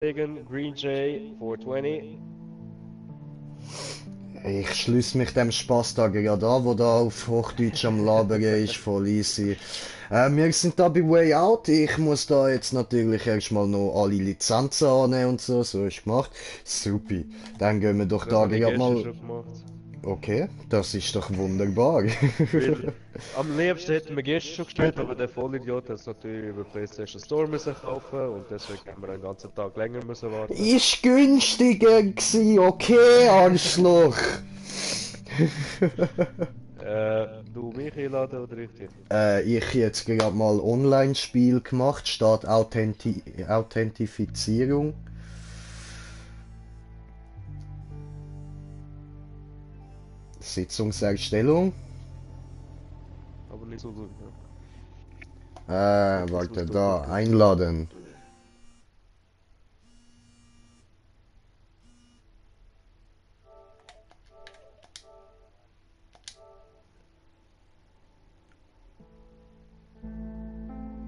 Green Jay 420. Ich schließe mich dem Spaß da gerade an, wo da auf Hochdeutsch am Labern ist, voll easy. Wir sind da bei Way Out. Ich muss da jetzt natürlich erstmal noch alle Lizenzen annehmen und so. So ist gemacht. Supi. Dann gehen wir doch Das da habe ich gerade gestern mal. schon gemacht. Okay, das ist doch wunderbar. Weil am liebsten hätten wir gestern schon gespielt, aber der Vollidiot hat es natürlich über PlayStation Store müssen kaufen und deswegen haben wir einen ganzen Tag länger müssen warten. Ist günstiger gsi, okay, Arschloch. Du mich einladen oder ich dich? Ich jetzt gerade mal Online-Spiel gemacht, statt Authentifizierung. Sitzungserstellung. Aber nicht so gut. Ne? Das Warte, musst du da, gucken. einladen.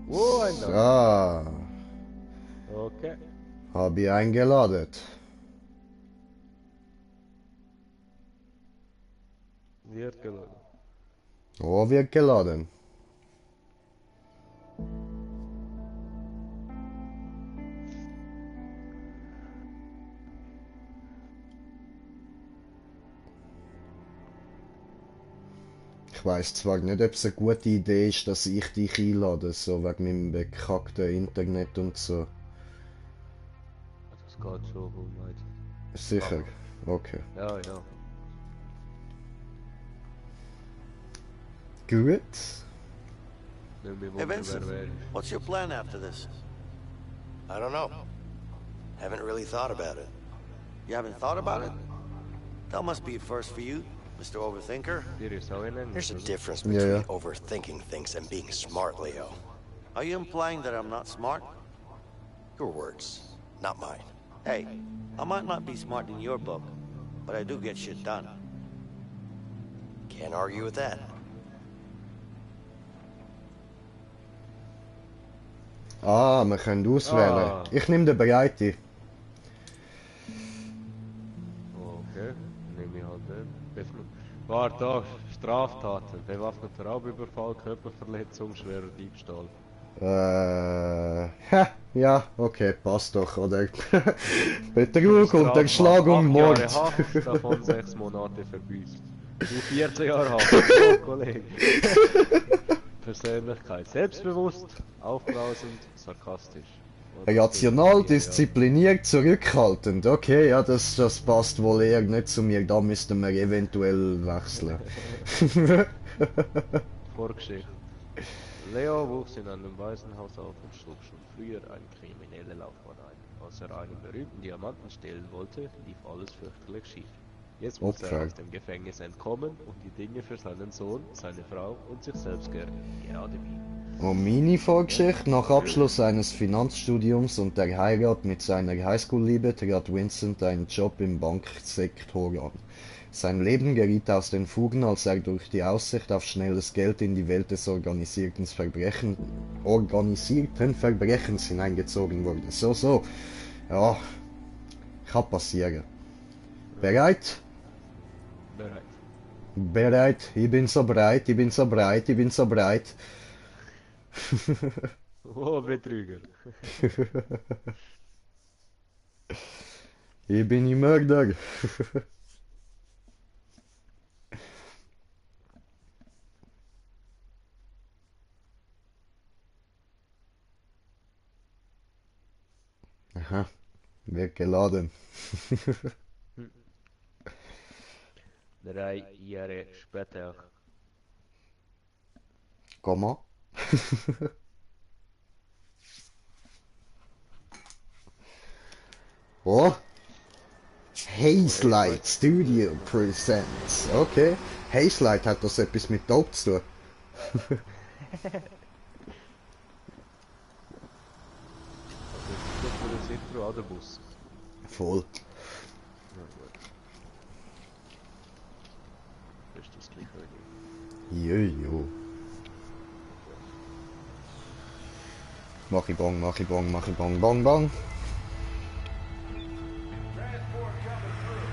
Oh, einladen. So, Okay. habe ich eingeladen. Wird geladen. Oh, wird geladen. Ich weiß zwar nicht, ob es eine gute Idee ist, dass ich dich einlade, so wegen meinem bekackten Internet und so. Das geht schon, weit. Sicher? Okay. Ja, ja. Gut. Nimm mich Hey wunder, Vincent, wer ist. what's your plan after this? I don't know. Haven't really thought about it. You haven't thought about it? That must be a first for you, Mr. Overthinker. Dir ist auch in Englisch, There's a oder? difference Yeah, between yeah. overthinking things and being smart, Leo. Are you implying that I'm not smart? Your words, not mine. Hey, I might not be smart in your book, but I do get shit done. Can't argue with that. Ah, wir können auswählen. Ah. Ich nehme den Breite. Okay, nehme ich halt den. Warte, da, Straftaten, bewaffneter Raubüberfall, Körperverletzung, schwerer Diebstahl. Ja, okay, passt doch, oder? Betrug, Strafmaß Unterschlagung, 8 Mord. Jahre Haft, davon 6 Monate verbüßt. Du 14 Jahre Haft, oh, Kollege. Persönlichkeit, selbstbewusst, aufbrausend, sarkastisch. Rational, diszipliniert, zurückhaltend. Okay, ja, das passt wohl eher nicht zu mir. Da müssten wir eventuell wechseln. Vorgeschichte. Leo wuchs in einem Waisenhaus auf und schlug schon früher eine kriminelle Laufbahn ein. Als er einen berühmten Diamanten stehlen wollte, lief alles fürchterlich schief. Jetzt muss Opfer. er aus dem Gefängnis entkommen und die Dinge für seinen Sohn, seine Frau und sich selbst gerade biegen. Und meine Vorgeschichte: Nach Abschluss seines Finanzstudiums und der Heirat mit seiner Highschool-Liebe trat Vincent einen Job im Banksektor an. Sein Leben geriet aus den Fugen, als er durch die Aussicht auf schnelles Geld in die Welt des organisierten Verbrechens hineingezogen wurde. So. Ja, kann passieren. Bereit? Bereit. Bereit. Ich bin so bereit. Oh, Betrüger. Ich bin ein Mörder. Aha, wird geladen. 3 Jahre später. Komma. Oh. Hazelight Studio Presents. Okay. Hazelight, hat das etwas mit Dope zu tun? Das ist das Intro an der Bus. Voll. Ja, gut. Das ist das gleiche. Jojo. Mach ich bong, bong.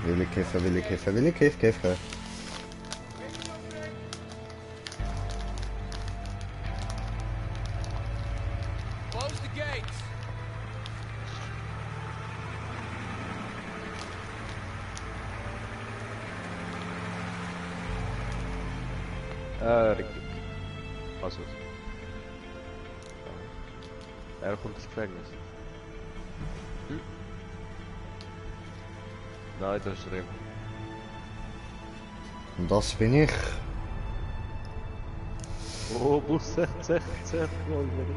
Will ich kiffen, will ich kiffen, will ich kiffen. Close the gates. Richtig. Also. Er kommt ins Gefängnis. Hm? Nein, das ist drin. Und das bin ich. Oh, Bus 16, Wolverine.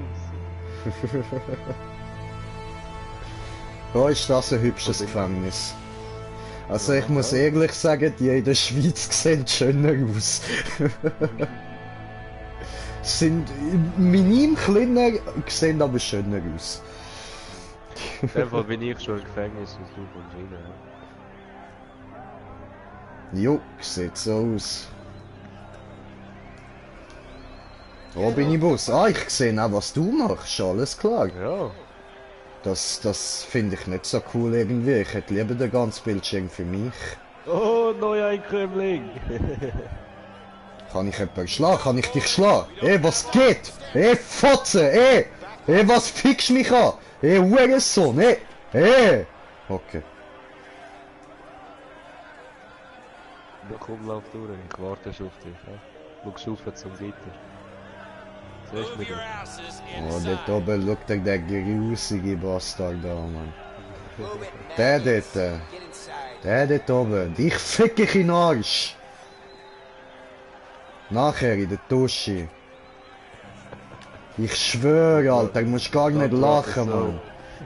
Da ist das ein hübsches Gefängnis. Also ich muss ehrlich sagen, die in der Schweiz sehen schöner aus. Sind minim kleiner, sehen aber schöner aus. In dem Fall bin ich schon im Gefängnis und du kommst rein. Jo, sieht so aus. Wo bin ich Bus? Ah, ich sehe auch, was du machst, alles klar. Ja. Das finde ich nicht so cool irgendwie. Ich hätte lieber den ganzen Bildschirm für mich. Oh, neuer Einkömmling! Kann ich jemanden schlagen? Kann ich dich schlagen? Ey, was geht? Ey, Fotze! Ey! Ey, was fickst mich an? Ey, Hurensohn! Ey! Ey! Okay. Ja, komm, lauf durch, ich warte schon auf dich. Ja? Schau rauf zum Gitter. Siehst du mich? Move your asses Oh, inside. dort oben schaut der grusige Bastard da, Mann. Move it, Der maggots. dort. Get inside. Der dort oben. Ich fick dich in den Arsch! Nachher in der Dusche. Ich schwöre, Alter, du musst gar nicht lachen, Mann.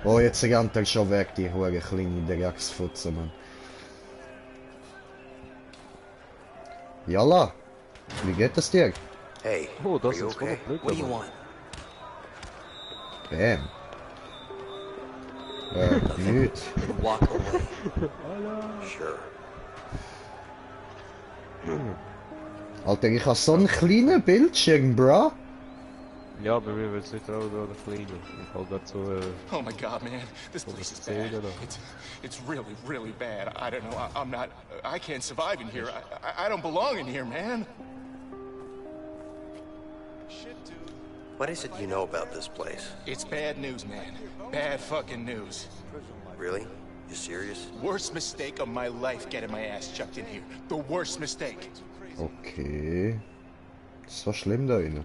Oh, jetzt rennt er schon weg, die hure kleine Drecksfutze, Mann. Jalla, wie geht es dir? Hey, Oh, are das you ist voll okay? Glück. What do you want? Bam. Nicht. Walk away. Sure. Alter, ich hab so einen kleinen Bildschirm, bra. Ja, bei mir wird es nicht auch da kleiner. Ich hab grad so, Oh my God, man, this What place was is it saying, bad. or no? It's really, really bad. I don't know. I'm not. I can't survive in here. I don't belong in here, man. What is it you know about this place? It's bad news, man. Bad fucking news. Really? You serious? Worst mistake of my life getting my ass chucked in here. The worst mistake. Okay. Ist so schlimm da innen.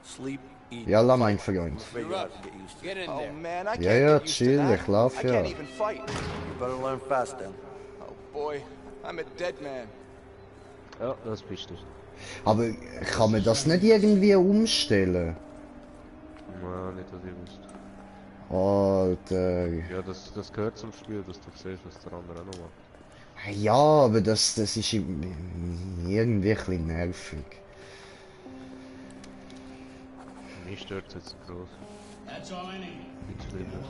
Sleep, eat. Jalla, mein Freund. Afraid you'll have to get used to Get in Oh there. man, I can't Ja, ja, get used to chill, that. ich lauf I ja. can't even fight. it. You better learn fast then. Oh boy, I'm a dead man. ja, das bist du. Aber kann man das nicht irgendwie umstellen? Nein, nicht, was ich wüsste. Alter. Ja, das gehört zum Spiel, dass du siehst, was der andere auch noch macht. Ja, aber das ist irgendwie ein bisschen nervig. Mich stört es jetzt groß. That's all I need. Nichts Schlimmes.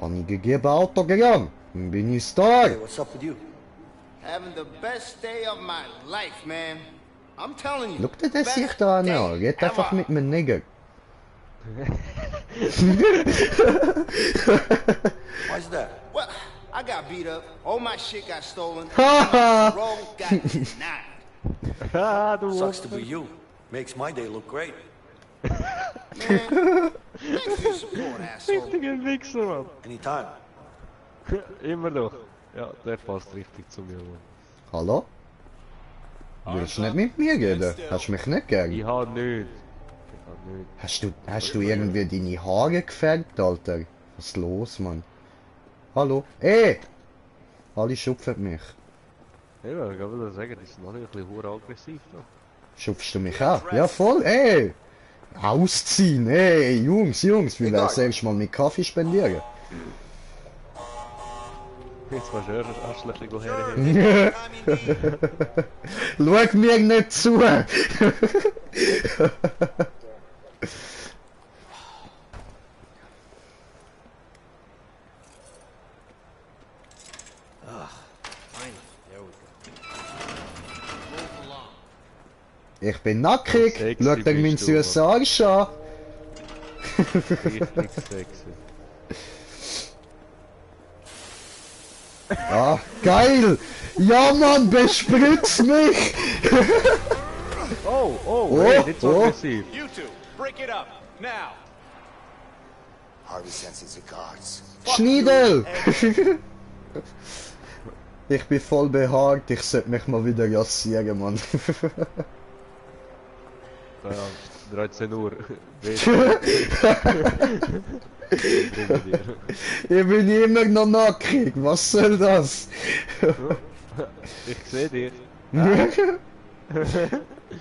Habe ich gegeben Autogramm? Dann bin ich Star. Hey, what's up with you? Having the best day of my life, man. I'm telling you. Schau dir das best sich da an. day Red einfach ever. mit einem Nigger. Why's that? Well, I got beat up. All my shit got stolen. Haha. Roll got denied. Ah, du Sucks to be you. Makes my day look great. Thanks for your support, asshole. richtiger Wichser, Mann. Anytime. Immer noch. Ja, der passt richtig zu mir, Mann. Hallo? Willst du nicht mit mir reden? Hast du mich nicht gern? Ich hab nicht. Ich hab nicht. Hast du irgendwie deine Haare gefärbt, Alter? Was ist los, Mann? Hallo? Ey! Alle schupfen mich. Ja, ich würde sagen, die sind alle ein bisschen hure aggressiv da. Schupfst du mich an? Ja, voll, ey! Ausziehen, ey, Jungs, wie wär's erst mal mit Kaffee spendieren? Jetzt kannst du eher ein Arschlöchchen herheben. Schau mir nicht zu! Ich bin nackig! Sexy Schau dir meinen bist du, süßen Arsch an! Richtig sexy. Ah, geil! Ja, Mann, bespritz mich! Oh, hey, nicht so aggressiv. You two, break it up, now. Harvey sends his regards. Schneidel! Ich bin voll behaart, ich sollte mich mal wieder rasieren, Mann. Ja, 13 Uhr. Ich bin immer noch nackig, was soll das? Ich sehe dich.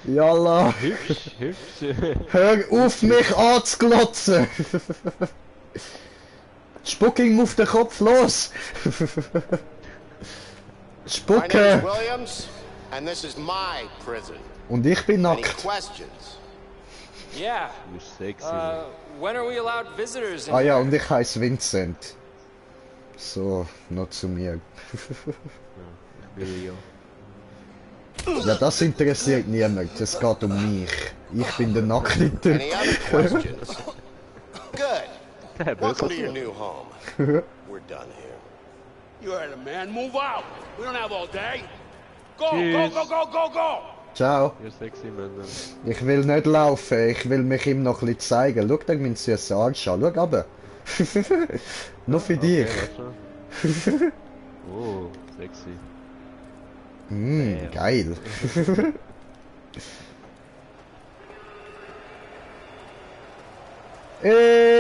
Jalla, Hübsch, hübsch. hör auf mich anzuglotzen! Spucking auf den Kopf, los! My name is Spucke! Williams, and this is my prison. Und ich bin Any nackt. questions? Yeah. Du bist sexy. When are we allowed visitors in Ah ja, here? und ich heiße Vincent. So, noch zu mir. Ich will ja. Ja, das interessiert niemand, es geht um mich. Ich bin der nackte Typ. Any other questions? Good. Der Welcome to your böse. new home. We're done here. You heard him, man. Move out. We don't have all day. Go, Cheers. go. Ciao. Ihr sexy Männer. Ich will nicht laufen, ich will mich ihm noch ein bisschen zeigen. Schau dir meinen süßen Arsch an, schau runter. Nur für dich. Okay, oh, sexy. Geil.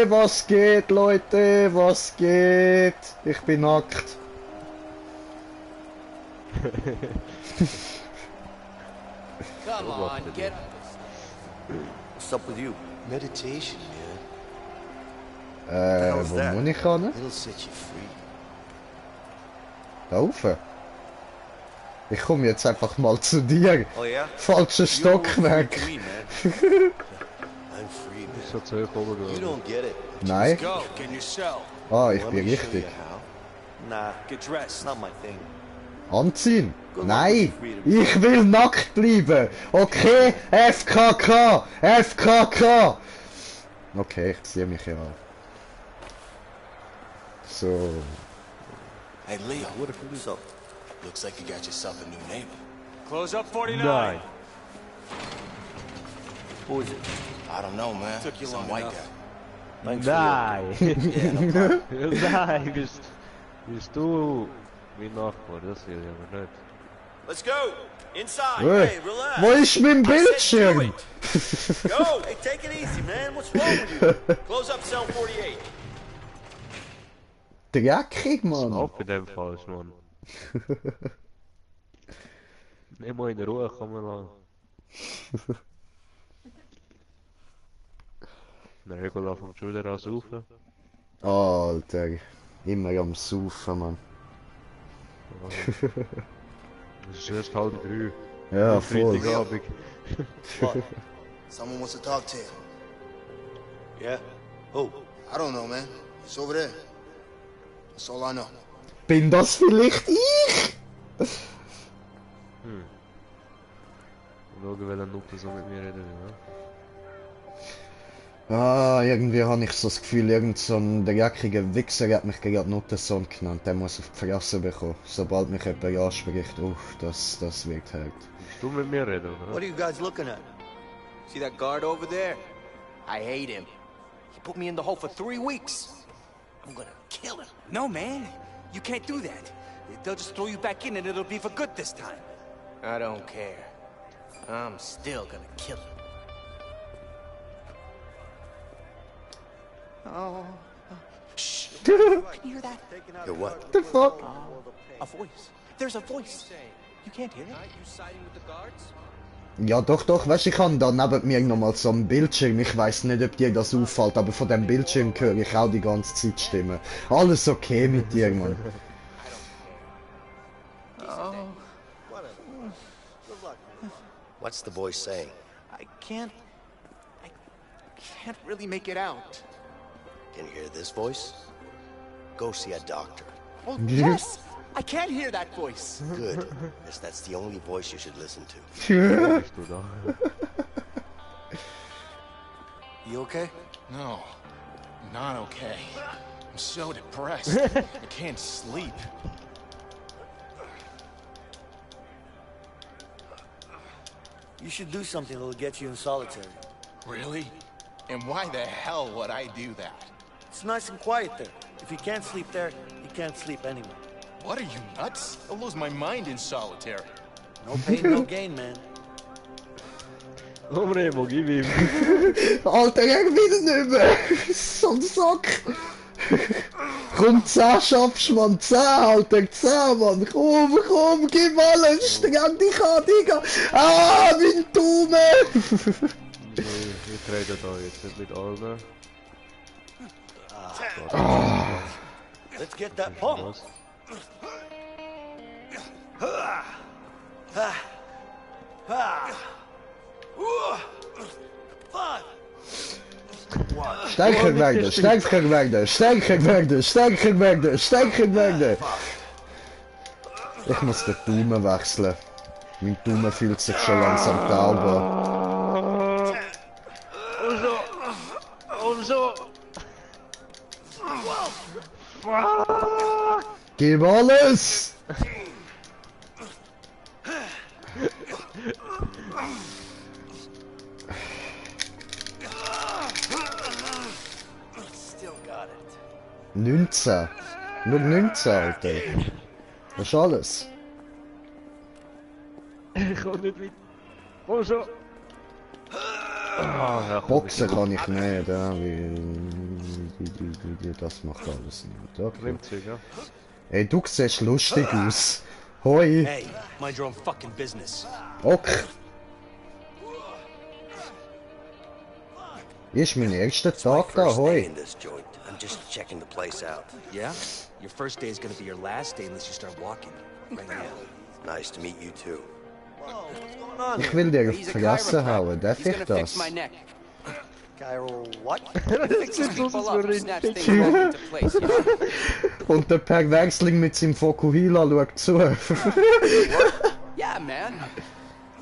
Was geht, Leute? Was geht? Ich bin nackt. Come on, get What's up with you? Meditation, man. hell's Wo that? muss ich hin? It'll set you free. Da rauf. Ich komme jetzt einfach mal zu dir. Oh yeah? Falsches You don't look Stockwerk. free to me, man. I'm free, man. So zu hoch oben You gegangen. don't get it. Nein. Go, get in your cell. Ah, ich Let bin me show richtig. you how. Nah, Get it's dressed. not my thing. Anziehen? Good luck Nein! with your freedom. Ich will nackt bleiben! Okay? FKK! FKK! Okay, ich ziehe mich hier an. So. Hey, Leo. What's up? Looks like you got yourself a new neighbor. Close up 49. Nein. Who is it? I don't know, man. Took you Some long white enough. guy. Thanks for the Nein. Nein, bist du mein Nachbar, das will ich aber nicht. Let's go. Inside. Hey, Hey, relax. wo ist mein I said do Bildschirm? it. Go. Hey, take it easy, man. What's wrong with you? Close up cell 48. Dreckig, Mann! Auf in dem Fall, Mann. Nimm mal in Ruhe, komm mal an. Der Regula vom Schulter aus rauf. Alter, immer am Saufen, Mann. Es ist erst 2:30. Ja, voll. Freitagabend. What? Someone wants to talk to you. Yeah? Who? I don't know, man. It's over there. That's all I know. Bin das vielleicht ich? Schauen, welcher Nutte so mit mir reden will, ne? Ah, irgendwie habe ich so das Gefühl, irgend so ein dreckiger Wichser hat mich gerade Nuttensohn genannt. Der muss auf die Fresse bekommen. Sobald mich jemand anspricht, das wird hart. Willst du mit mir reden, What oder? are you guys looking at? See that guard over there? I hate him. He put me in the hole for 3 weeks. I'm gonna kill him. No, man. You can't do that. They'll just throw you back in and it'll be for good this time. I don't care. I'm still gonna kill him. Oh. Shh. Can you hear that? You're what? The fuck? A voice. There's a voice. You can't hear it? You siding with the guards? Ja, doch, weißt du, ich habe da neben mir nochmal so einen Bildschirm. Ich weiß nicht, ob dir das auffällt, aber von dem Bildschirm höre ich auch die ganze Zeit Stimmen. Alles okay mit dir, Mann. What's the voice saying? I can't really make it out. Can you hear this voice? Go see a doctor. Oh, yes! I can hear that voice. Good, because that's the only voice you should listen to. Bist du da? You okay? No, I'm not okay. I'm so depressed. I can't sleep. You should do something that'll get you in solitary. Really? And why the hell would I do that? It's nice and quiet there. If you can't sleep there, you can't sleep anywhere. What, are you nuts? I'll lose my mind in solitary. No pain, no gain, man. Komm Remo, gib ihm. Alter, er will nicht mehr. So ein Sack. Komm, 10 schaffst du, Mann. 10, Alter, 10, Mann. Komm, gib alles. Streng dich an, Digga. Ah, mein Daumen. Nee, ich rede da jetzt nicht mit allen. Let's get that pump. Was? Sterker werden, sterker werden, sterker werden, sterker werden, sterker werden. Ich muss den Daumen wechseln. Mein Daumen fühlt sich schon langsam taub an. Und so. Gib alles! Still got it. 19. Nur 19, Alter. Das ist alles. Ich komm nicht mit. Und so. Ja, Boxen kann ich nicht, ja, das macht alles nicht. Okay. Klimmzüge, ja. Ey, du siehst lustig aus. Hoi. Hey, mind your own fucking business. Ok. Ist mein erster Tag da, First day hoi. in this joint. I'm just checking the place out. Yeah? Your first day is gonna be your last day unless you start walking. Right now. Nice to meet you too. Ich will dir auf die He's a Fresse hauen, chiropractor. darf He's ich gonna fix das? my neck. Gyro what? Fixes people up, snatch things back into place, you know? Und der Perversling mit seinem Fokuhila schaut zu. Yeah, man.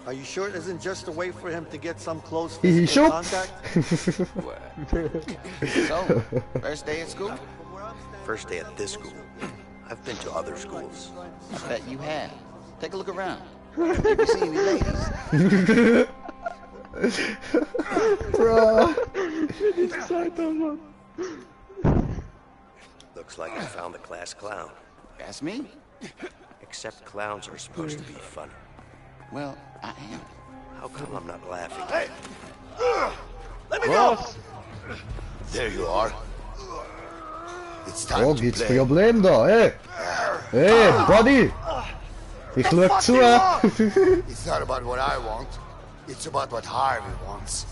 Are you sure it isn't just a way for him to get some close He physical shook. contact? So, first day at school? First day at this school. I've been to other schools. I bet you have. Take a look around. Have you seen any ladies? Bro. Looks like I found the class clown. That's me? Except clowns are supposed to be funny. Well, I am. How come I'm not laughing? Hey! Let me go! There you are. It's time Oh, to gibt's play. Problem da, ey. Ey, Buddy. Ich schau zu. It's not about what I want. It's about what Harvey wants.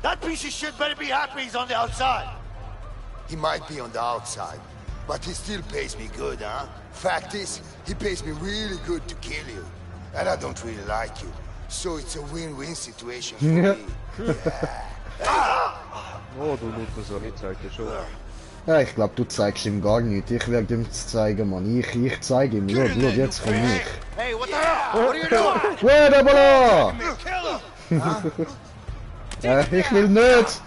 That piece of shit better be happy he's on the outside. He might be on the outside, but he still pays me good, huh? Fact is, he pays me really good to kill you. And I don't really like you. So it's a win-win situation for Ja. me. Oh, du Lukas, ich zeig dir schon. Ja, ich glaube, du zeigst ihm gar nichts. Ich werde ihm das zeigen, Mann. Ich zeige ihm. Schau, jetzt komm ich. Hey, what the hell? What are you doing? Wait, Ebola! Kill him! Ich will nicht!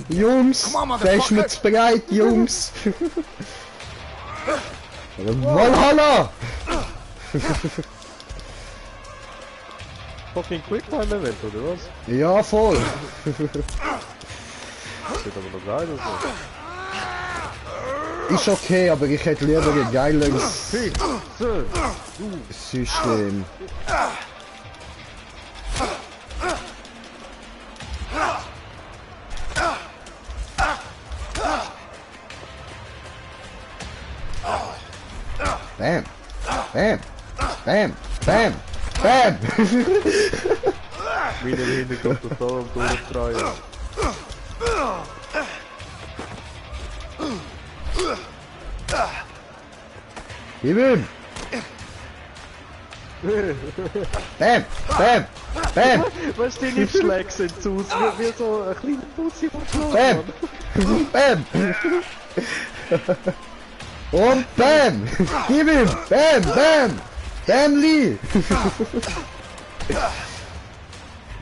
Jungs! Der ist mir zu bereit, Jungs! Valhalla! Fucking Quicktime-Event, oder was? Ja, voll! Das wird aber noch geil, oder so? Ist okay, aber ich hätte lieber ein geileres System. Bam! Bam! Bam! Bam! Bam! Meine im Hintergrund total am Durchdrehen. Gib ihm! Bam! Bam! Bam! Weißt du, die Nippschläge sind zu aus, wie so ein kleiner Putzi vom Schlag. Bam! Bam! Und Bam! Gib ihm! Bam! Bam! Bam Lee!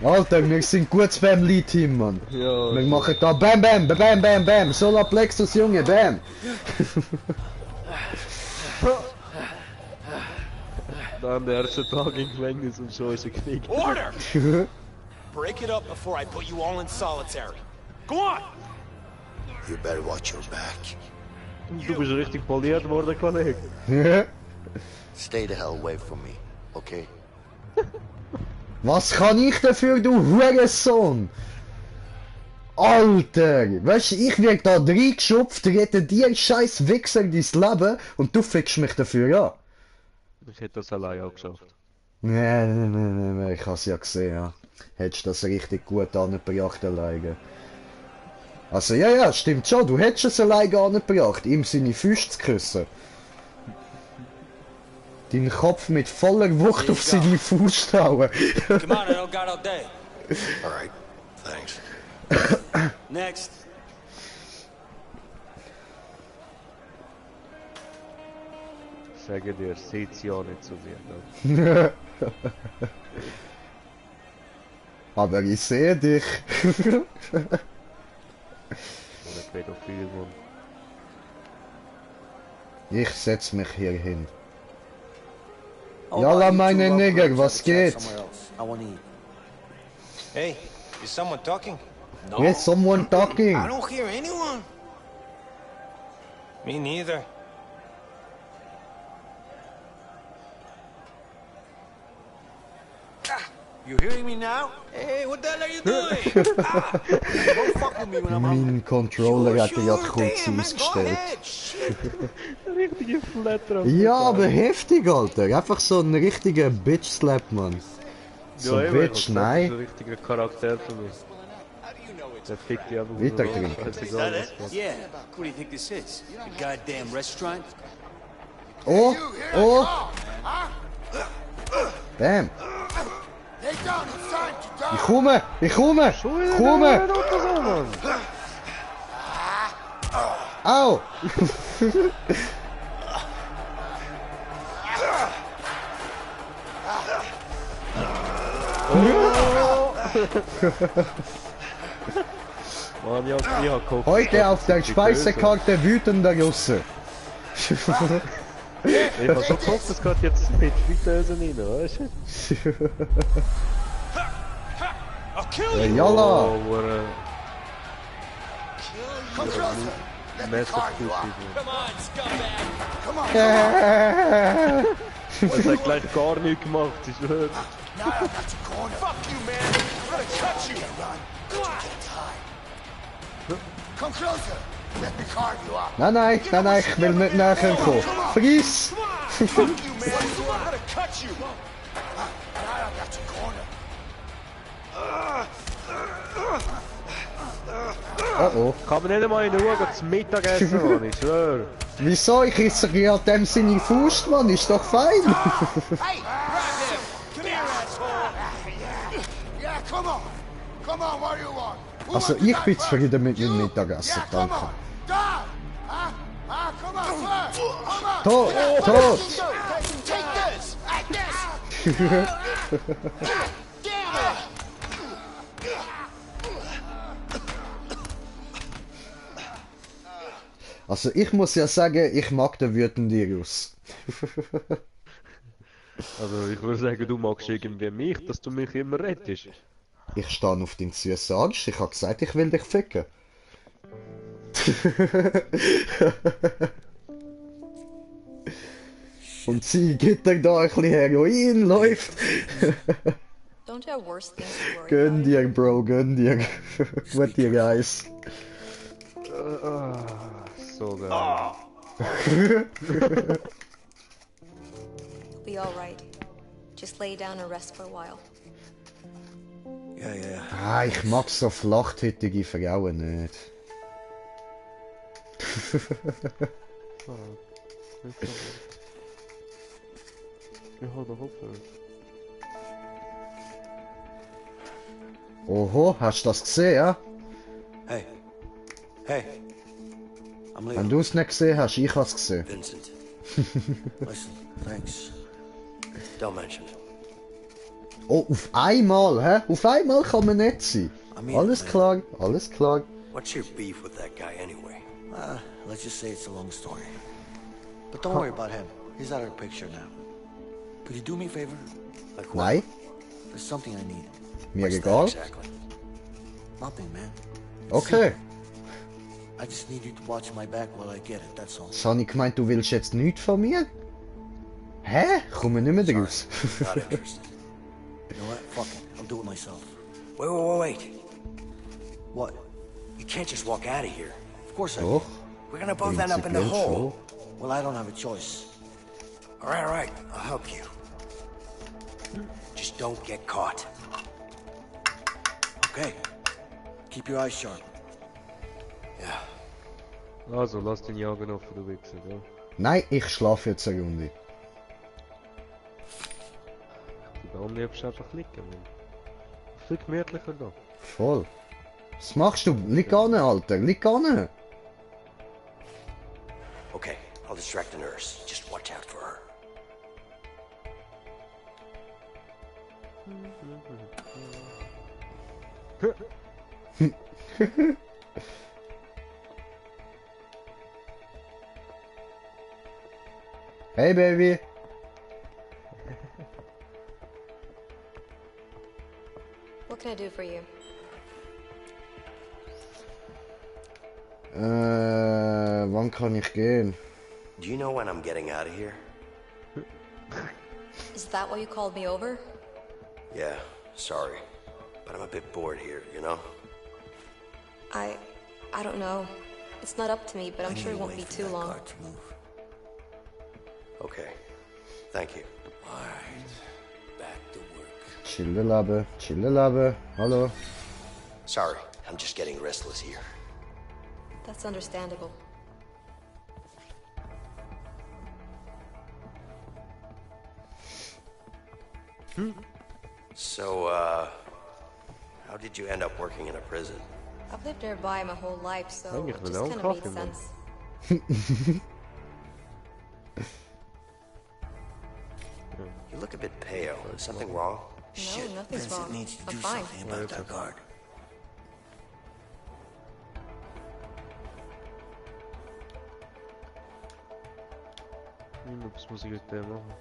Alter, wir sind gutes Bam Lee Team, Mann. Ja, Wir machen da Bam Bam! Bam Bam Bam! Solar Plexus, Junge! Bam! Dann der erste Tag im Gefängnis und schon ist er geknickt. Order! break it up before I put you all in solitary. Go on! You better watch your back. Du bist richtig poliert worden, Kollege. Stay the hell away from me, okay? Was kann ich dafür, du Hurensohn? Alter! Weißt du, ich werd da reingeschupft, rette dir scheiß Wichser dein Leben und du fickst mich dafür an. Ich hätte das allein auch geschafft. Nee, ich hab's ja gesehen, ja. Hättest das richtig gut angebracht alleine. Also ja, stimmt schon, du hättest es alleine angebracht, ihm seine Füße zu küssen. Deinen Kopf mit voller Wucht auf seine Fuß hauen. Come on, I don't got all day. Alright, thanks. Next. Ich sage dir, seht's ja nicht zu mir, ne? Aber ich sehe dich. Oder Pädophil, Mann. Ich setz mich hier hin. Oh, Yalla, you two meine rough Nigger, birds was have a chat geht? somewhere else. I wanna eat. Hey, is someone talking? No. Is someone talking? I don't hear anyone. Me neither. You hearing me now? Hey, what the hell are you doing? Don't fuck with me when I'm hungry. Mein Controller hat ja Sure, kurz damn, man, go ausgestellt. ahead. Shit. Richtige Flatter. Ja, aber heftig, Alter. Einfach so ein richtiger Bitch-Slap, Mann. So eben, Bitch, das ist ein nein. richtiger Charakter für mich. Der fickt die einfach Weiter nur raus, trinken. scheißegal, was passiert. Yeah, what do you think this is? A goddamn restaurant? Oh, oh. Bam. Lay down, it's time to die. Ich komme, ich komme, ich komme. Au. Mann, ich hab geguckt. Heute auf der Speisekarte wütender Russe. Ich hab so gehofft, es geht jetzt mit Fritösen rein, weißt du? I'll kill you! Yalla. Oh, what Come closer. a Let me massive carve you up. pussy. Come on, scumbag! Come on, come on. Das hat gleich gar nichts gemacht, ich schwör. Now I got you cornered. Fuck you, man! I'm gonna cut you! Run. Come on! Get time. Come closer. Let me carve you up. Nein, ich will nicht näher kommen. Friss. Fuck you, man! I'm gonna cut you! Now I got you cornered. Oh oh. Kann man nicht einmal in Ruhe zum Mittagessen, Mann, ich schwör. Wieso? Ich esse ja dem seine Faust, Mann. Ist doch fein. Hey, grab him! Come here, asshole! Yeah, come on. Come on, what do you want? Who Also wants to ich die bin first? zufrieden mit meinem You? Mittagessen, Yeah, come danke. on. Die! Come on, first. Come on. Tot, Yeah, tot. Take this! Like this! Damn it! Also ich muss ja sagen, ich mag den wütenden Russ. Also ich würde sagen, du magst irgendwie mich, dass du mich immer rettest. Ich stehe auf deinen süßen Arsch. Ich habe gesagt, ich will dich ficken. Und sie gibt dir da ein bisschen Heroin, läuft. Don't you have worse things to worry Gönn about? dir, Bro, gönn dir. Gute Reise. So geil. Be alright. Just lay down and rest for a while. Yeah. Ah, ich mag so flachtätige Frauen nicht. Ich habe doch aufgehört. Oho, hast du das gesehen, ja? Hey. I'm Wenn leaving. du es nicht gesehen hast, ich hab's gesehen. Vincent, Listen, thanks. don't mention it. Oh, auf einmal, hä? Auf einmal kann man nett sein. I mean, Alles man. klar, alles klar. What's your beef with that guy anyway? Let's just say it's a long story. But don't worry about him. He's out of the picture now. Could you do me a favor? Like what? Nein? There's something I need. Mir What's that egal. exactly? Nothing, man. Okay. I just need you to watch my back while I get it, that's all. Das habe ich gemeint, du willst jetzt nichts von mir? Hä? Komme nicht mehr draus. Not interested. You know what? Fuck it. I'll do it myself. Wait. What? You can't just walk out of here. Of course I Doch. can. We're gonna both end up in the Prinzipiell hole. Well, I don't have a choice. All right. I'll help you. Just don't get caught. Okay. Keep your eyes sharp. Yeah. Also, lass den jagen auf, du Wichser, ja? Nein, ich schlafe jetzt eine Runde. Du am liebsten einfach liegen, Mann. Viel gemütlicher da. Voll. Was machst du? Lieg an, Alter. Lieg an. Okay, I'll distract the nurse. Just watch out for her. Hey, Baby. What can I do for you? Wann kann ich gehen? Do you know when I'm getting out of here? Is that why you called me over? Yeah, sorry. But I'm a bit bored here, you know? I don't know. It's not up to me, but I'm sure it won't be too long. Okay. Thank you. Alright. Back to work. Chille Labe. Hallo. Sorry, I'm just getting restless here. That's understandable. So, how did you end up working in a prison? I've lived nearby my whole life, so Eigentlich it will just auch kind of made Kaffee, Mann. sense. You look a bit pale. Is something wrong? No, nothing's Vincent wrong. needs to I'm do fine. something about that guard. Was muss ich mit dem machen?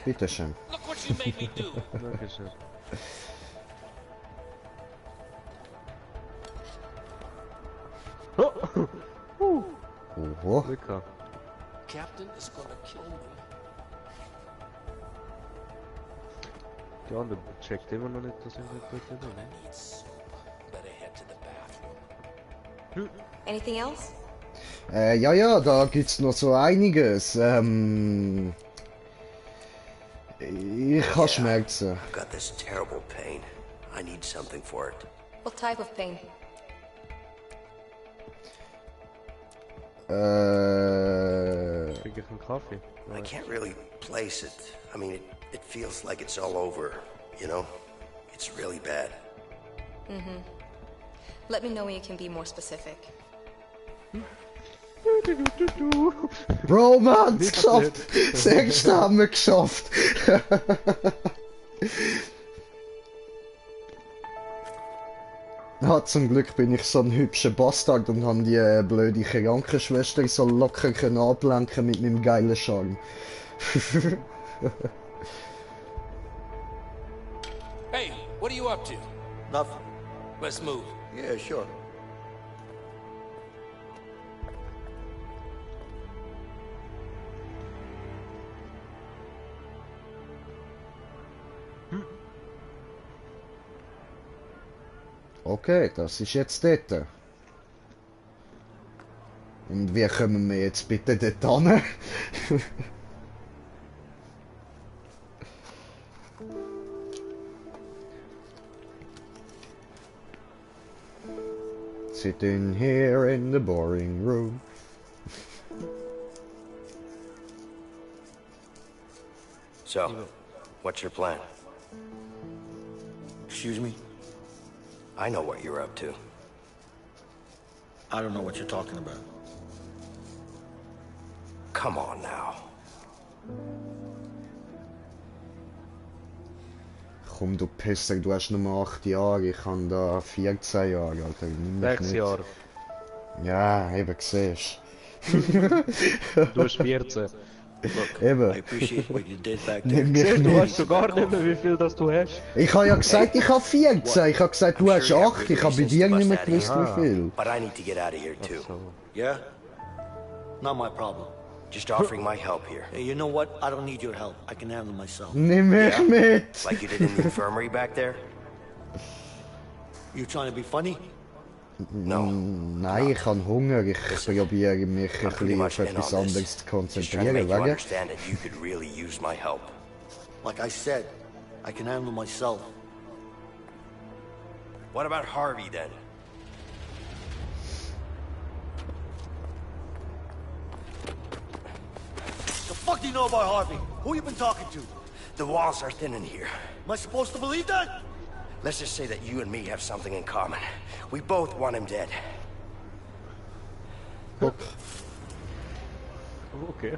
Bitteschön. Look what you made me do. Dankeschön. Oho. Glück gehabt. Captain is gonna kill me. Die andere checkt immer noch nicht, dass ich nicht bitte bin. Need soup. Better head to the bathroom. Anything else? Ja, da gibt's noch so einiges. Ich habe Schmerzen. I've got this terrible pain. I need something for it. What type of pain? Krieg ich einen Kaffee? I can't really place it. I mean, it feels like it's all over, you know? It's really bad. Mm-hmm. Let me know when you can be more specific. Bro, wir haben's geschafft! 6 haben wir geschafft! Zum Glück bin ich so ein hübscher Bastard und habe die blöde Krankenschwester so locker können ablenken mit meinem geilen Charme. Hey, what are you up to? Nothing. Let's move. Yeah, sure. Okay, das ist jetzt dort. Und wie kommen wir jetzt bitte dort hin? Sitting here in the boring room. So, what's your plan? Excuse me? I know what you're up to. I don't know what you're talking about. Come on now. Komm, du Pisser, du hast nur 8 Jahre, ich habe da 14 Jahre, Alter. Nimm mich 6 nicht. Jahre. Ja, eben, siehst Du hast 14. Look, Eben. I appreciate what you did back Nimm there. mich Du mit. weißt schon gar nicht mehr, wie viel das du hast. Ich habe ja gesagt, ich habe 14. Ich habe gesagt, du hast 8. Ich habe bei dir nicht mehr gewusst, wie viel. But I need to get out of here Ach too. so. Yeah? Not my problem. Just offering my help here. Hey, you know what? I don't need your help. I can handle myself. Nimm mich Yeah? mit. Like you did in the infirmary back there? You trying to be funny? No. Nein, ich habe Hunger. Ich probiere mich ein I'm pretty bisschen much auf in on etwas this. anderes zu Just trying to konzentrieren, make you wegen? understand that you could really use my help. Like I said, I can handle myself. What about Harvey then? The fuck do you know about Harvey? Who you been talking to? The walls are thin in here. Am I supposed to believe that? Let's just say that you and me have something in common. We both want him dead. Okay.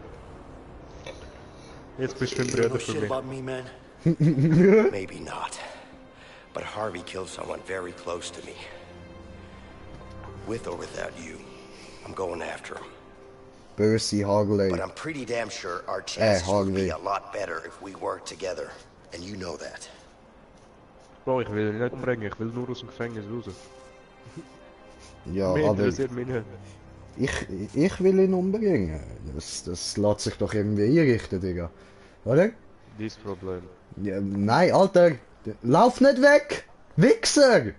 Jetzt bist du ein You know Bruder für shit mich. about me, man. Maybe not. But Harvey killed someone very close to me. With or without you, I'm going after him. Böse Harley. But I'm pretty damn sure our chances would be Harvey. a lot better if we worked together. And you know that. Bro, ich will ihn nicht umbringen, ich will nur aus dem Gefängnis raus. Ja, Mir aber interessiert mich nicht. ich will ihn umbringen. Das lässt sich doch irgendwie einrichten, Digga. Oder? Dies Problem. Ja, nein, Alter. Lauf nicht weg! Wichser!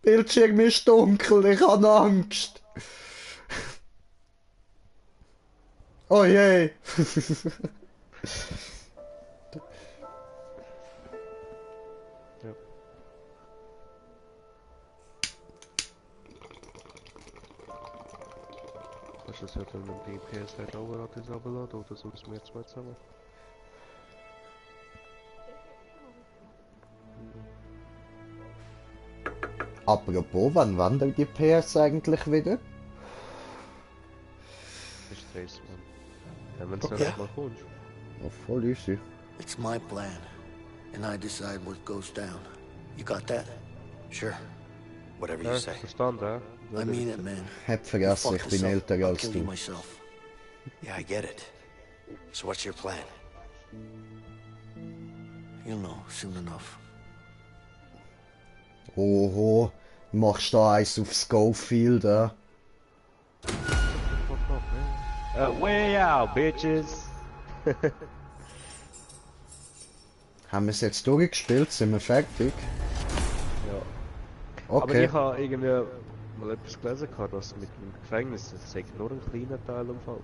Bildschirm ist dunkel, ich habe Angst. Oh je. Ja. Kannst du das ja dann mit dem PS auch gratis runterladen oder sonst wir zwei zusammen? Apropos, wann wandert die PS eigentlich wieder? Ich stress, man. Ja, wenn's Okay. nicht mal kommst. Oh, voll easy. It's my plan, and I decide what goes down. You got that? Sure. Whatever you Ja, say. verstanden, ja? I mean it, man. Hab vergessen, You ich fuck bin this up, älter I'll als kill you du. myself. Yeah, I get it. So what's your plan? You'll know soon enough. Oho, machst da eins auf Schofield, Way out, bitches! Haben wir es jetzt durchgespielt? Sind wir fertig? Ja. Aber Okay. ich habe irgendwie mal etwas gelesen, dass mit dem Gefängnis es sagt nur ein kleiner Teil am Fall.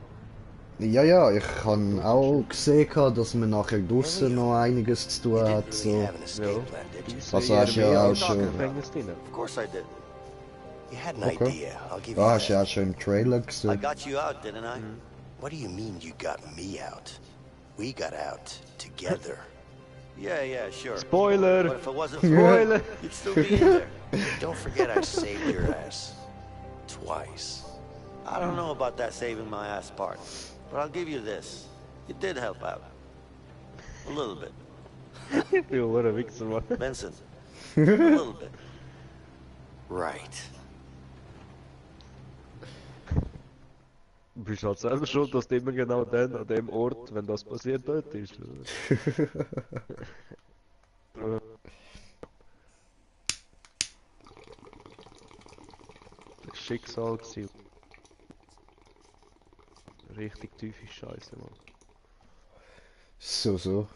Ja, ja, ich habe auch gesehen, dass man nachher draussen noch einiges zu tun hat. So. Have an escape Ja. plan, did you? Was hast du ja auch schon. Gefängnis drin. Of course I did. You had an Okay. idea. I'll give you Ja, hast du ja that. auch schon im Trailer I gesehen. got you out, didn't I? What do you mean you got me out? We got out together. Yeah, sure. But Spoiler! if it wasn't for Spoiler! you'd still be in there. Don't forget I saved your ass. Twice. I don't know about that saving my ass part, but I'll give you this. You did help out. A little bit. Ich bin auch ein Wichser, Mann. Benson. A little bit. Right. Du bist halt selber schuld, dass du immer genau dann, an dem Ort, wenn das passiert, dort ist. Das Schicksal gewesen. Richtig tiefe Scheiße, Mann. So.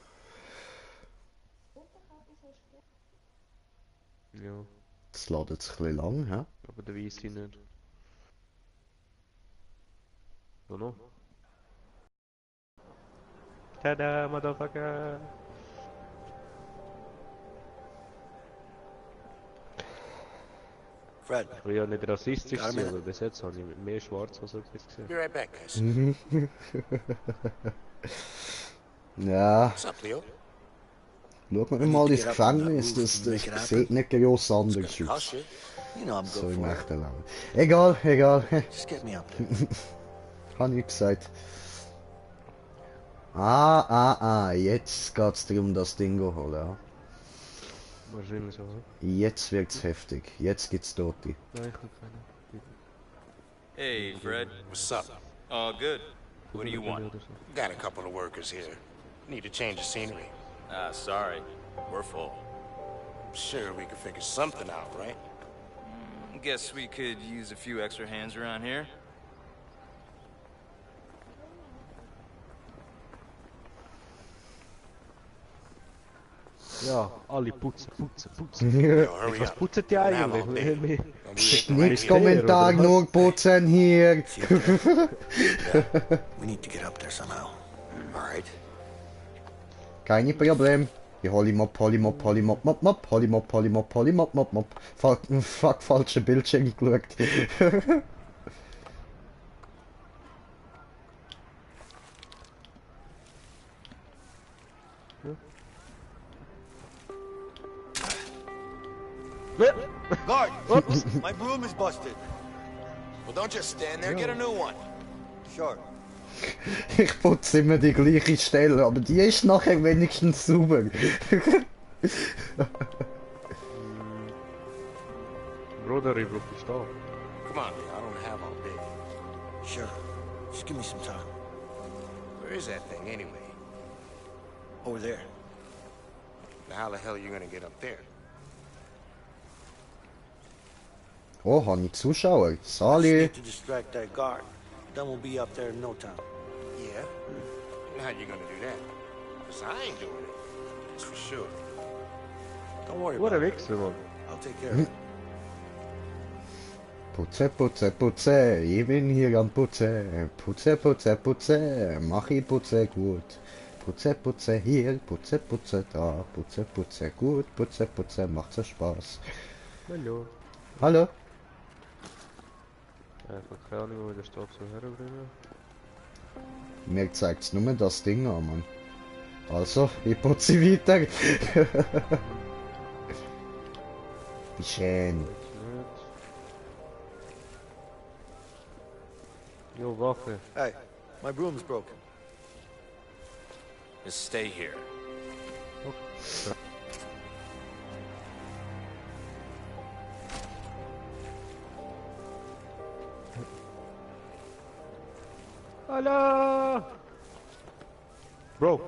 Ja, Das lädt jetzt ein bisschen lang, hä? aber der weiss ich nicht. So noch? Tada, Motherfucker! Fred, Ich will ja nicht rassistisch Carmen. sein, aber bis jetzt habe ich mehr schwarz als etwas gesehen. Be right back, guys. Ja, What's up, Leo? schaut mir mal ins Gefängnis, das sieht nicht gross anders Cost aus. you. you know I'm So good im for it. echten Leben. Egal. Just get me up there. Hab ich gesagt. Jetzt geht's darum, das Ding zu holen. Ja. Wahrscheinlich so, oder? Jetzt wird's heftig. Jetzt gibt's Tote. Nein, ich will keine. Hey, Fred. What's up? All good. What do you want? Got a couple of workers here. Need to change the scenery. Sorry. We're full. Sure, we could figure something out, right? Guess we could use a few extra hands around here. Ja, alle putzen. Was up. putzen die eigentlich? Nichts Kommentar, nur putzen hier. We need to get up there somehow. Alright. Keine Problem. Ich hol ihm ab, mop. Fuck, falsche Bildschirm geschaut. Guard! My broom is busted. Well, don't just stand there. Get a new one. Sure. Ich putze immer die gleiche Stelle, aber die ist nachher wenigstens sauber. Bruder, ich brauche die Stahl. Come on, I don't have all day. Sure. Just give me some time. Where is that thing anyway? Over there. Now, how the hell are you gonna get up there? Oh, habe ich Zuschauer. Just Sali. need to distract that guard. Then we'll be up there in no time. Yeah? And how you gonna do that? Because I ain't doing it. That's for sure. Don't worry What about a it. Wichser, Mann. I'll take care of it. Putze, ich bin hier am Putze. Putze, mach ich Putze gut. Putze hier, Putze da. Putze gut, Putze, macht so Spaß. Hallo. Hallo? Einfach keine Ahnung, wo der Stab so herbringen. Mir zeigt's nur das Ding an, Mann. Also, ich putze weiter. Wie schön. Jo, Wache. Hey, my broom's broken. Just stay here. Hallo! Bro!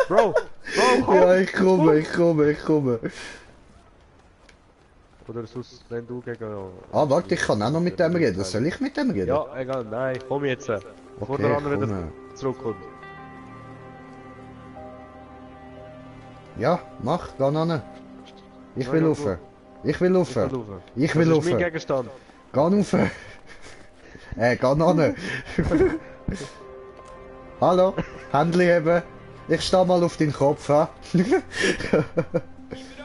Bro! Komm! Ja, ich komme. Oder sonst, wenn du gegen... Ah, warte, ich kann auch noch mit dem reden. Soll ich mit dem reden? Ja, egal, nein, komm jetzt. Bevor der andere wieder zurückkommt. Ja, mach, geh an. Ich will rauf. Ich will rauf. Ich will Das rauf. ist mein Gegenstand. Geh rauf. Geh an. Hallo, Händchen heben. Ich steh mal auf deinen Kopf, ha?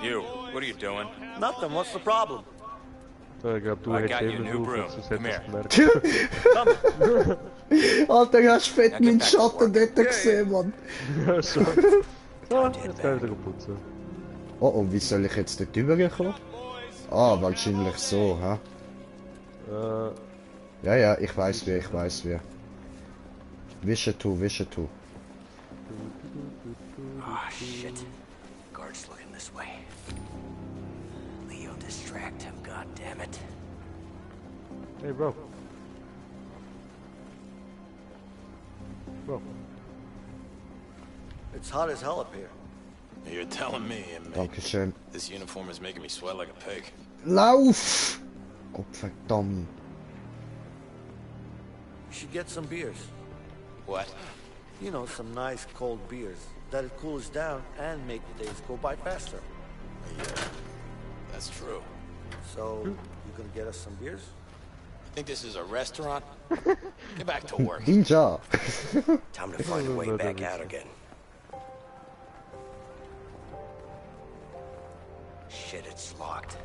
You, what are you doing? Nothing, what's the problem? Ich glaube, du I hättest got you a eben new auf, broom. sonst Come hättest du es gemerkt. Alter, du hast fett meinen Schatten dort gesehen, Mann. Ja, so. So, jetzt kann ich wieder putzen. Oh, wie soll ich jetzt dort rüberkommen? Ah, wahrscheinlich so, ha? Ja, ich weiß wie. Wischen tu. Ah, shit. Guard's looking this way. Leo, distract him, goddammit. Hey, Bro. It's hot as hell up here. You're telling me, mate. Dankeschön. This uniform is making me sweat like a pig. Lauf! Gottverdammt. We should get some beers. What? You know, some nice cold beers. That'll cool us down and make the days go by faster. Yeah, that's true. So, you gonna get us some beers? Think this is a restaurant? Get back to work. Ninja! Time to find a way back out again. Shit, it's locked.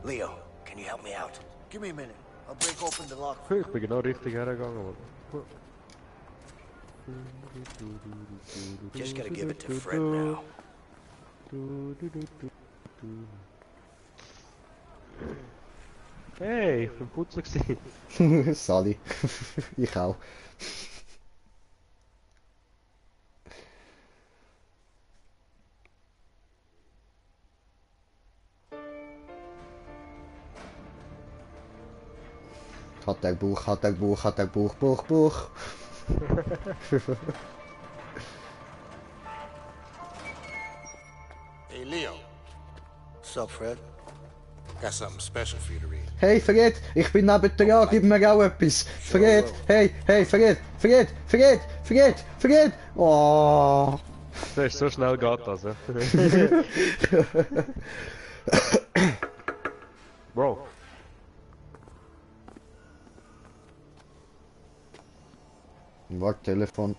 Leo, can you help me out? Give me a minute. I'll break open the lock. Ich bin genau richtig hergegangen, Mann. Just gotta give it to Fred now. Hey, ich bin putzen gewesen. Sally. Ich auch. Hat er Buch, hat er Buch, hat er Buch, Buch, Buch. Hey, Leo. What's up, Fred? Got something special for you to read. Hey Fred, ich bin neben dran, gib mir auch etwas. Fred, hey, hey, Fred, Fred, Fred, Fred, Fred. Oh. Das ist so schnell geht das, ja. Bro. Warte, Telefon.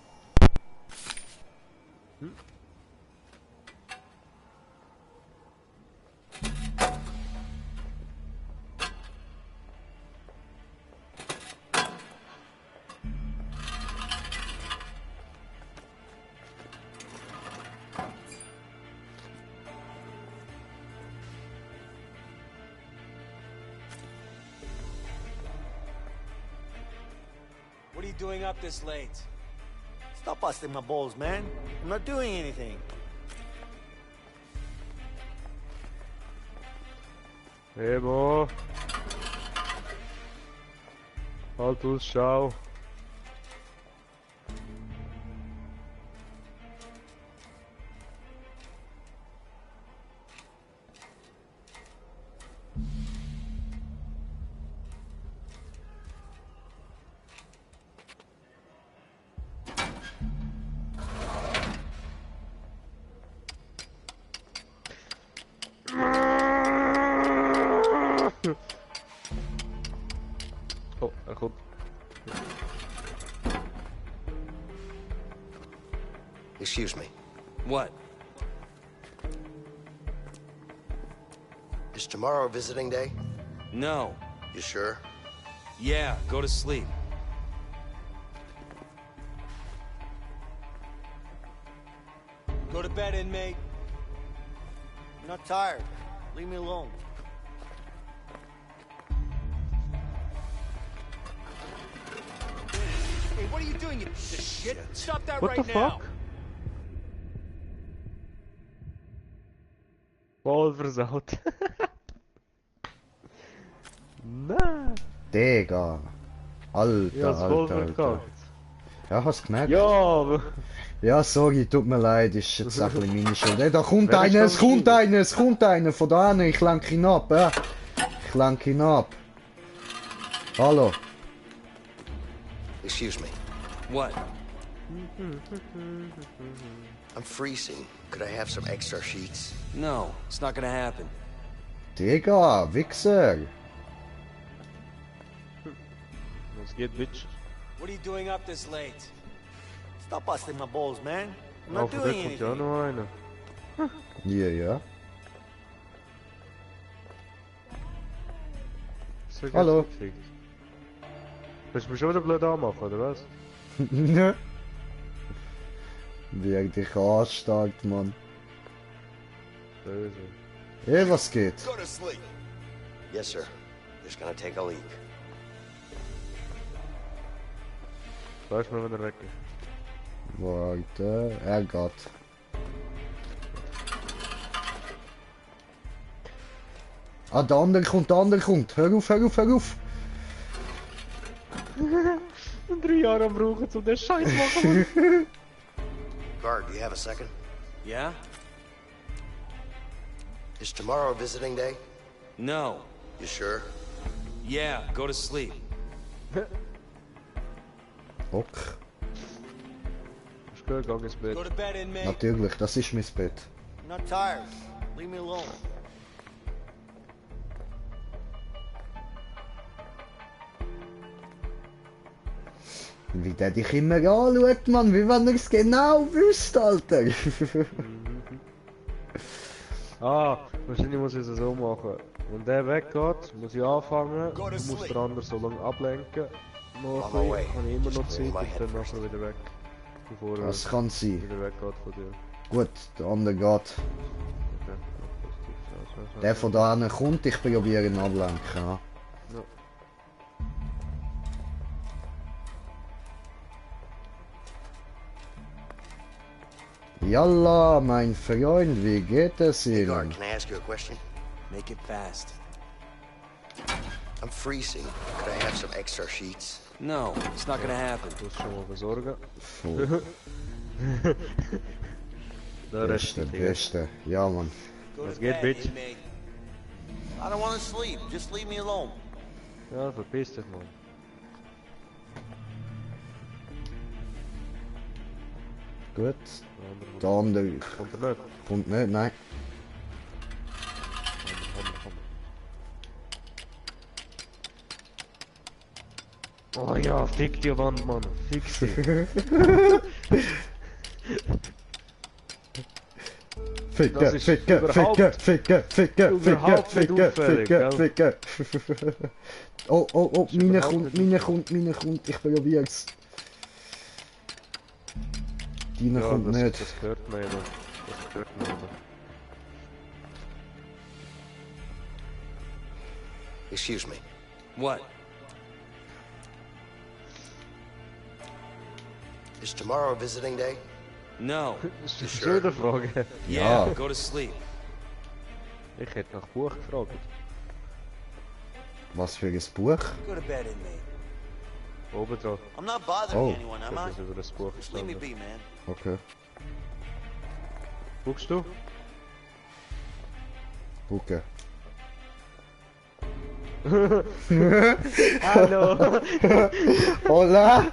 What are you doing up this late? Stop busting my balls, man. I'm not doing anything. Hey, Mo. Halt Ausschau. Oh, er kommt. Excuse me. What? Is tomorrow visiting day? No. You sure? Yeah, go to sleep. Go to bed, inmate. I'm not tired. Leave me alone. Hey, what are you doing, you piece of shit? Stop that What right the now. fuck? Voll versaut. Nein. Digga. Alter, Ja, das voll Alter, Alter. verkackt. Ja, hast du gemerkt? Ja, aber... Ja, sorry, tut mir leid, ist jetzt ein bisschen meine Schuld. Ey, da kommt Wer ist einer, das es kommt einer, es kommt einer von da hin, ich lenke ihn ab, ja. Ich lenke ihn ab. Hallo. Excuse me. What? I'm freezing. Could I have some extra sheets? No, it's not gonna happen. Digga, Wichser. Was geht, Bitch? What are you doing up this late? Stop busting my balls, man. I'm Oh, not von doing dort kommt ja auch anything. noch einer. Ja, ja. So geht's Hallo. gefickt. Willst du mich schon wieder blöd anmachen, oder was? Wie er dich anstarrt, Mann. Böse. Hey, was geht? Go to sleep. Yes, sir. Just gonna take a leak. Weißt du mal, wenn er weg ist? Warte, er geht. Ah, der andere kommt, der andere kommt. Hör auf, hör auf, hör auf. 3 Jahre am brauchen, um den Scheiß zu machen. Guard, do you have a second? Yeah? Is tomorrow visiting day? No. You sure? Yeah, go to sleep. Ok. Ist gut, geh ins Bett. Go to bed, inmate. Natürlich, das ist mein Bett. I'm not tired. Leave me alone. Wie der dich immer anschaut, Mann, wie wenn er es genau wüsste, Alter. Ah, wahrscheinlich muss ich es so machen. Wenn der weggeht, muss ich anfangen, Go to muss sleep. der andere so lange ablenken. Noch On my way. habe ich immer noch Just Zeit clear my und head dann first. nachher wieder weg. Bevor er Das kann sein. wieder weggeht von dir. Gut, der andere geht. Okay. Der von da hinten kommt, ich probiere ihn ablenken. Ja. Ja. Yalla, mein Freund, wie geht es Hey, Ihnen? guard, can I ask you a question? Make it fast. I'm freezing. Could I have some extra sheets? No, it's not gonna happen. Das schon mal besorgen. Voll. Der Rest Beste, ist hier. beste. Ja, Mann. Go Was to geht, bed, Bitch? inmate. I don't want to sleep. Just leave me alone. Ja, verpiss dich mal. Gut. Der andere Kommt er nicht? kommt nicht, nein. Oh ja, fick die Wand, Mann. Fick sie. Ficker, Das ist Ficker, überhaupt- Ficker, Ficker, Ficker, überhaupt Ficker, nicht Ficker, auffällig, Ficker, gell? Ficker. Oh, oh, oh, ist meine überhaupt kommt, nicht meine kommt, meine kommt. Ich probier's. Deine kommt das, nicht. das hört man eben. Das hört man eben. Excuse me. What? Is tomorrow a visiting day? No. Das ist schon eine Frage. Yeah, Ja. go to sleep. Ich hätte nach Buch gefragt. Was für ein Buch? Go to bed, inmate. Oben drauf. I'm not bothering Oh. anyone, am I? Das ist über das Buch Just leave me gestanden. be, man. Okay. Guckst du? Gucke. Hallo! Hola!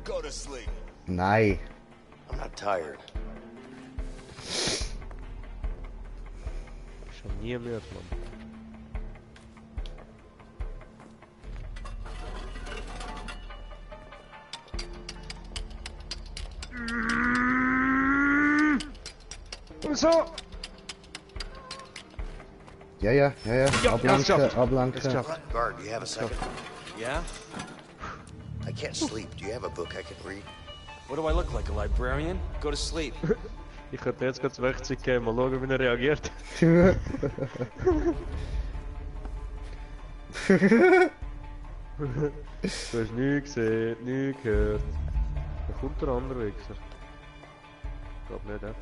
Go to sleep. Nein. I'm not tired. Schon nie mehr, Mann. So! Ja, ja, ja, ja. Ja, Ablenken, geschafft. ablenken. Geschafft. Guard, do you have a second? Yeah? I can't sleep. Do you have a book I can read? What do I look like, a librarian? Go to sleep. Ich könnte jetzt gerade das Werkzeug geben, mal schauen, wie er reagiert. Du hast nichts gesehen, nichts gehört. Da kommt der andere Wichser. Ich glaube nicht,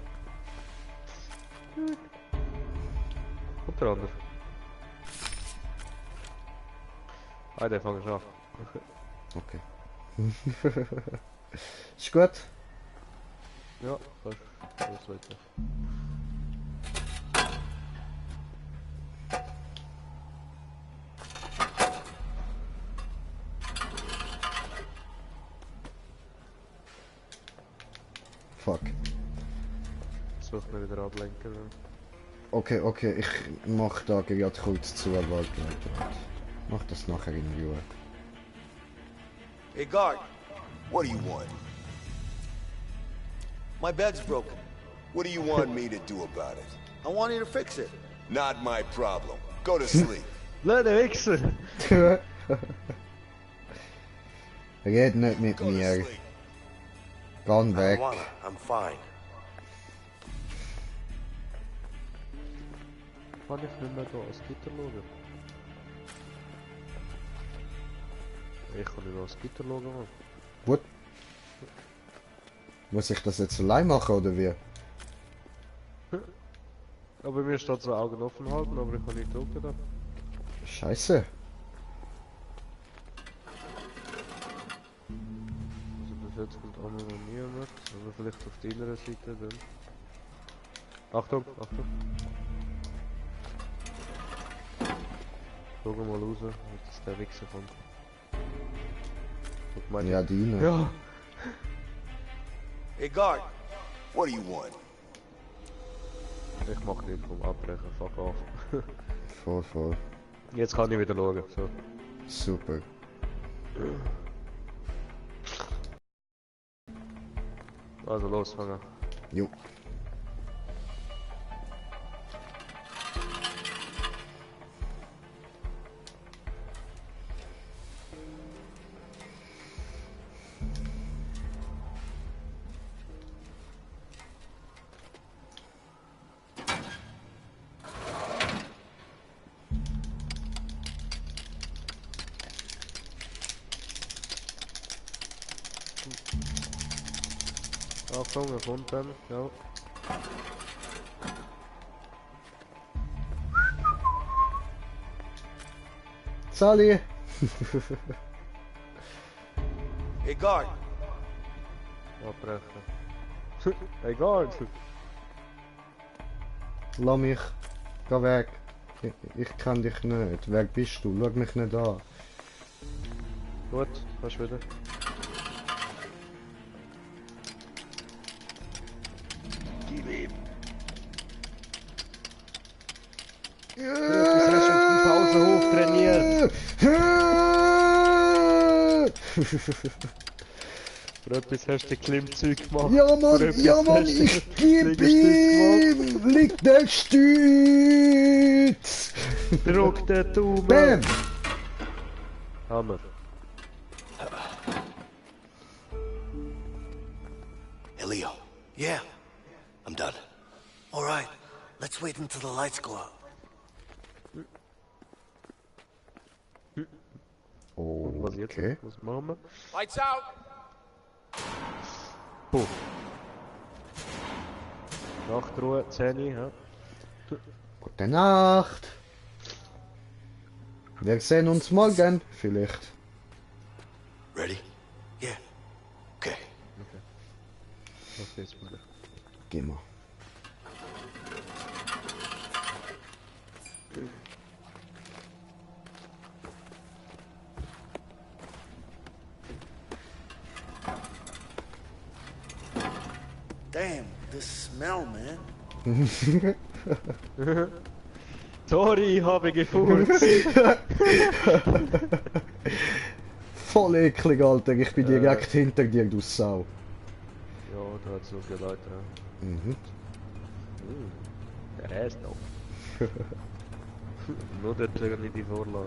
Kommt der andere. Ah, der fangt schon an. Okay. Ist gut? Ja, fast. Alles weiter. Fuck. Jetzt muss man wieder ablenken. Okay, okay, ich mach da gerade kurz zu, warte. Mach das nachher in Ruhe. Hey, guard. What do you want? My bed's broken. What do you want me to do about it? I want you to fix it. Not my problem. Go to sleep. Nein, der Wichser! Red nicht mit Go to mir. sleep. Geh I weg. don't wanna. I'm fine. Kann ich nicht mehr da ans Gitter schauen? Ich kann nicht ans Gitter schauen, Mann. Gut. Muss ich das jetzt allein machen oder wie? Aber mir steht so Augen offen halten, aber ich kann nicht drücken da. Scheiße. Also bis jetzt kommt auch noch niemand. Aber vielleicht auf der inneren Seite dann. Achtung, Achtung. Schau mal raus, dass der Wichser kommt. Guck mal. Ja, die. Ja! Hey, guard. What do you want? Ich mach nicht vom Abbrechen, fuck off. Voll, voll. Jetzt kann ich wieder schauen, so. Super. Also los, fangen. Jo. Achtung, er kommt dann, ja. Sally! Hey, guard. Abbrechen. Hey Guard! Lass mich. Geh weg. Ich kenn dich nicht. Wer bist du? Schau mich nicht an. Gut, kannst wieder. Gib ihm. Das hast du auf dem Pausenhof trainiert. Für etwas hast du Klimmzeug gemacht. Ja Mann, ich geb ihm! Liegt der Stütz! Druck den Daumen! Bam! Hammer. Hey, Leo. Yeah. I'm done. All right. Let's wait until the lights go out. Was jetzt? Okay. Was machen wir? Lights out! Puh. Nachtruhe, 10 Uhr, ja. Gute Nacht! Wir sehen uns morgen, vielleicht. Ready? Yeah. Okay. Was geht's wieder? Geh mal. Damn, this smell, man. Sorry, habe gefurzt. Voll eklig, Alter. Ich bin direkt hinter dir, du Sau. Ja, da hat so viele Leute. Ja. Mhm. Der ist noch. Nur der Träger nicht die Vorlage.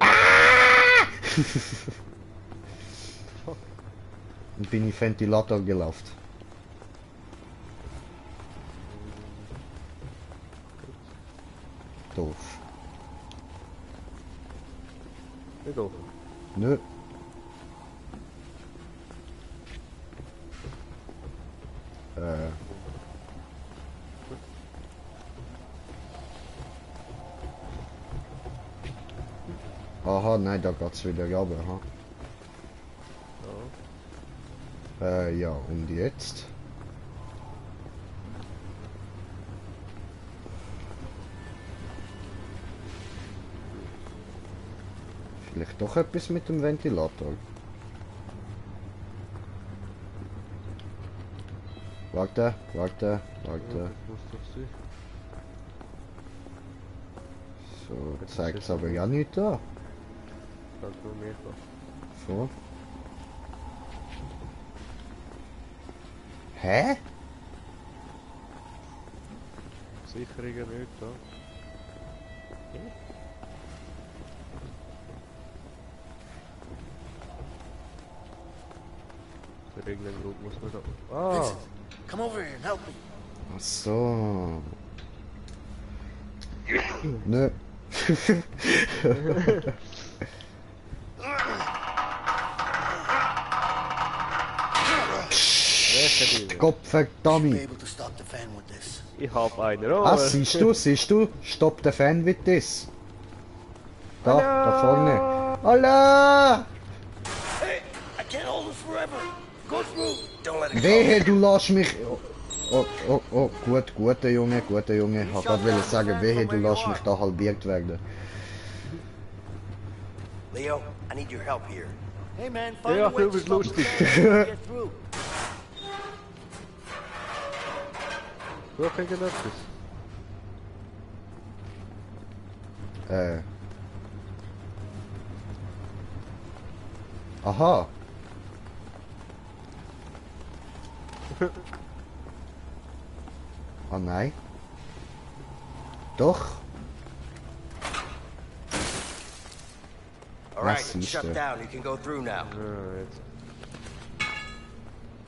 Und bin ich Ventilator gelaufen. Doof. Nicht offen. Nö. Aha, nein, da geht's wieder runter, ha? Ja, und jetzt? Vielleicht doch etwas mit dem Ventilator. Warte. Ja, das muss doch sein. So, zeigt's aber ja nicht da. Sag nur mir was. So. Hä? Sicherungen nicht da. Für irgendeinen Grund muss man da. Ah! Vincent, come over here and help me. Ach so. Nö. Gott Be verdammt. able to stop the fan with this. Ich hab einen Rohr. Ah, siehst du? Stopp der Fan with this. Da vorne. Allah! Hey, I can't hold it forever. Go through. Don't let it go. Wehe, du lässt mich... Oh, guter Junge. Ich hab gerade sagen, wehe, du lässt mich da halbiert werden. Leo, I need your help here. Hey, man, find Ja, a way du to bist stop the lustig. fan and get through. Such irgendetwas. Aha. Oh nein. Doch. All right, Was it's ist shut der? down. You can go through now. Ja, jetzt.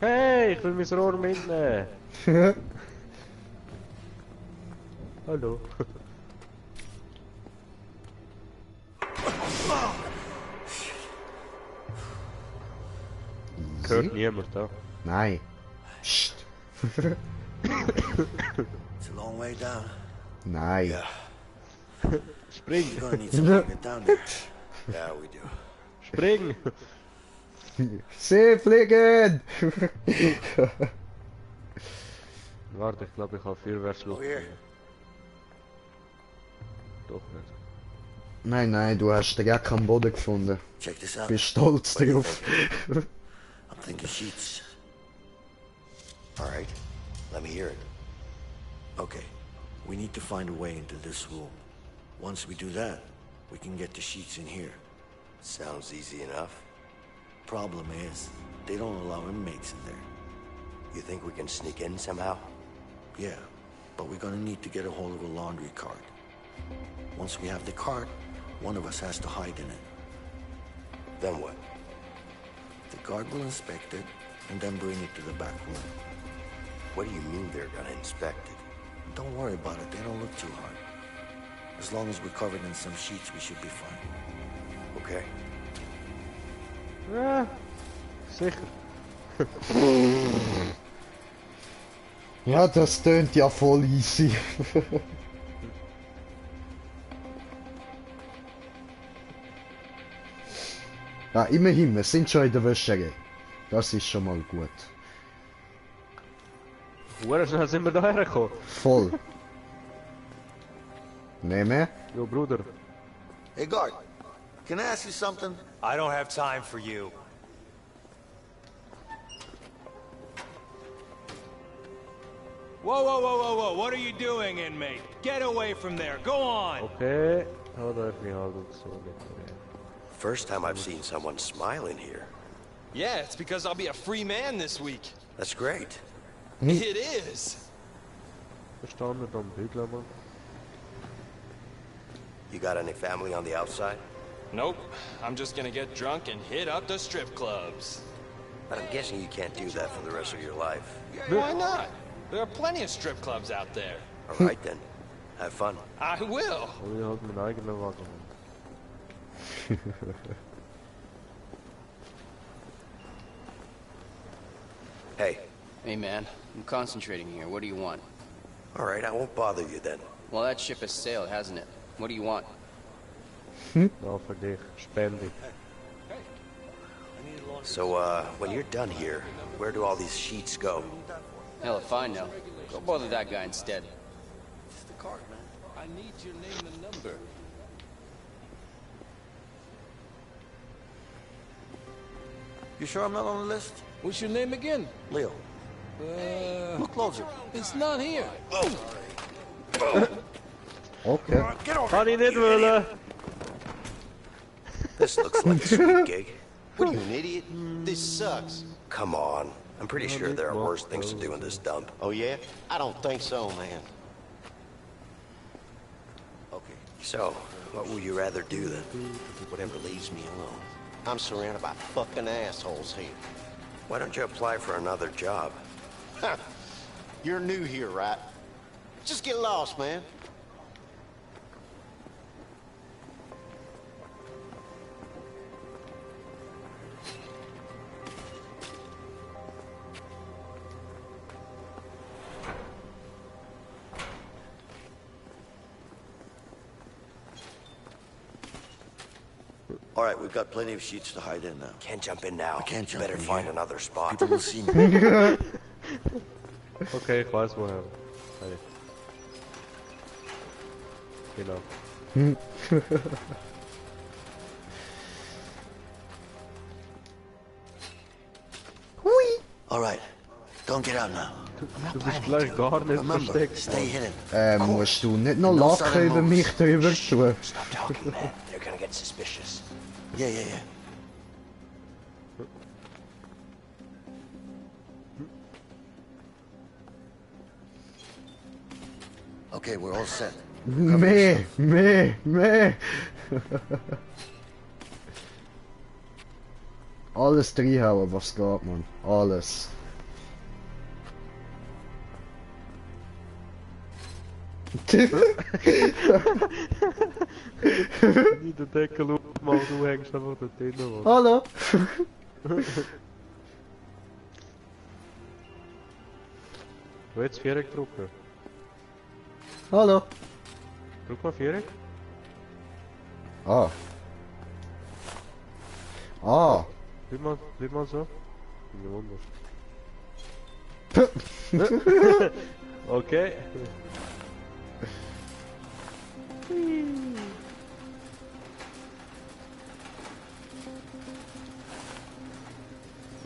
Hey, ich will mein Rohr mitnehmen. Hallo. Hört niemand da. Nein. Psst. It's a long way down. Nein. Yeah. Spring. You're gonna need something to get down there. Yeah, we do. Spring! See, fliegen! Warte, ich glaube, ich habe Feuerwehrschluss. Oh, here. Doch nicht. Nein, nein, du hast den Gag am Boden gefunden. Check this out. Bist stolz What do you drauf. think? I'm thinking sheets. Alright, let me hear it. Okay, we need to find a way into this room. Once we do that, we can get the sheets in here. Sounds easy enough. Problem is, they don't allow inmates in there. You think we can sneak in somehow? Yeah, but we're gonna need to get a hold of a laundry cart. Once we have the cart, one of us has to hide in it. Then what? The guard will inspect it, and then bring it to the back room. What do you mean they're gonna inspect it? Don't worry about it, they don't look too hard. As long as we're covered in some sheets, we should be fine. Okay. Ja, sicher. Ja, das tönt ja voll easy. Ja, immerhin, wir sind schon in der Wäscherei. Das ist schon mal gut. Hure schnell sind wir da hergekommen. Voll. Nehme. Jo, Bruder. Hey, guard, can I ask you something? I don't have time for you. Whoa, whoa, whoa, whoa, whoa, what are you doing, inmate? Get away from there, go on! Okay, hou daar even niet houden. First time I've seen someone smile in here. Yeah, it's because I'll be a free man this week. That's great. It is. Verstanden, dan bügeln man. You got any family on the outside? Nope. I'm just gonna get drunk and hit up the strip clubs. But I'm guessing you can't do that for the rest of your life. Why not? There are plenty of strip clubs out there. All right then. Have fun. I will. Oh, je had mijn eigen wagen. Hey. Hey, man. I'm concentrating here. What do you want? All right, I won't bother you then. Well, that ship has sailed, hasn't it? What do you want? Nou, voor dich. Spending. So, when you're done here, where do all these sheets go? Hell if I know. Go bother that guy instead. It's the cart, man. I need your name and number. You sure I'm not on the list? What's your name again? Leo. Look closer. It's not here. Okay. Kan hij dit willen? This looks like a sweet gig. What are you, an idiot? This sucks. Come on. I'm pretty sure there are worse things to do in this dump. Oh, yeah? I don't think so, man. Okay. So, what would you rather do then? Whatever leaves me alone. I'm surrounded by fucking assholes here. Why don't you apply for another job? Huh. You're new here, right? Just get lost, man. All right, we've got plenty of sheets to hide in now. Can't jump in now. I can't jump Better in find here. another spot. People will see me. Okay, ich weiß woher. Hey. Genau. All right, don't get out now. Du bist gleich gar nicht Remember, versteckt. stay hidden. Musst du nicht noch Lachen über mich drüber tun? Stop talking, man. They're gonna get suspicious. Yeah, yeah, yeah. Okay, we're all set. Meh. Alles reinhauen, was geht, man. Alles. Niet de dekkel op, maar du hängst einfach da drinnen. Hallo? Wo jetzt Viereck drücken? Hallo? Drück mal Viereck. Ah. Ah. Bleib mal so. Bin gewundert. Okay.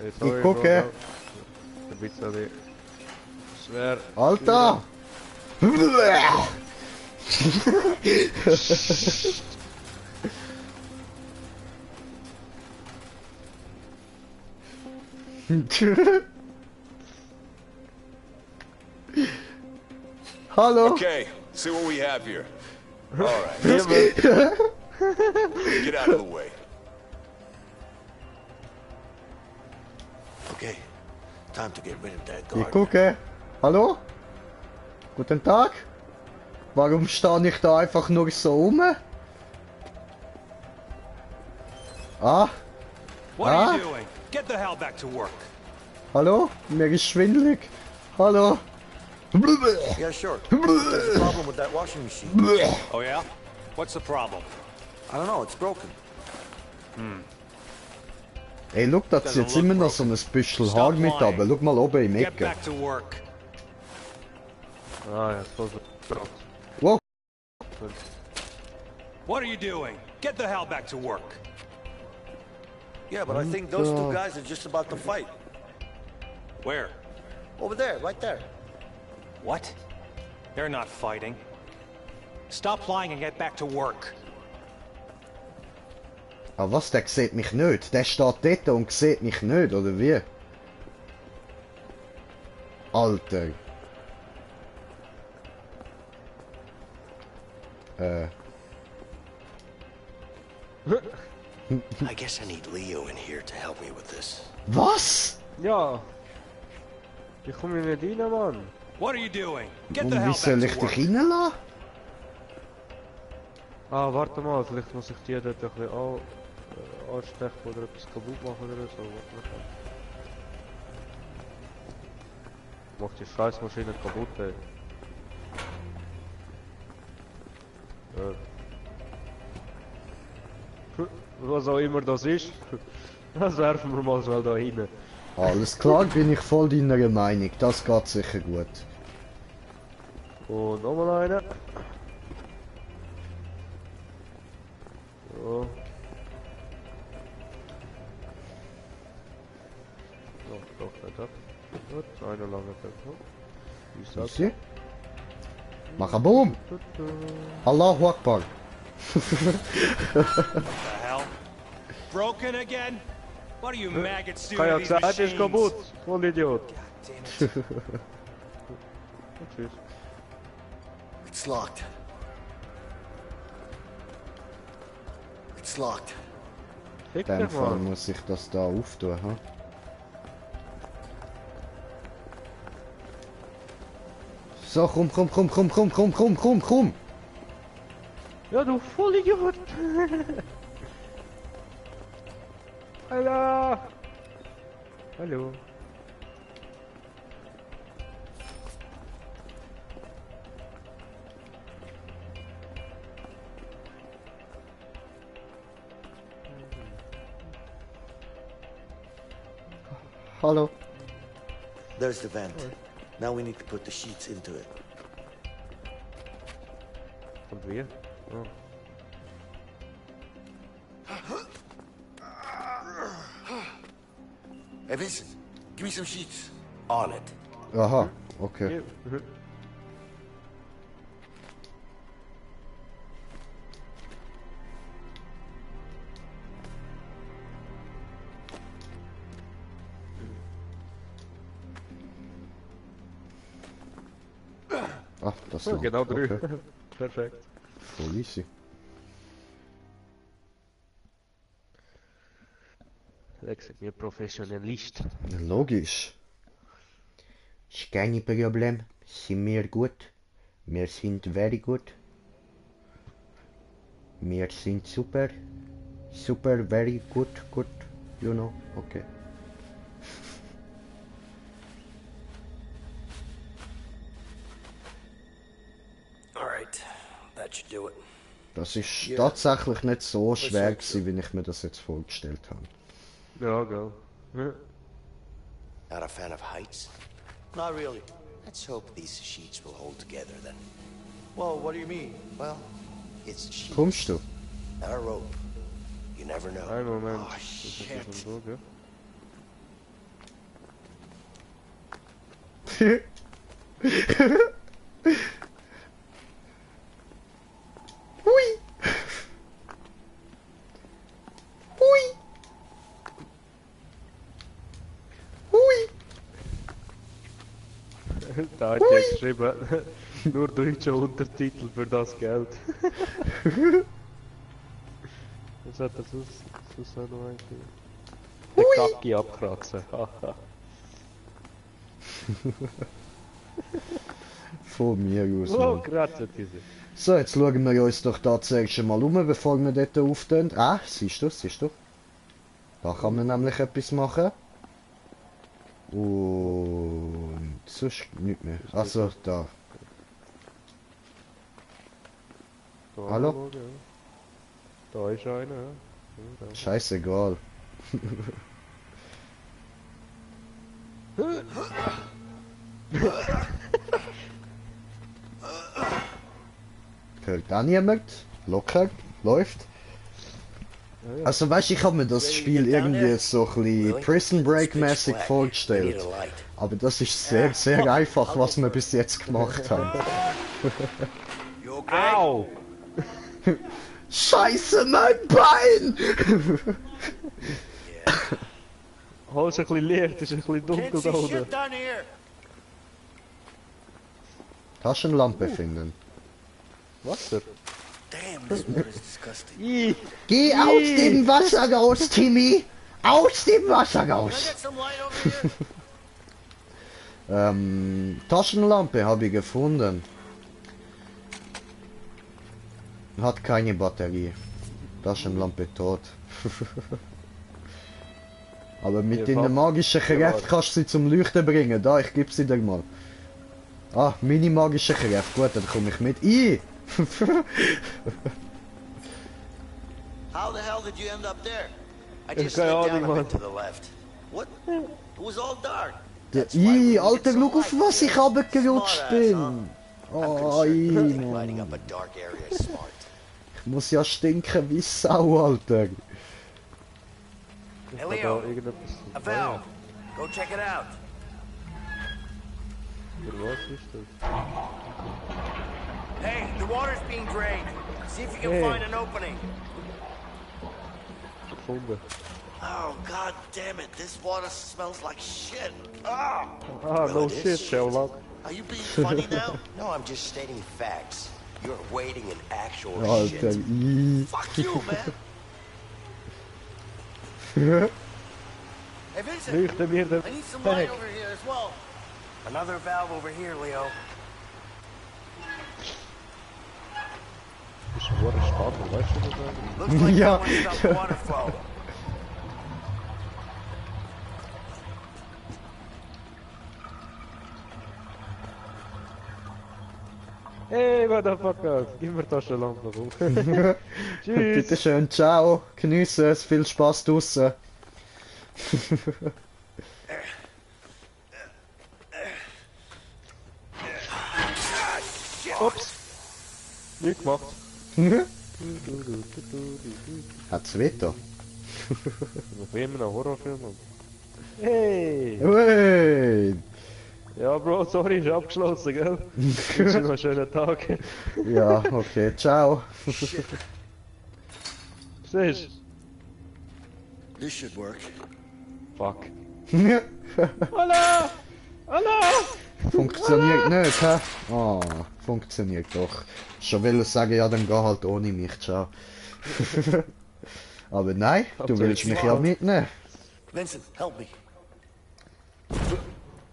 Ich gucke. Ein bisschen schwer. Alter! Hallo? Okay, see what we have here. All right. Get out of the way. Okay, time to get rid of that Ich guard. gucke. Hallo? Guten Tag? Warum stehe ich da einfach nur so rum? Ah? What are you doing? Get the hell back to work. Hallo? Mir ist schwindelig. Hallo? Yeah, sure. There's a problem with that washing machine. Oh yeah? What's the problem? I don't know, it's broken. Ey, schau, da zieht jetzt immer noch so ein bisschen Haar mit runter. Schau mal oben im Get Ecke. back to work. Ah ja, so. Wow. What are you doing? Get the hell back to work. Yeah, but I think those two guys are just about to fight. Where? Over there, right there. What? They're not fighting. Stop lying and get back to work. Aber was, der sieht mich nicht? Der steht dort und sieht mich nicht, oder wie? Alter. I guess I need Leo in here to help me with this. Was? Ja. Ich komme nicht rein, Mann. What are you doing? Get Und the hell wie soll back ich to dich work. reinlassen? Ah, warte mal, vielleicht muss ich die dort ein bisschen anstechen oder etwas kaputt machen oder so. Warte mal. Mach die Scheißmaschine kaputt, ey. Was auch immer das ist, das werfen wir mal schnell da rein. Alles klar, bin ich voll deiner Meinung. Das geht sicher gut. Und nochmal eine. So. Oh, doch, nicht ab. Gut, eine lange Tempo. Wie ist das? Easy. Mach a boom! Allahu Akbar! The hell? Broken again? What are you maggots doing Kann ja to these gesagt, ist machines? kaputt. Voll Idiot. Damn it. Tschüss. It's locked. It's locked. Fick In dem dich Fall mal. muss ich das da auftun, ha? So, komm! Ja, du Vollidiot! Hallo! Hallo! Hallo! There's the vent. Now we need to put the sheets into it. Und wir? Oh. Hey, Vincent, give me some sheets. On it. Aha, okay. Ach, das Ja, lang. genau drei. Okay. Perfekt. Voll easy. Wechselt mir Professionalist. Logisch. Ist kein Problem. Sind wir gut? Wir sind very good. Wir sind super. Super, very good, good. You know, okay. Alright, that should do it. Das ist tatsächlich nicht so schwer gewesen, wie ich mir das jetzt vorgestellt habe. Ja, gell. Ja. Not a fan of heights? Not really. Let's hope these sheets will hold together then. Well, what do you mean? Well, it's sheets. Kommst du? Not a rope. You never know. Einen Moment. Oh, Das ist shit. schon so, gell? Hui! Hui! Hui! Da hat er geschrieben, nur deutsche Untertitel für das Geld. Was hat er sonst noch eigentlich? Der Kacki abkratzen. Von mir aus. Oh, Mann. kratzt diese. So, jetzt schauen wir uns doch tatsächlich mal um, bevor wir dort auftun. Ah, siehst du. Da kann man nämlich etwas machen. Und sonst nichts mehr. Also, da. Da Hallo? ja. Da ist einer, ja. Ja, Scheißegal. Hört auch niemand? Locker? Läuft? ja. Also weißt, ich habe mir das Spiel irgendwie so ein bisschen Prison Break mäßig vorgestellt. Aber das ist sehr, sehr einfach, was wir bis jetzt gemacht haben. Au! Scheiße, mein Bein! Oh, ist ein bisschen Licht, ist ein bisschen dunkel da unten. Taschenlampe finden. Wasser? Damn, this water is disgusting. Geh aus dem Wasser raus, Timmy! Aus dem Wasser Can I raus! get some light over here? Taschenlampe habe ich gefunden. Hat keine Batterie. Taschenlampe tot. Aber mit den magischen Kräften kannst du sie zum Leuchten bringen. Da, ich gebe sie dir mal. Ah, meine magische Kräfte. Gut, dann komme ich mit. How the hell did you end up there? I just keine slid down Ahnung, a Mann. bit to the left. What? It was all dark. Alter, schau auf was ich runtergerutscht bin. Oh, Lighting up Mann. a dark area is smart. Ich muss ja stinken wie Sau, Alter. Hey Leo, a valve. Go check it out. Für was ist das? Hey, the water's being drained. See if you can Hey. find an opening. Gefunden. Oh, god damn it. This water smells like shit. Ah! Ah, no shit, Sherlock. Are you being funny now? No, I'm just stating facts. You're wading in actual Alter, shit. Fuck you, man. Hey, Vincent. Leuchte mir den I need some light Weg. over here as well. Another valve over here, Leo. Ist ein Water Starter, weißt du das eigentlich? Looks like Ja. that one stopped water flow. Hey, Motherfucker, gib mir Taschenlampe, komm. Tschüss. Bitte schön, ciao. Genieße es, viel Spaß draussen. Ups. Nicht gemacht. Hat's Wetter? Noch immer ein Horrorfilm. Hey! Hey! Ja, Bro, sorry, ist abgeschlossen, gell? Wünsche dir noch einen schönen Tag. Ja, okay, ciao. Siehst This should work. Fuck. Hallo! Hallo! Funktioniert nicht, hä? Ah, funktioniert doch. Schon will ich sagen, ja, dann geh halt ohne mich, ciao. Aber nein, du willst mich ja mitnehmen. Vincent, help me.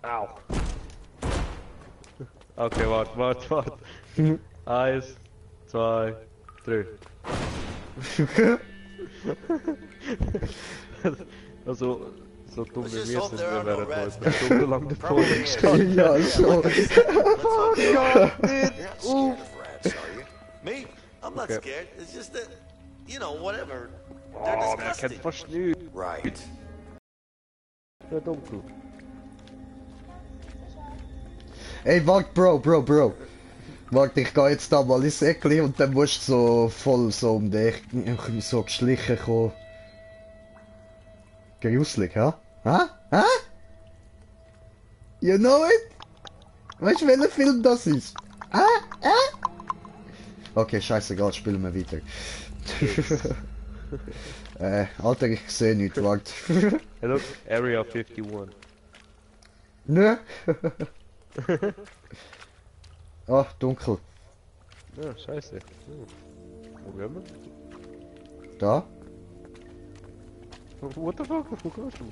Au. Okay, warte. 1, 2, 3. Also, so dumm wie wir sind, wir wären noch eine Stunde lang den Folge gestanden. Ja, so. Oh god, dude. You're not scared of rats, are you? Me? I'm not Okay. scared. It's just that, you know, whatever. They're Oh, man disgusting. kennt fast nichts. Right. nur dunkel. Ey, warte, Bro. Warte, ich geh jetzt da mal ins Eckli und dann musst du so voll so um die Ecke so geschlichen kommen. Gruselig, ha? Ha? You know it? Weißt du, welcher Film das ist? Okay, scheißegal, spielen wir weiter. Alter, ich sehe nichts, warte. Hey, look, Area 51. Nö. Ah, dunkel. Ja, scheiße. Wo gehen wir? Da? What the fuck? Wo kommst du?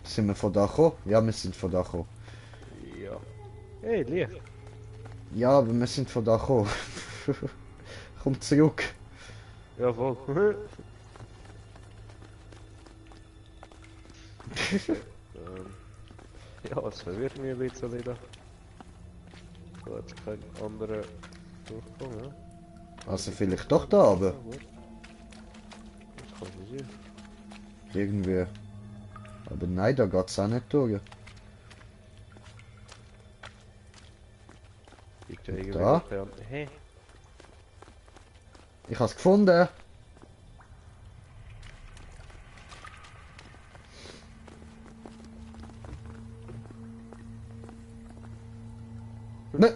Sind wir von da gekommen? Ja, wir sind von da gekommen. Ja. Hey, Licht. Ja, aber wir sind von da gekommen. Komm zurück. Ja, voll. Ja, es verwirrt mich ein bisschen wieder. So, jetzt kein anderer durchkommen, ja? Also vielleicht doch da, aber Das kann nicht sein. irgendwie. Aber nein, da geht's auch nicht durch. Liegt ja irgendwie Da? Hey. Ich hab's gefunden. Ne,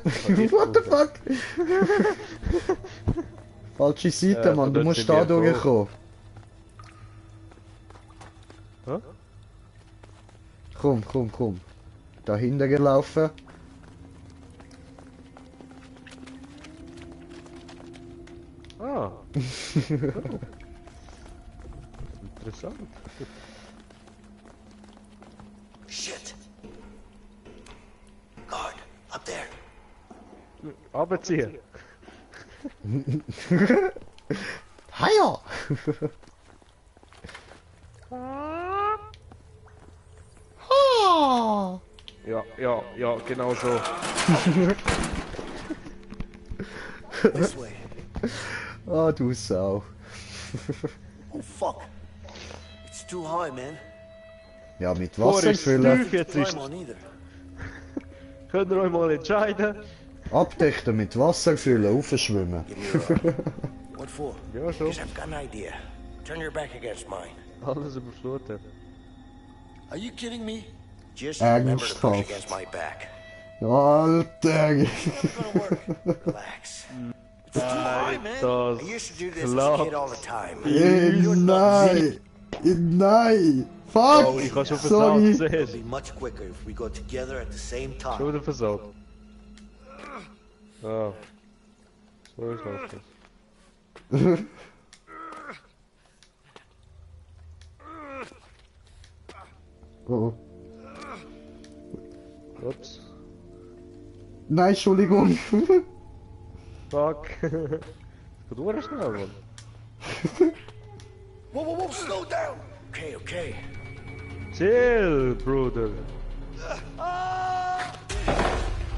what the fuck? Falsche Seite, Mann, du musst da durchkommen. Hä? Komm. Dahinter gelaufen. Ah. Oh. Interessant. Shit. Guard, up there. Abziehen. Higher! Ja, genau so. This way. Ah, du Sau. Oh fuck. It's too high, man. Ja, mit Wasser füllen. Jetzt ist... Climb on either. Könnt ihr euch mal entscheiden? Abdichten, mit Wasser füllen, aufschwimmen. Give me your arm. What for? Ja, schon. Because I've got an idea. Turn your back against mine. Alles überflutet. Are you kidding me? Just remember to push Ernsthaft. against my back. Alter! It's gonna work. Relax. It's too high, man. I used to do this as a kid all the time. Nein! Nein! Fuck! Oh, ich hab schon Sorry! versaut, It'll siehst be much quicker if we go together at the same Schon time. wieder versaut. Ah. So ist das. Oh. Ups. Nein, Entschuldigung! Fuck. Geht nur schnell, Mann. Whoa, slow down. Okay. Chill, Bruder.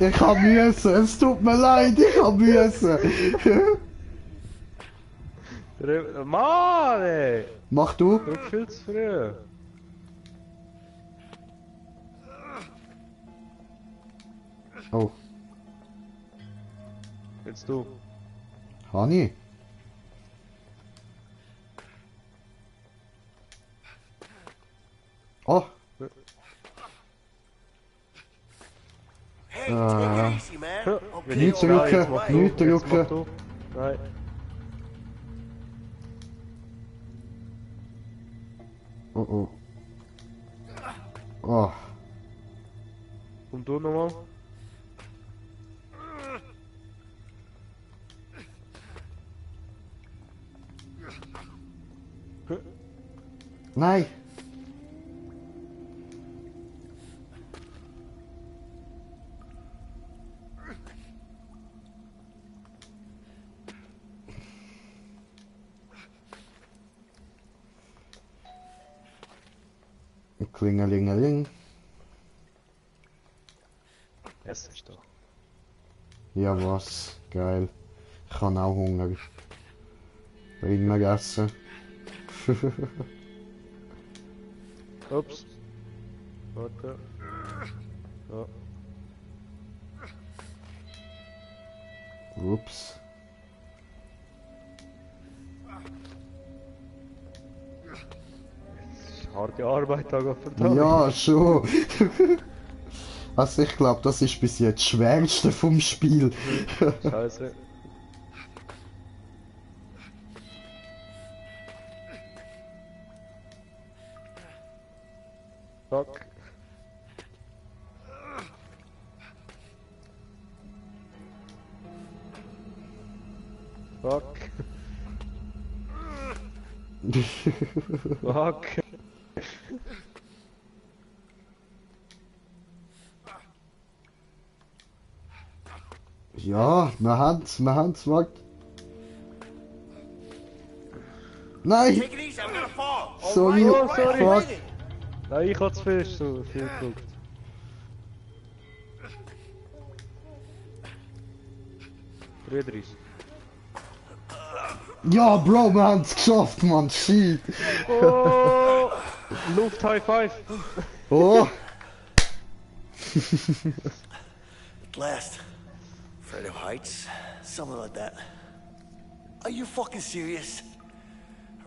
Ich hab müssen, es tut mir leid, ich hab müssen! Mann, ey! Mach du? Du bist viel zu früh. Oh, Jetzt du. Hani? Oh! Hey, take it easy, man. Okay, Nicht all right, drücken, all right. nicht Jetzt mach drücken. du. Nein. Oh. Oh. Und du nochmal. Nein! Klingelingeling. Es ist doch. Ja was, geil. Ich habe auch Hunger. Bring mir Essen. Ups. Warte. Ja. Ups. Harte Arbeit, da verdammt. Ja, schon. Also ich glaube, das ist bis jetzt das Schwerste vom Spiel. Scheiße. Fuck. Fuck. Fuck. Ja, wir haben's, wagt. Nein! Take it easy, I'm gonna fall. Sorry, Oh, sorry. fuck. Nein, ich hab's fest so viel geguckt. Friedrich. Ja, Bro, wir haben's geschafft, Mann, shit. Oh! Luft High Five! Oh! At last. Afraid of heights? Something like that. Are you fucking serious?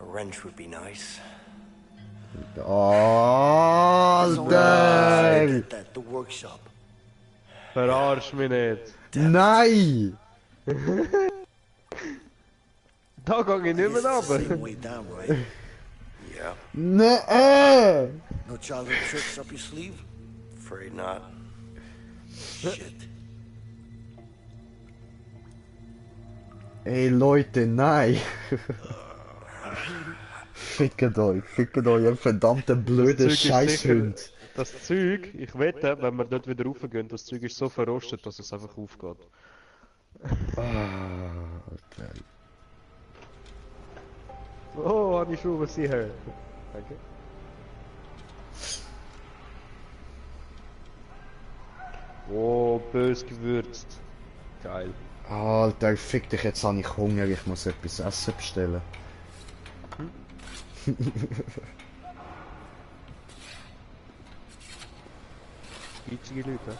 A wrench would be nice. Alter! Get that, the workshop. Verarsch mich nicht! Nein! Da geh ich nicht mehr Same runter! way down, right? Yeah. Nee! No childhood tricks up your sleeve? Afraid not. Shit. Ey Leute, nein! Fickt euch, ihr verdammte blöde Scheißhund! Das Zeug, ich wette, wenn wir dort wieder raufgehen, das Zeug ist so verrostet, dass es einfach aufgeht. Alter. Oh, habe ich schon was sie hört. Danke. Oh, bös gewürzt. Geil. Alter, fick dich, jetzt habe ich Hunger, ich muss etwas essen bestellen. Geizige Leute.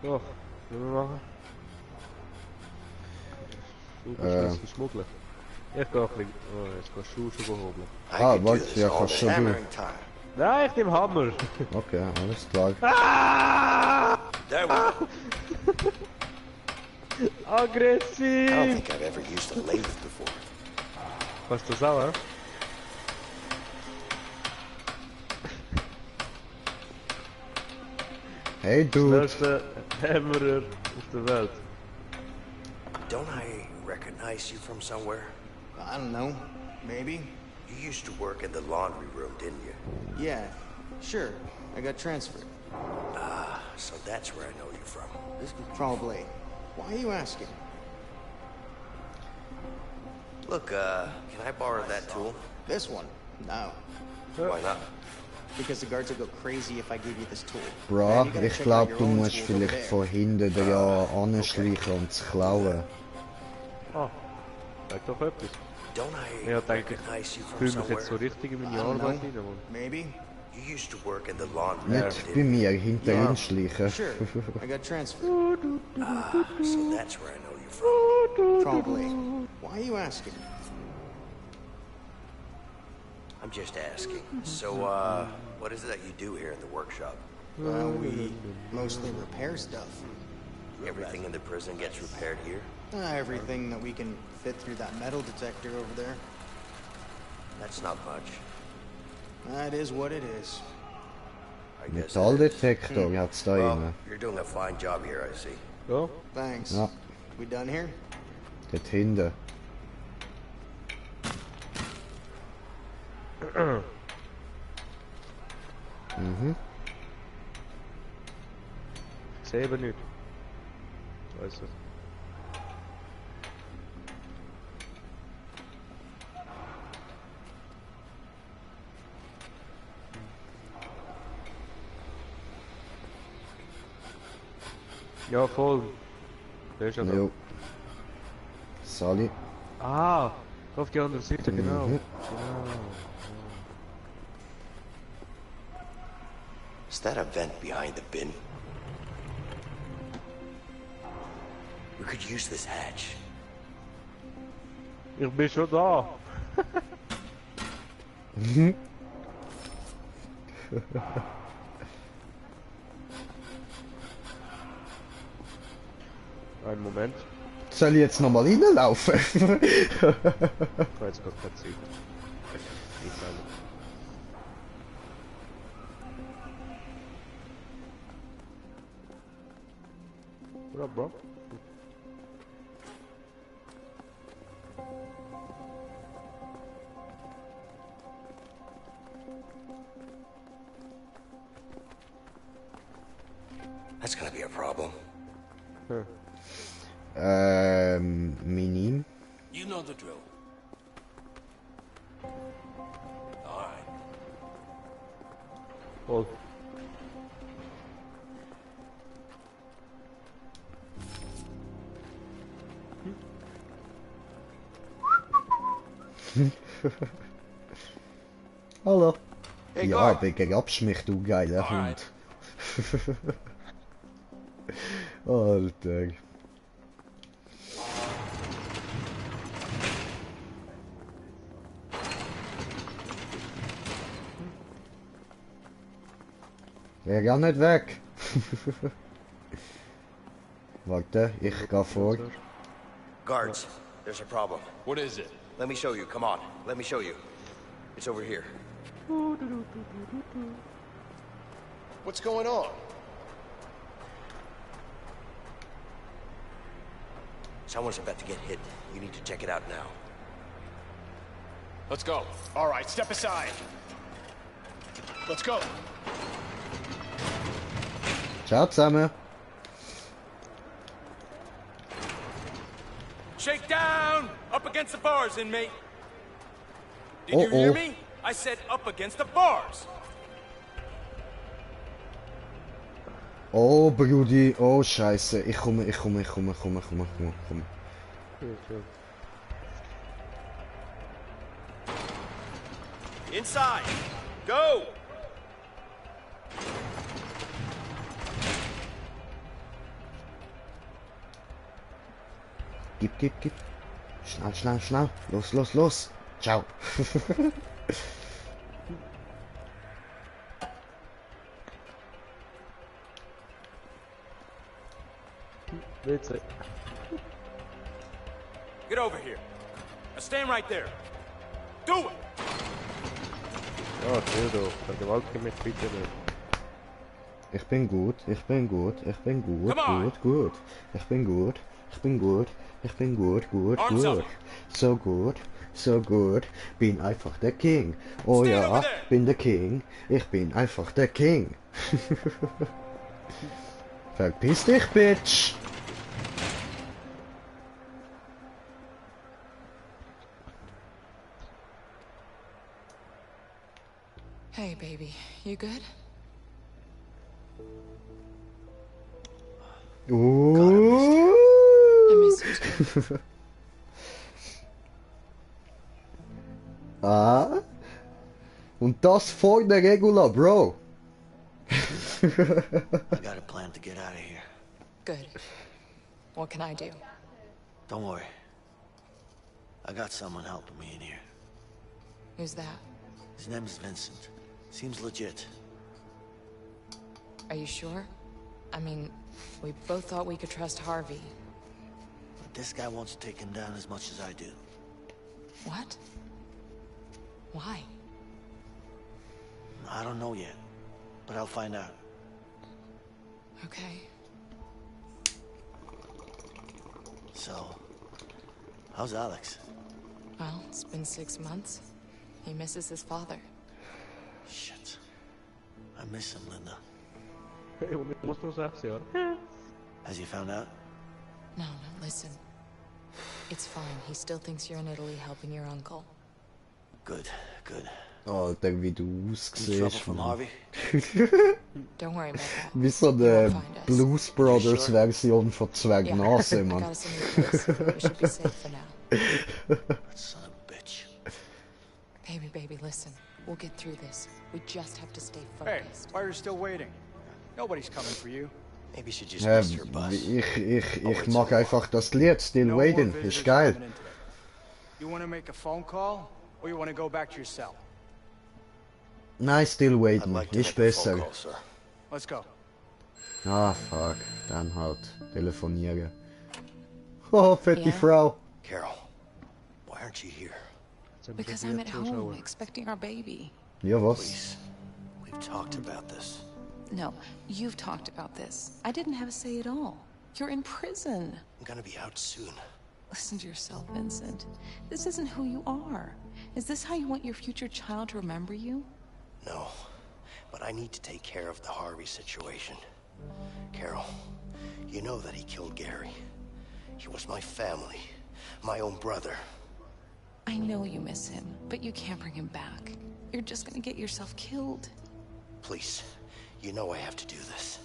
Doch, was wir machen? Du kannst was schmuggeln. Ich geh ein bisschen... Oh, jetzt kannst du schon hobeln. Ah, warte, ja, kannst schon du. Nein, ich nehm Hammer! Okay, alles klar. Ah! There we go. I don't Aggressiv! think I've ever used a lathe before. Was du sauer? Hey Dude! Schnellste Hammerer auf der Welt. Don't I recognize you from somewhere? I don't know. Maybe? You used to work in the laundry room, didn't you? Yeah. Sure. I got transferred. Ah, so that's where I know you from. Probably. Why are you asking? Look, can I borrow that tool? This one? No. Why not? Because the guards will go crazy if I give you this tool. Bro, And you gotta ich check out glaube, your du own musst tools over vielleicht there. von hinten da ja anschleichen und es klauen. Ah, sag doch etwas. Don't I Ja, denke ich. recognize you from Fühle mich somewhere? jetzt so richtig in I meine don't Arbeit know. rein, Mann. Maybe? You used to work in the laundry room, Nicht bei didn't you? mir, hinter Ja. uns schleichen. Sure. I got transferred. Ah, so that's where I know you from. Probably. Why are you asking? I'm just asking. So, what is it that you do here in the workshop? Well, we mostly repair stuff. Everything in the prison gets repaired here? Everything that we can fit through that metal detector over there. That's not much. That is what it is. I guess. Metalldetektor hat's da Well, innen. you're doing a fine job here, I see. Ja? Thanks. Ja, We done here? dort hinten. Mhm. Ich sehe eben nichts. Weißt du. Ja, voll. Der ist ja da. Jo. Sally. Ah, auf die andere Seite, genau. Mhm. Is that a vent behind the bin? We could use this hatch. Ich bin schon da. Einen Moment. Soll ich jetzt nochmal reinlaufen? Ich habe jetzt gerade keine Zeit. Nicht alle. What up, bro? That's gonna be a problem. Minim. You know the drill. All right. Oh. Hallo. Hey, Ja, Gar. Digga, grabst mich, du geiler Hund. Alter. Er geht nicht weg. Warte, ich geh vor. Guards, there's a problem. What is it? Let me show you. Come on. Let me show you. It's over here. What's going on? Someone's about to get hit. You need to check it out now. Let's go. All right, step aside. Let's go. Ciao zusammen. Shake down! Up against the bars, inmate! Did Oh, you hear oh. me? I said up against the bars! Oh, Brudi. Oh, Scheiße. Ich komme. Inside! Go! Gib. Schnell. Los. Ciao. Bitte. Get over here. Now stand right there. Do it! Ja, Dildo, vergewaltige mich bitte nicht. Ich bin gut. Ich bin gut. Come on. Gut. Ich bin gut. Arms up. So gut. Bin einfach der King. Oh Stand ja, over there. bin der King. Ich bin einfach der King. Verpiss dich, Bitch. Hey, baby. You good? I miss you too. Ah. Und das vor der Regula, Bro. I got a plan to get out of here. Good. What can I do? Don't worry. I got someone helping me in here. Who's that? His name is Vincent. Seems legit. Are you sure? I mean, we both thought we could trust Harvey. But this guy wants to take him down as much as I do. What? Why? I don't know yet, but I'll find out. Okay. So, how's Alex? Well, it's been 6 months. He misses his father. Shit. I miss him, Linda. Ich muss nur 6 Jahre. Has he found out? No, listen. It's fine. He still thinks you're in Italy helping your uncle. Good. Alter, wie du Any trouble aussiehst. from Mann. Harvey? Don't worry about that. Wie so He eine won't find us. Blues Brothers Version von Zwerg Yeah, Nase, I Mann. got us a new place. We should be safe for now. Son of a bitch. Baby, listen. We'll get through this. We just have to stay Hey, focused. why are you still waiting? Nobody's coming for you. Maybe she just missed her bus. Ich mag einfach das Lied Still Waiting. Ist geil. You want to make a phone call, or you want to go back to your cell? Nein, Still Waiting. Ist besser. Let's go. Ah, fuck. Dann halt. Telefonieren. Oh, fette Ja? Frau. Carol, why aren't you here? Because I'm at home, expecting our baby. Ja, was? We've talked about this. No, you've talked about this. I didn't have a say at all. You're in prison. I'm gonna be out soon. Listen to yourself, Vincent. This isn't who you are. Is this how you want your future child to remember you? No, but I need to take care of the Harvey situation. Carol, you know that he killed Gary. He was my family, my own brother. I know you miss him, but you can't bring him back. You're just gonna get yourself killed. Please, you know I have to do this.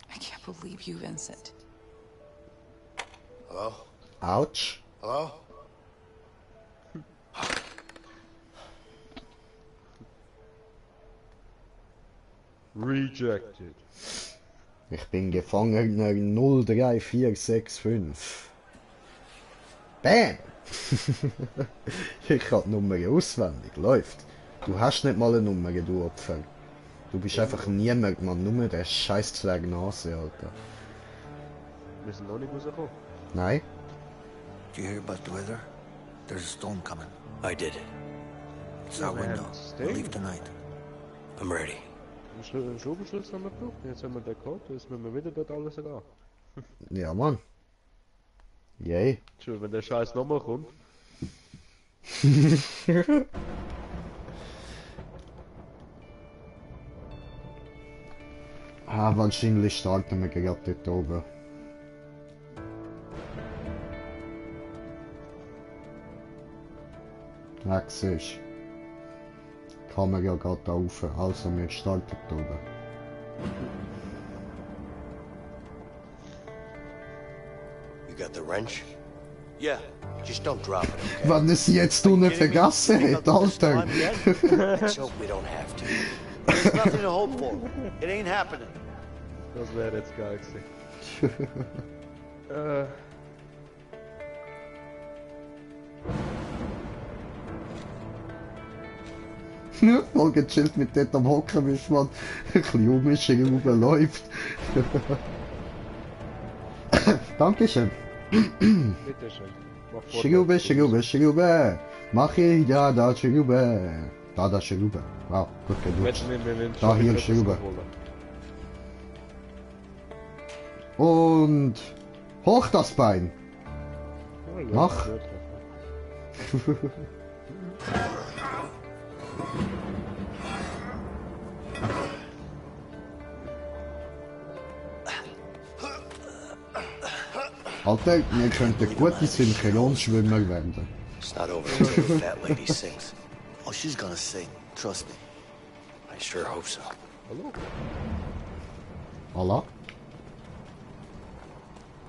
I can't believe you, Vincent. Hello? Ouch. Hello? Rejected. Ich bin Gefangener 03465. Bam! Ich hab die Nummer auswendig. Läuft. Du hast nicht mal eine Nummer, du Opfer. Du bist einfach niemand, man. Nur der scheiß Zwergnase, Alter. Wir sind noch nicht rausgekommen. Nein? Did you hear about the weather? There's a storm coming. I did. It's our window. We'll leave tonight. I'm ready. Einen Schulbeschluss haben wir gebraucht. Jetzt haben wir den gehabt. Jetzt müssen wir wieder dort alles gehen. Ja, Mann. Yay. Schön, wenn der Scheiß nochmal kommt. Wahrscheinlich starten wir gerade dort oben. Ja, siehst. Kann man ja gerade da rauf. Also, wir starten dort oben. You got the wrench? Yeah, just don't drop it, okay? Wenn es jetzt unten vergessen hat, Alter. Let's hope we don't have to. There's nothing to hope for. It ain't happening. Das wäre jetzt geil gewesen. Voll gechillt mit dort am Hocken, wie man ein bisschen umischen läuft. Dankeschön. Bitteschön. Schraube, Schraube, Schraube. Mach ich, ja, da, Schraube. Da, Schraube. Wow, gut geduscht. Da, hier, Schraube. Und hoch das Bein. Mach. Alter, wir könnten gute Synchronschwimmer werden. It's not over until that lady sings. Oh, she's gonna sing. Trust me. I sure hope so. Hallo? Allah?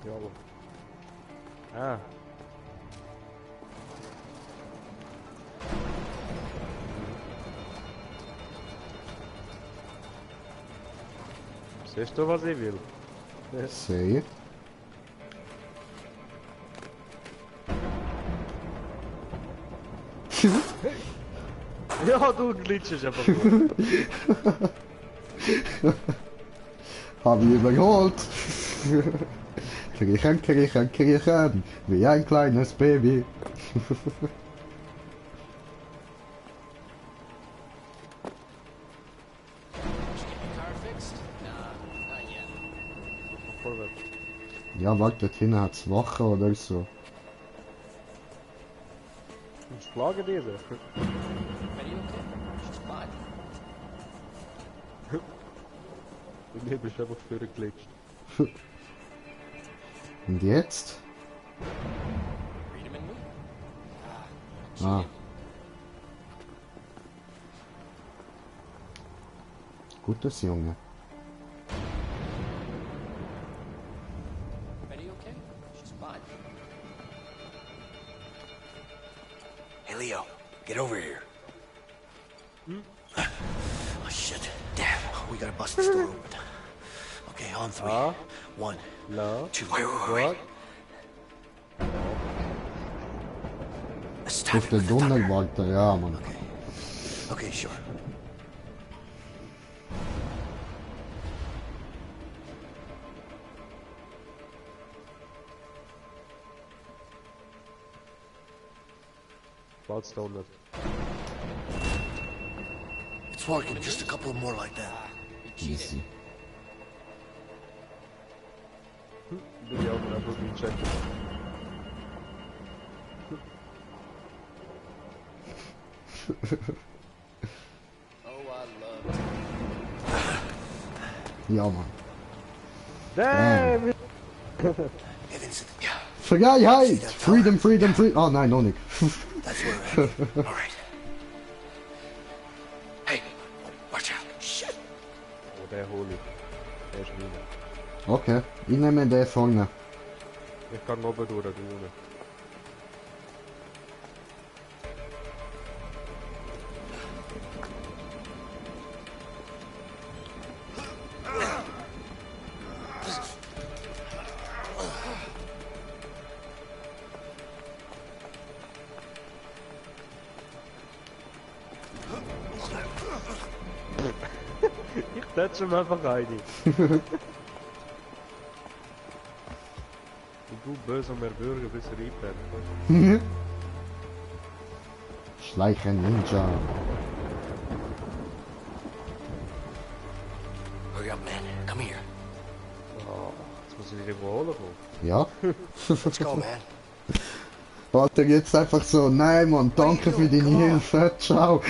Ja, aber. Ah. Siehst du, was ich will? Sehe. Ja, du glitschst einfach nur. Hab ich überholt. Kriechen, kriechen, kriechen. Wie ein kleines Baby. Ja, warte, dort hinten hat's Wache oder so. Ich schlage diese. Und hier bist du einfach vorgeglitscht. Und jetzt? Ah. Gutes Junge. Oh shit. Damn, we gotta bust this door open. Okay, on 3. 1, 2, wait. Auf den Tunnel warten, ja, Mann. Okay, sure. Wart's da unten. It's working, just a couple more like that. Easy. Will ich auch mal wirklich checken. Ja, Mann. Damn! Freiheit! Freedom, freedom, freedom. Oh nein, noch nicht. That's where we're Alright. Hey, watch out. Shit. Oh, der hol ich. Der ist meine. Okay, ich nehme den vorne. Ich kann oben durch, du unten. Ich tätsche ihm einfach rein. Und du böser mehr Bürger bis reinbrennt. Schleichen Ninja. Hurry up, man. Come here. Oh, jetzt muss ich irgendwo holen kommen. Ja. Let's go, man. Walter jetzt einfach so, nein Mann, danke für deine Hilfe, ciao.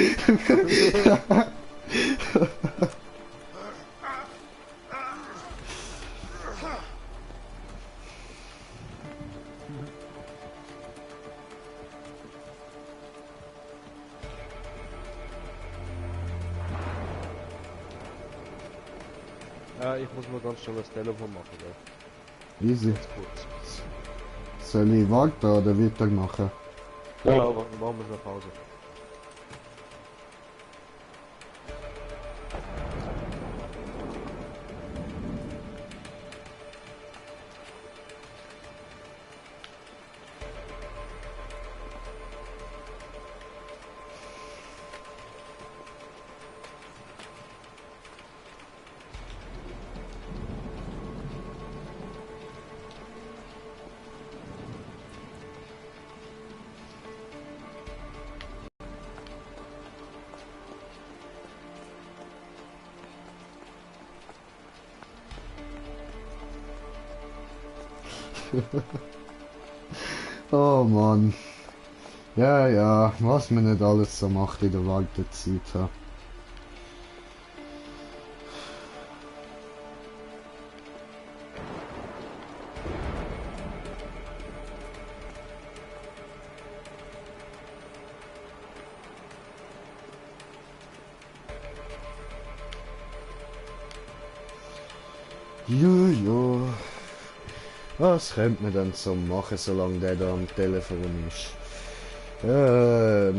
Ja, ich muss nur ganz schnell das Telefon machen, gell? Easy. Ganz kurz. Soll ich warten oder weitermachen? Ja, machen wir eine Pause. Oh Mann. Ja, ja, was man nicht alles so macht in der Wartezeit. Ja. Jojo. Was könnte man dann so machen, solange der da am Telefon ist? Ja.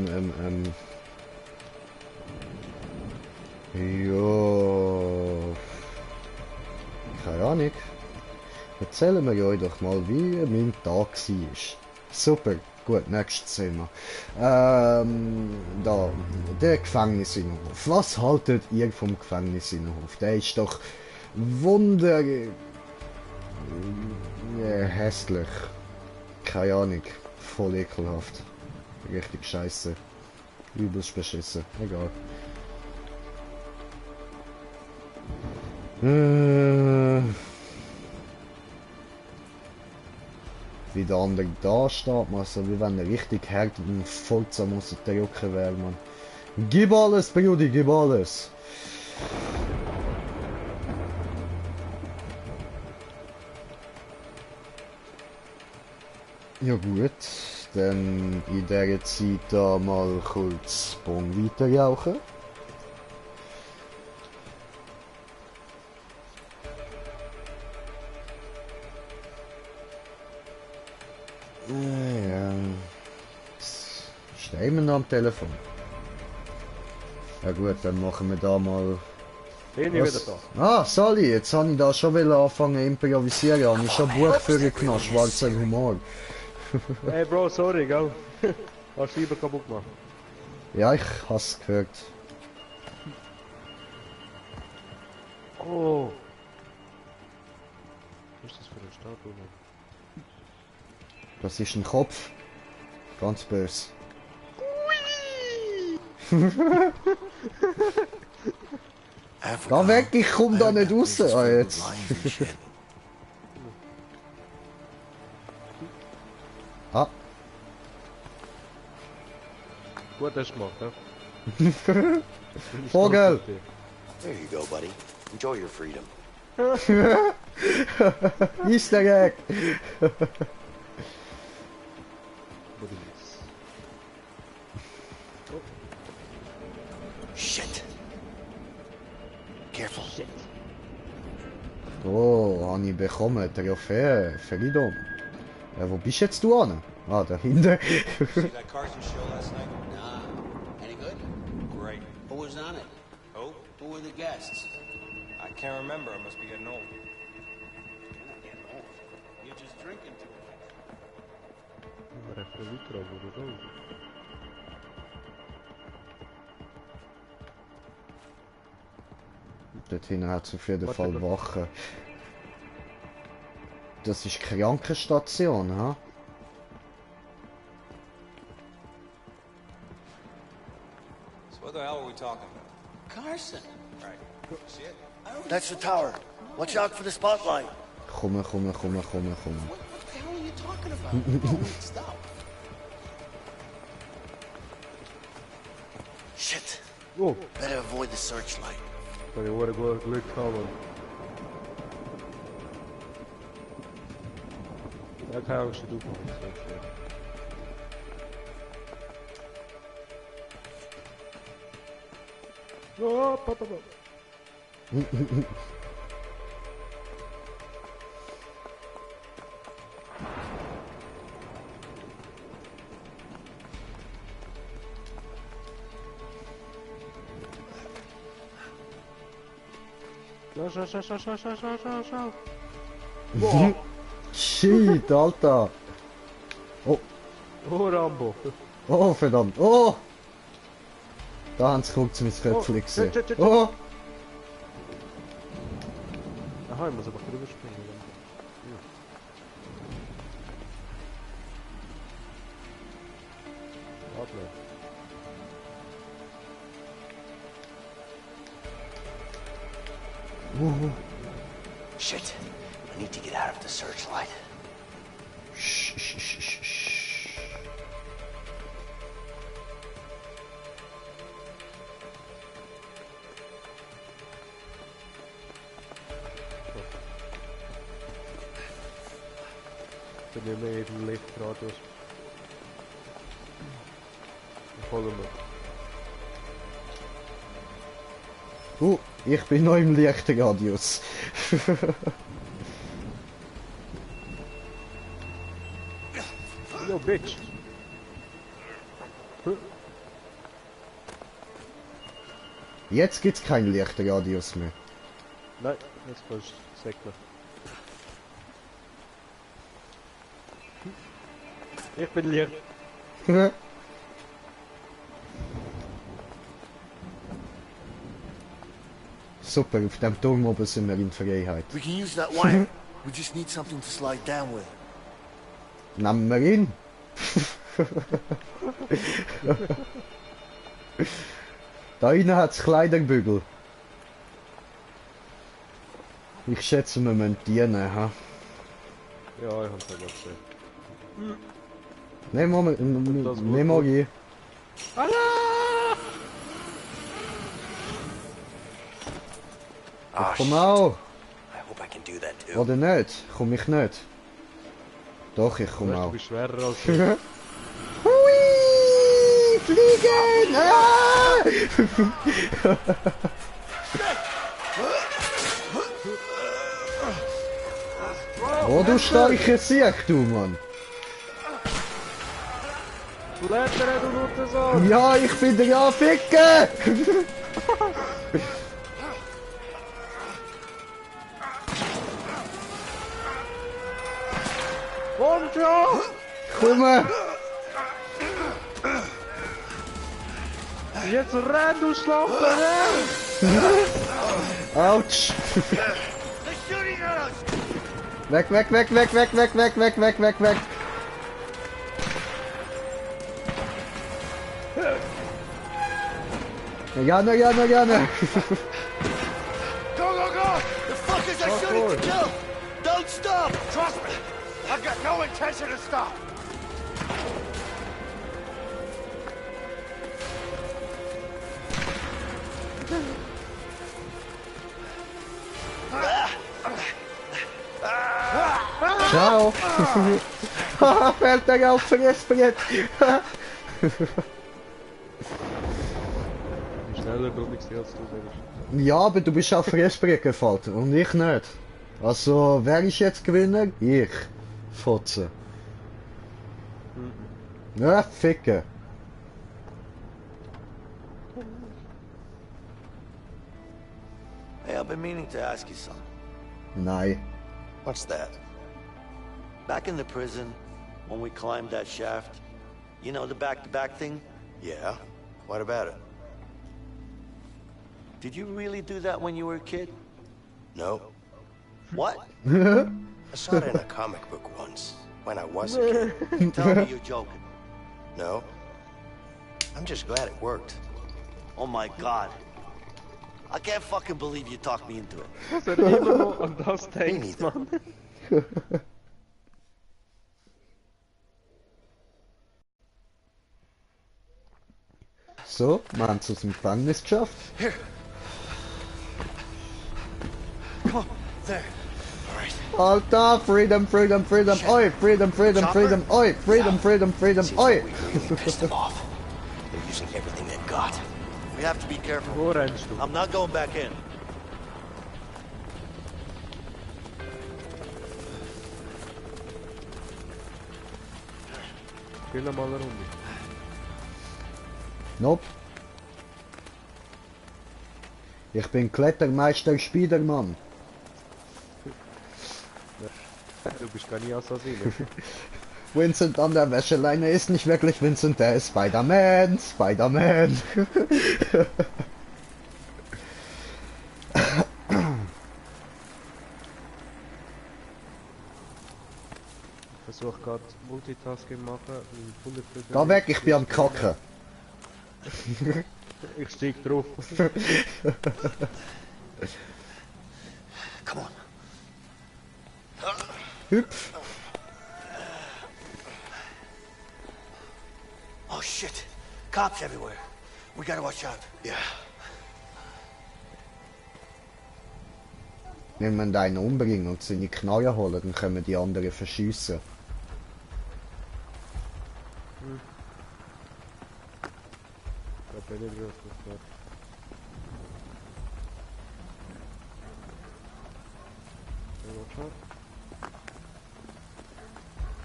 Keine Ahnung. Erzählen wir euch doch mal, wie mein Tag war. Super. Gut, nächstes Thema. Da, der Gefängnisinnenhof. Was haltet ihr vom Gefängnisinnenhof? Der ist doch hässlich. Keine Ahnung. Voll ekelhaft. Richtig scheiße. Übelst beschissen. Egal. Wie der andere da steht, man, so wie wenn er richtig hart und Folzer muss der Jucke wäre, man. Gib alles, Brudi, gib alles! Ja gut, dann in dieser Zeit da mal kurz Bon weiter rauchen. Ja. Stehen wir noch am Telefon. Ja gut, dann machen wir da mal... Bin ich wieder da. Ah, Sally, jetzt habe ich da schon anfangen improvisieren. Habe ich schon ein Buch für geknallt, schwarzer Humor. Hey Bro, sorry, gell? Hast du lieber kaputt gemacht? Ja, ich hab's gehört. Oh. Was ist das für eine Statue? Das ist ein Kopf. Ganz böse. Geh weg, ich komm da nicht raus. Ah, jetzt. Ah. Gut, das gemacht, ja? Vogel! There you go, buddy. Enjoy your freedom. Easter egg! Shit. Careful. Shit. Oh, habe ich bekommen. Trophäe. Freedom. Ja, wo bist jetzt du an? Ah, da hinten. See that Carson show last night? Nah. Any good? Great. Who was on it? Who? Who were the guests? I can't remember. I must be getting old. You're not getting old. You're just drinking too much. Dort hinten hat es auf jeden Fall Wachen. Das ist Krankenstation, ha? So what the hell are we talking about? Carson. Right. See it? That's the tower. Watch out for the spotlight. Komme. What the hell are you talking about? Oh, wait, stop. Shit. Oh. Better avoid the searchlight. Kan je horen gewoon Glück haben. Ja, keine Angst, du kommst. Oh, papa. Schau. Boah. Shit, Alter. Oh. Oh, Rambo. Oh, verdammt. Oh. Da haben sie kurz mein Köpfchen gesehen. Oh. Aha, ich muss aber drüber springen. Warte. Shit. I need to get out of the searchlight. Shh. Ich bin nicht mehr in den Lichtradius. Folgen wir. Ich bin noch im Lichtradius. Yo, bitch. Jetzt gibt's keinen Lichtradius mehr. Nein, jetzt kannst du säckeln. Ich bin Licht. Super, auf dem Turm oben sind wir in Freiheit. We can use that wire. We just need something to slide down with. Nehmen wir ihn. Da innen hat's Kleiderbügel. Ich schätze, wir müssen dienen, ha? Ja, ich hab's ja gesehen. Nehmen wir ihn. Ah, Komm auch. I hope I can do that too. Oder nicht? Komm ich nicht? Doch, ich komm Du auch. bist schwerer als ich. Hui! Fliegen! Ah! Oh, du starke Sieg, du Mann! Blätter, du Nuttensohn! Ja, ich bin der ja Ficke! Komm schon! Komme! Jetzt renn, du Schlampe, renn! Autsch! Weg, weg, weg, weg, weg, weg, weg, weg, weg, weg, weg! Gerne, gerne, gerne! Go, go, go! The fuckers are shooting to kill! Don't stop! Trust me, I've got no intention to stop. Ciao! Fällt er auf Fressbrett! Schneller drum ich als du denkst. Ja, aber du bist auf Fressbrett gefallen und ich nicht. Also, wer ist jetzt Gewinner? Ich. Fotze. Ja, Ficke. Hey, I've been meaning to ask you something. Nein. What's that? Back in the prison, when we climbed that shaft, you know the back-to-back thing? Yeah? What about it? Did you really do that when you were a kid? No. What? I saw it in a comic book once, when I was a kid. Tell me you're joking. No. I'm just glad it worked. Oh my god. I can't fucking believe you talked me into it. Was immer noch an das denkst, Mann. So, wir haben es aus dem Gefängnis geschafft. Here. Come on, there. Alter, freedom, freedom, freedom, oi, freedom, freedom, freedom, oi, freedom, freedom, freedom, oi. Pissed them off. They're using everything they've got. We have to be careful. Wo rennst du? I'm not going back in. Spiel noch mal eine Runde. Nope. Ich bin Klettermeister Spidermann. Du bist gar nicht Assassine. Vincent an der Wäscheleine ist nicht wirklich Vincent, der ist Spider-Man, Spider-Man. Ich versuche gerade Multitasking machen. Geh weg, ich bin am Kacken. Ich steig drauf. Come on. Hüpf. Oh shit. Cops everywhere. We gotta watch out. Yeah. Wenn man einen umbringen und seine Knarre holen, dann können wir die anderen verschiessen. Da bin ich drauf.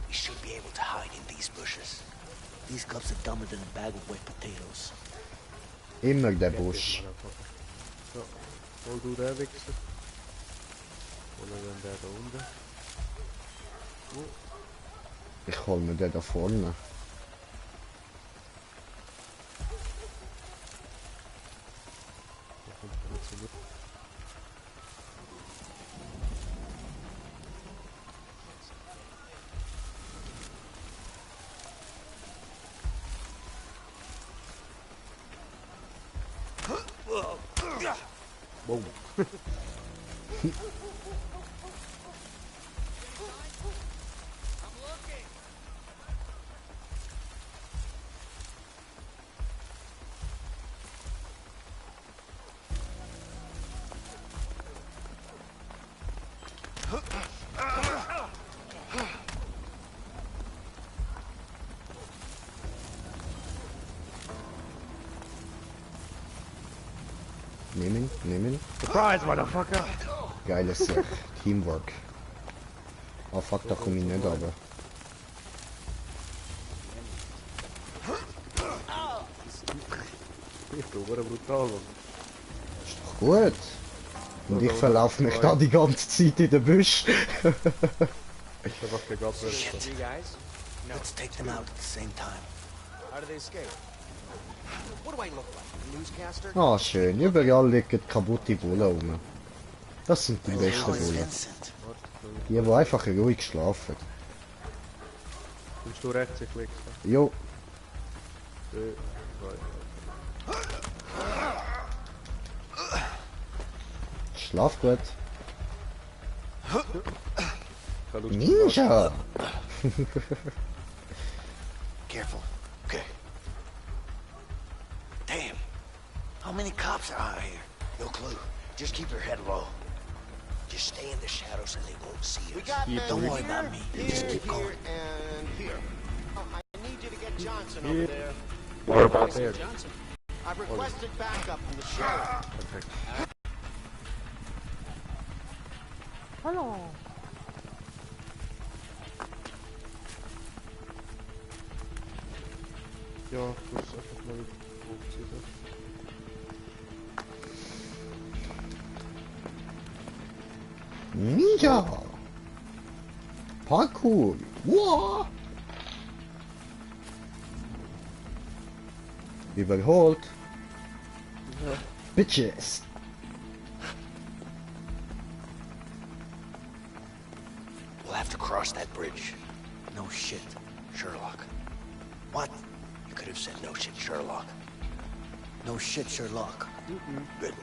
We should be able to hide in these bushes. These cops are dumber than a bag of wet potatoes. Immer der Busch. So, hol du den Wichser. Oder dann der da unten. Ich hol mir den da vorne. Boom. Nehmen. Surprise, motherfucker! Geiles Sache. Teamwork. Oh fuck, da komm ich nicht runter. Ich bin brutal. Ist doch gut. Und ich verlaufe mich da die ganze Zeit in den Busch. Einfach gegangen. You guys? No. Let's take them out at the same time. How do they escape? What do I look like? A newscaster? Ah, schön. Überall liegen kaputte Bullen rum. Das sind die besten Bullen. Die einfach ruhig schlafen. Kommst du rechts klicken? Jo. 3, 2. Schlaf gut. Ninja! Careful. Okay. Damn. How many cops are out here? No clue. Just keep your head low. Just stay in the shadows so they won't see us. Don't worry about me. Just keep going. And here. I need you to get Johnson over there. What about there? Johnson. I've requested backup from the sheriff. Perfekt. Hallo. Ja, ich muss einfach mal hochziehen. Ninja! Parkour! Wow! Überholt! Bitches! We'll have to cross that bridge. No shit, Sherlock. What? You could have said no shit, Sherlock. No shit, Sherlock. Good.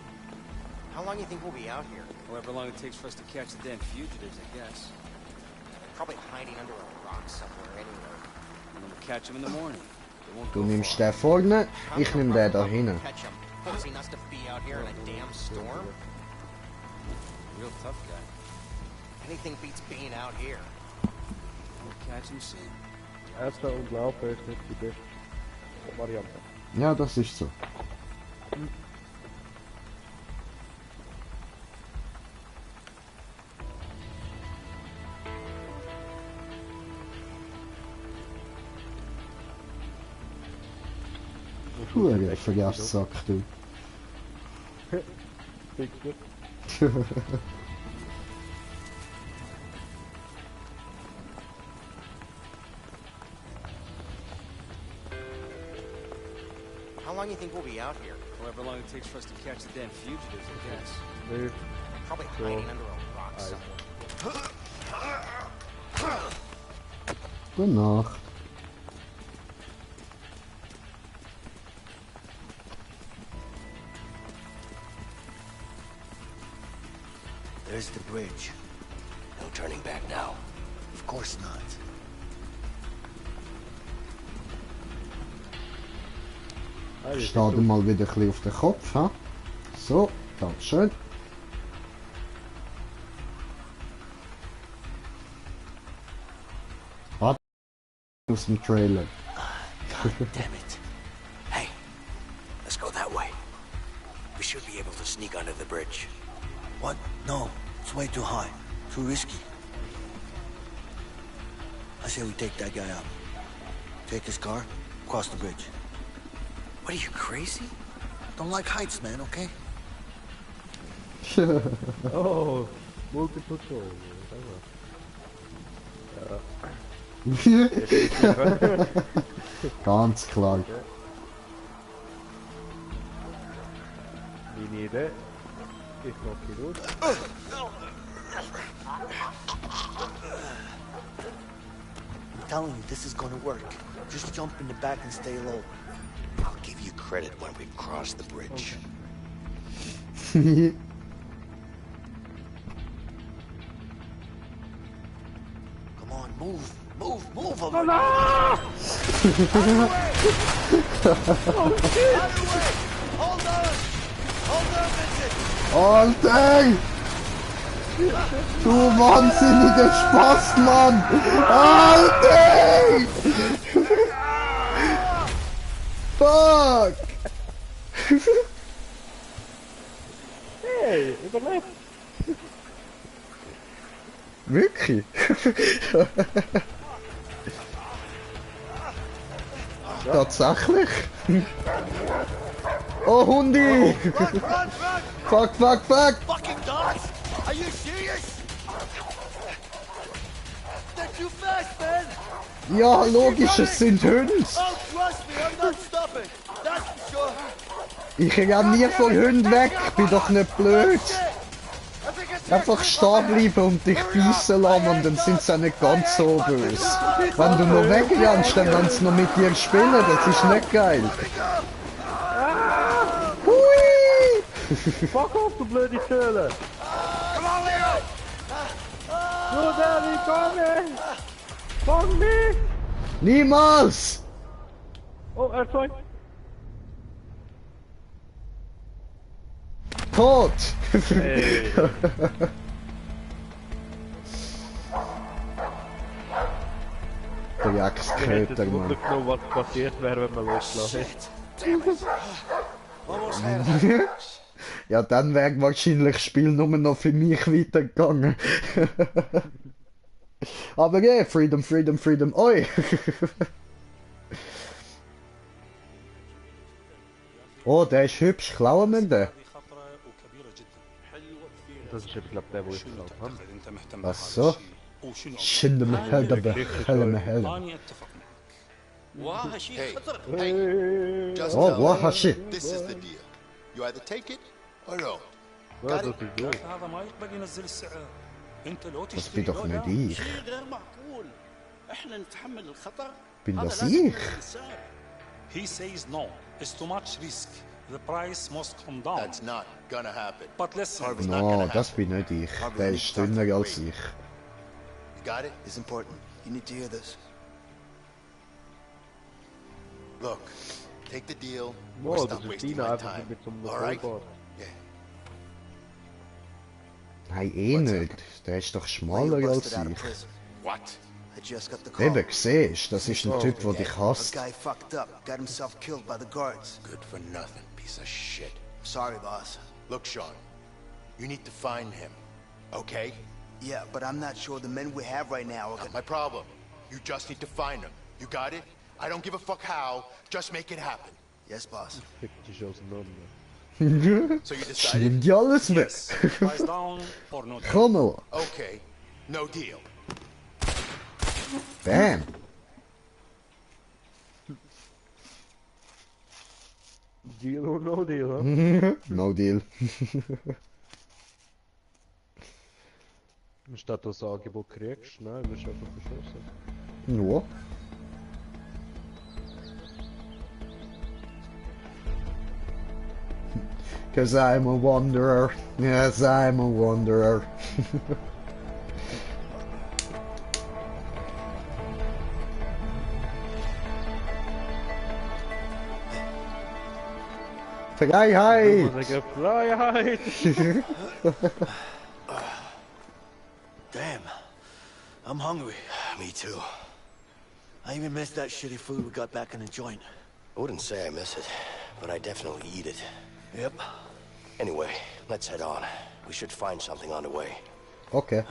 How long do you think we'll be out here? However long it takes for us to catch the damn fugitives, I guess. Probably hiding under a rock somewhere anyway. And then we'll catch them in the morning. They won't Du go nimmst far. den vorne, ich nehm den da hinten. Catch 'em. Forcing us to be out here in a damn storm? Real tough guy. Anything beats being out here. We'll catch him soon. Erster und Laufe ist nicht die beste Variante. Ja, das ist so. Hure Vergesssack, du. Ficker. How long do you think we'll be out here? However long it takes for us to catch the damn fugitives, I guess. Nee. Probably hiding under a rock somewhere. Gute Nacht. There's the bridge. No turning back now. Of course not. Steh dir mal wieder ein bisschen auf den Kopf, ha? So, ganz schön. Warte aus dem Trailer. God damn it. Hey, let's go that way. We should be able to sneak under the bridge. What? No, it's way too high. Too risky. I say we take that guy out. Take his car, cross the bridge. What, are you crazy? Don't like heights, man, okay? Oh, multiple goal. Ganz klar. Meine Idee. Ich mach die los. I'm telling you, this is gonna work. Just jump in the back and stay low. I'll give you credit when we cross the bridge. Come on, move, move, move over. No! Oh shit! Hold on! Hold on, Vincent! Alter! Du wahnsinniger Spaß, Mann! Alter! Fuck! Hey, überlebt! Wirklich? Tatsächlich? Oh, Hundi! Run, run, run! Fuck, fuck, fuck! Fucking dogs! Are you serious? They're too fast, man! Ja, logisch, es sind Hunde! Oh, trust me, I'm not stopping. That's for sure. Ich renn nie von Hunden weg, bin doch nicht blöd! Einfach stehen bleiben und dich beißen lassen und dann sind sie auch nicht ganz so böse. Wenn du noch wegrennst, dann wollen sie noch mit dir spielen, das ist nicht geil. Hui! Fuck off, du blöde Töle! Come on, Leo! Nur Daddy, komm! Fang mich! Niemals! Oh, R2! Tot! Hey. Der Ich Jagdköter, hätte Mann. Wunder genommen, was passiert wäre, wenn man loslassen. Ja, dann wäre wahrscheinlich das Spiel nur noch für mich weitergegangen. Aber ja, Freedom, Freedom, Freedom, oi! Oh, der ist hübsch, klauen wir den? Das ist, glaube ich, der, wo ich glaube. Ach so. Schinde me helder behelle me helder. Hey, just Oh, tell wow, me, shit. this is the deal. You either take it or no. Ja, das ist gut. Das bin doch nicht ich. غير معقول. احنا نتحمل الخطر. Bin هذا das لازم ich? يكون حساب. He says no. It's too much risk. The price must come down. That's not gonna happen. But listen. No, das bin nicht ich. Der ist dünner als ich. You got it? It's important. You need to hear this. Look, take the deal or Wow, das stop ist wasting Dina my einfach time. mit so einem All right? Vollbart. Nein, eh nicht. Der ist doch schmaler als ich. What? I just got the call. Eben, siehst, das ist ein Typ, der dich hasst. A guy fucked up, got himself killed by the guards. Good for nothing, piece of shit. Sorry, boss. Look, Sean, you need to find him, okay? Yeah, but I'm not sure the men we have right now are Not my problem. You just need to find him. You got it? I don't give a fuck how. Just make it happen. Yes, boss. Fick dich auseinander. So you Ich nimm dir alles weg. Price down or no deal. Komm mal. Okay, no deal. Bam. Deal or no deal, hè? No deal. Statt dass du ein Angebot kriegst, nein, du bist einfach verschossen. Nur. Cause I'm a wanderer. Yes, I'm a wanderer. Freiheit! Freiheit! Damn. I'm hungry. Me too. I even missed that shitty food we got back in the joint. I wouldn't say I miss it, but I definitely eat it. Yep. Anyway, let's head on. We should find something on the way. Okay.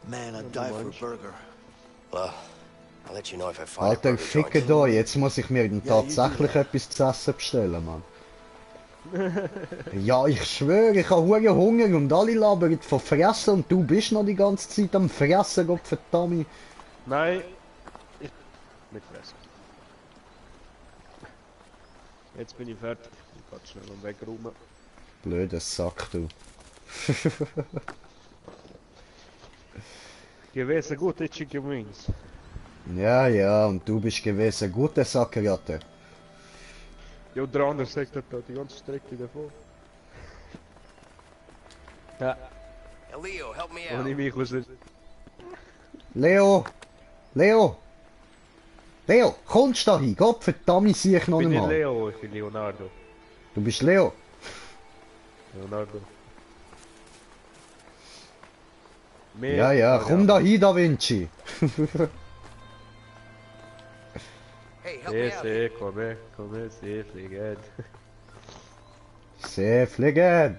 Man, I'd die for a burger. Well, I'll let you know if I find a Alter, burger ficke joint. da, jetzt muss ich mir dann tatsächlich etwas zu essen bestellen, Mann. Ja, ich schwöre, ich habe hure Hunger und alle labern von Fressen und du bist noch die ganze Zeit am Fressen, Gott verdammt. Nein, ich nicht fressen. Jetzt bin ich fertig. Ich kann schnell am Weg rum. Blöder Sack, du. Gewesen gute Chicken Wings. Ja, ja, und du bist gewesen guter Sackerratte. Ja, und der andere sagt da die ganze Strecke davon. Ja. Hey, Leo, help me Und out. ich mich raus. Leo! Leo! Leo, kommst du da hin? Gott verdammt, sehe ich noch Ich bin nicht einmal. Leo, ich bin Leonardo. Du bist Leo. Leonardo. Ja, ja, komm da hin, Da Vinci. Hey, help me out. Komm her, seh, fliegen. Sehr fliegen.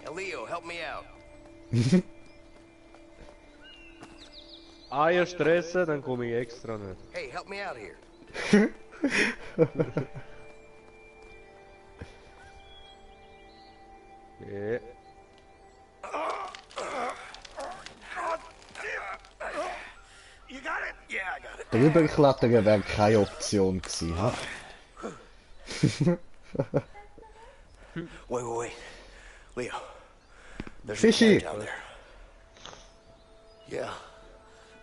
Hey, Leo, help me out. Eier stressen, dann komme ich extra nicht. Hey, help me out here. Okay. You got it? Yeah, I got it. Drüber klettern wäre keine Option gewesen, ha? Wait. Leo. There's a Fishy! camp down there. Yeah,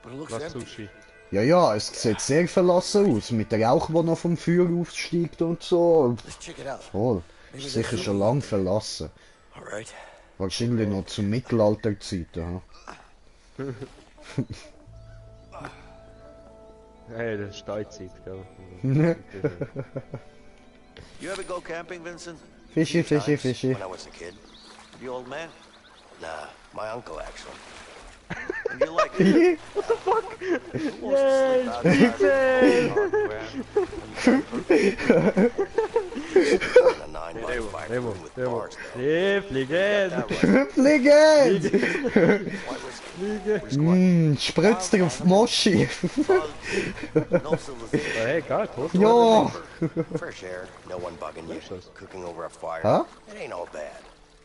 but it looks Was empty. Sushi? Ja, es sieht sehr verlassen aus, mit der Rauch, der noch vom Feuer aufsteigt und so. Let's check it out. Voll. Ist sicher schon lang verlassen. Alright. Wahrscheinlich noch zu Mittelalterzeiten, ha? Hey, das ist Steinzeit, gell? You ever go camping, Vincent? Fishy. When I was a kid. The old man? Nah, my uncle actually. And you like it? What the fuck? Who wants to sleep outside? A 9x5 room with Demo. bars though. Nee, fliegen! Fliegen! Spritzt dir auf Moshi! No civilization. Hey, geil, Toast. Ja! Fresh air, no one bugging you. Cooking over a fire. Huh? It ain't all bad.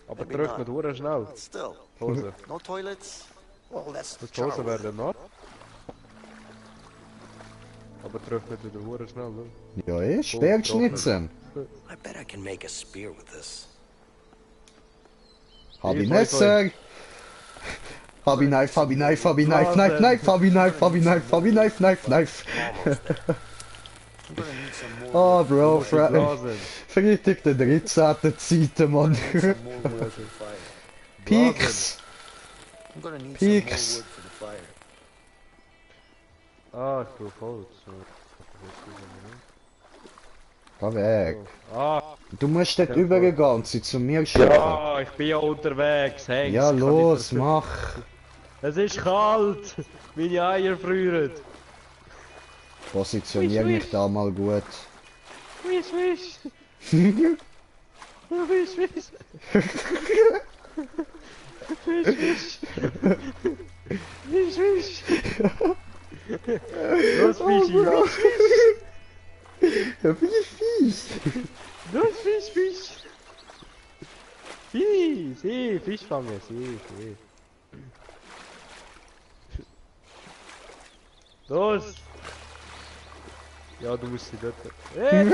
Aber Maybe drückt not. mit Uhren schnell. But still, Hose. no toilets. Well, that's the Die Hose charm. with it. werden nass. Aber drückt mit den Uhren schnell, ne? Ja, Speerschnitzen! I bet I can make a spear with this. Hab ich Messer! Hab ich Knife! Oh, Bro, Freitag der 13. Seite, Mann. Peaks! I'm gonna need Peaks. some more wood for the fire. Ah, ich brauche Holz. Geh weg. Ah, Du musst dort übergehen und sie zu mir schicken. ja, ich bin ja unterwegs. Hey, Ja, kann los, nicht- mach! Es ist kalt. Meine Eier frieren. Positionier mich da mal gut. Wisch, wisch. Wisch, wisch. Wisch, wisch. Wisch, wisch. Los, Fischi. Ja, wie fies! Los, Fisch, Fisch. Fisch fangen, Los. Ja, du musst sie dort... Hey.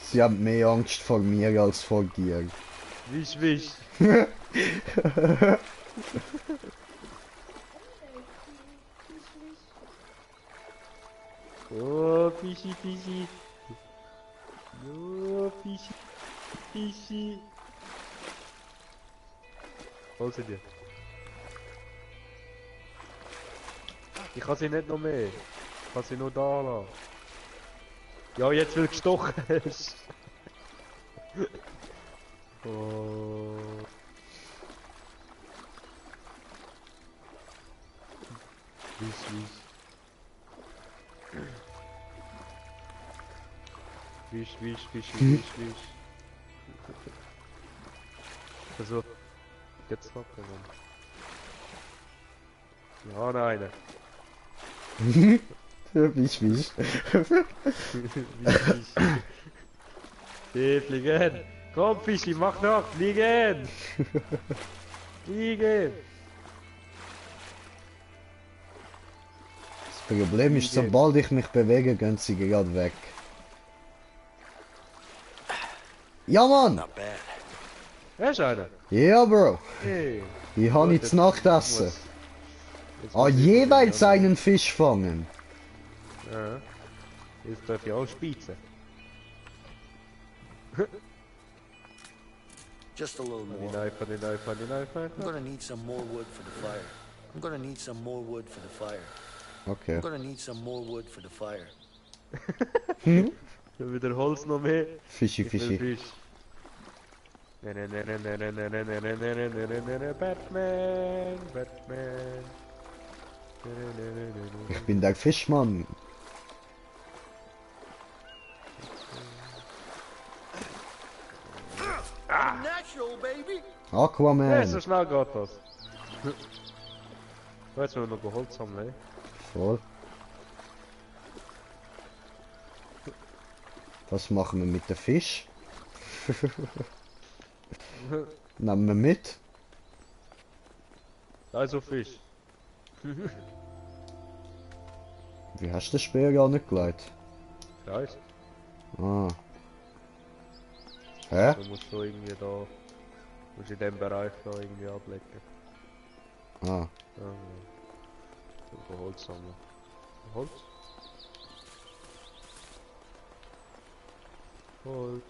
Sie haben mehr Angst vor mir als vor dir. Wisch, wisch. Oh, Fischi, Fischi. Oh, Fischi, Fischi. Hol sie dir. Ich kann sie nicht noch mehr. Ich kann sie nur da lassen. Ja, jetzt will gestochen hast. Oh. Wisch. Also, jetzt noch ja, nein. Wisch. Fliegen! Komm, Fischi, mach noch! Fliegen! Fliegen! Das Problem ist, sobald ich mich bewege, gehen sie gerade weg. Ja, Mann! Not bad. Hast du einen? Ja, Bro! Hey. Ich habe jetzt Nachtessen. Jeweils einen Fisch fangen. Ja. Jetzt darf ich auch spiezen. Just a little Die more. Knife. I'm gonna need some more wood for the fire. I'm gonna need some more wood for the fire. Okay. I'm gonna need some more wood for the fire. Wieder Holz noch mehr. Fischi. Fisch. Batman. Ich bin der Fischmann. Natural, baby. Ja, Aquaman. so schnell geht das. Jetzt müssen wir noch Holz haben, ne? Voll. Was machen wir mit dem Fisch? Nehmen wir mit. Also Fisch. Wie hast du den Speer gar nicht gelegt? Kreis. Ah. Hä? Du musst so irgendwie da... musst in dem Bereich da irgendwie ablecken. Ah. So Holz sammeln. Holz? Holz.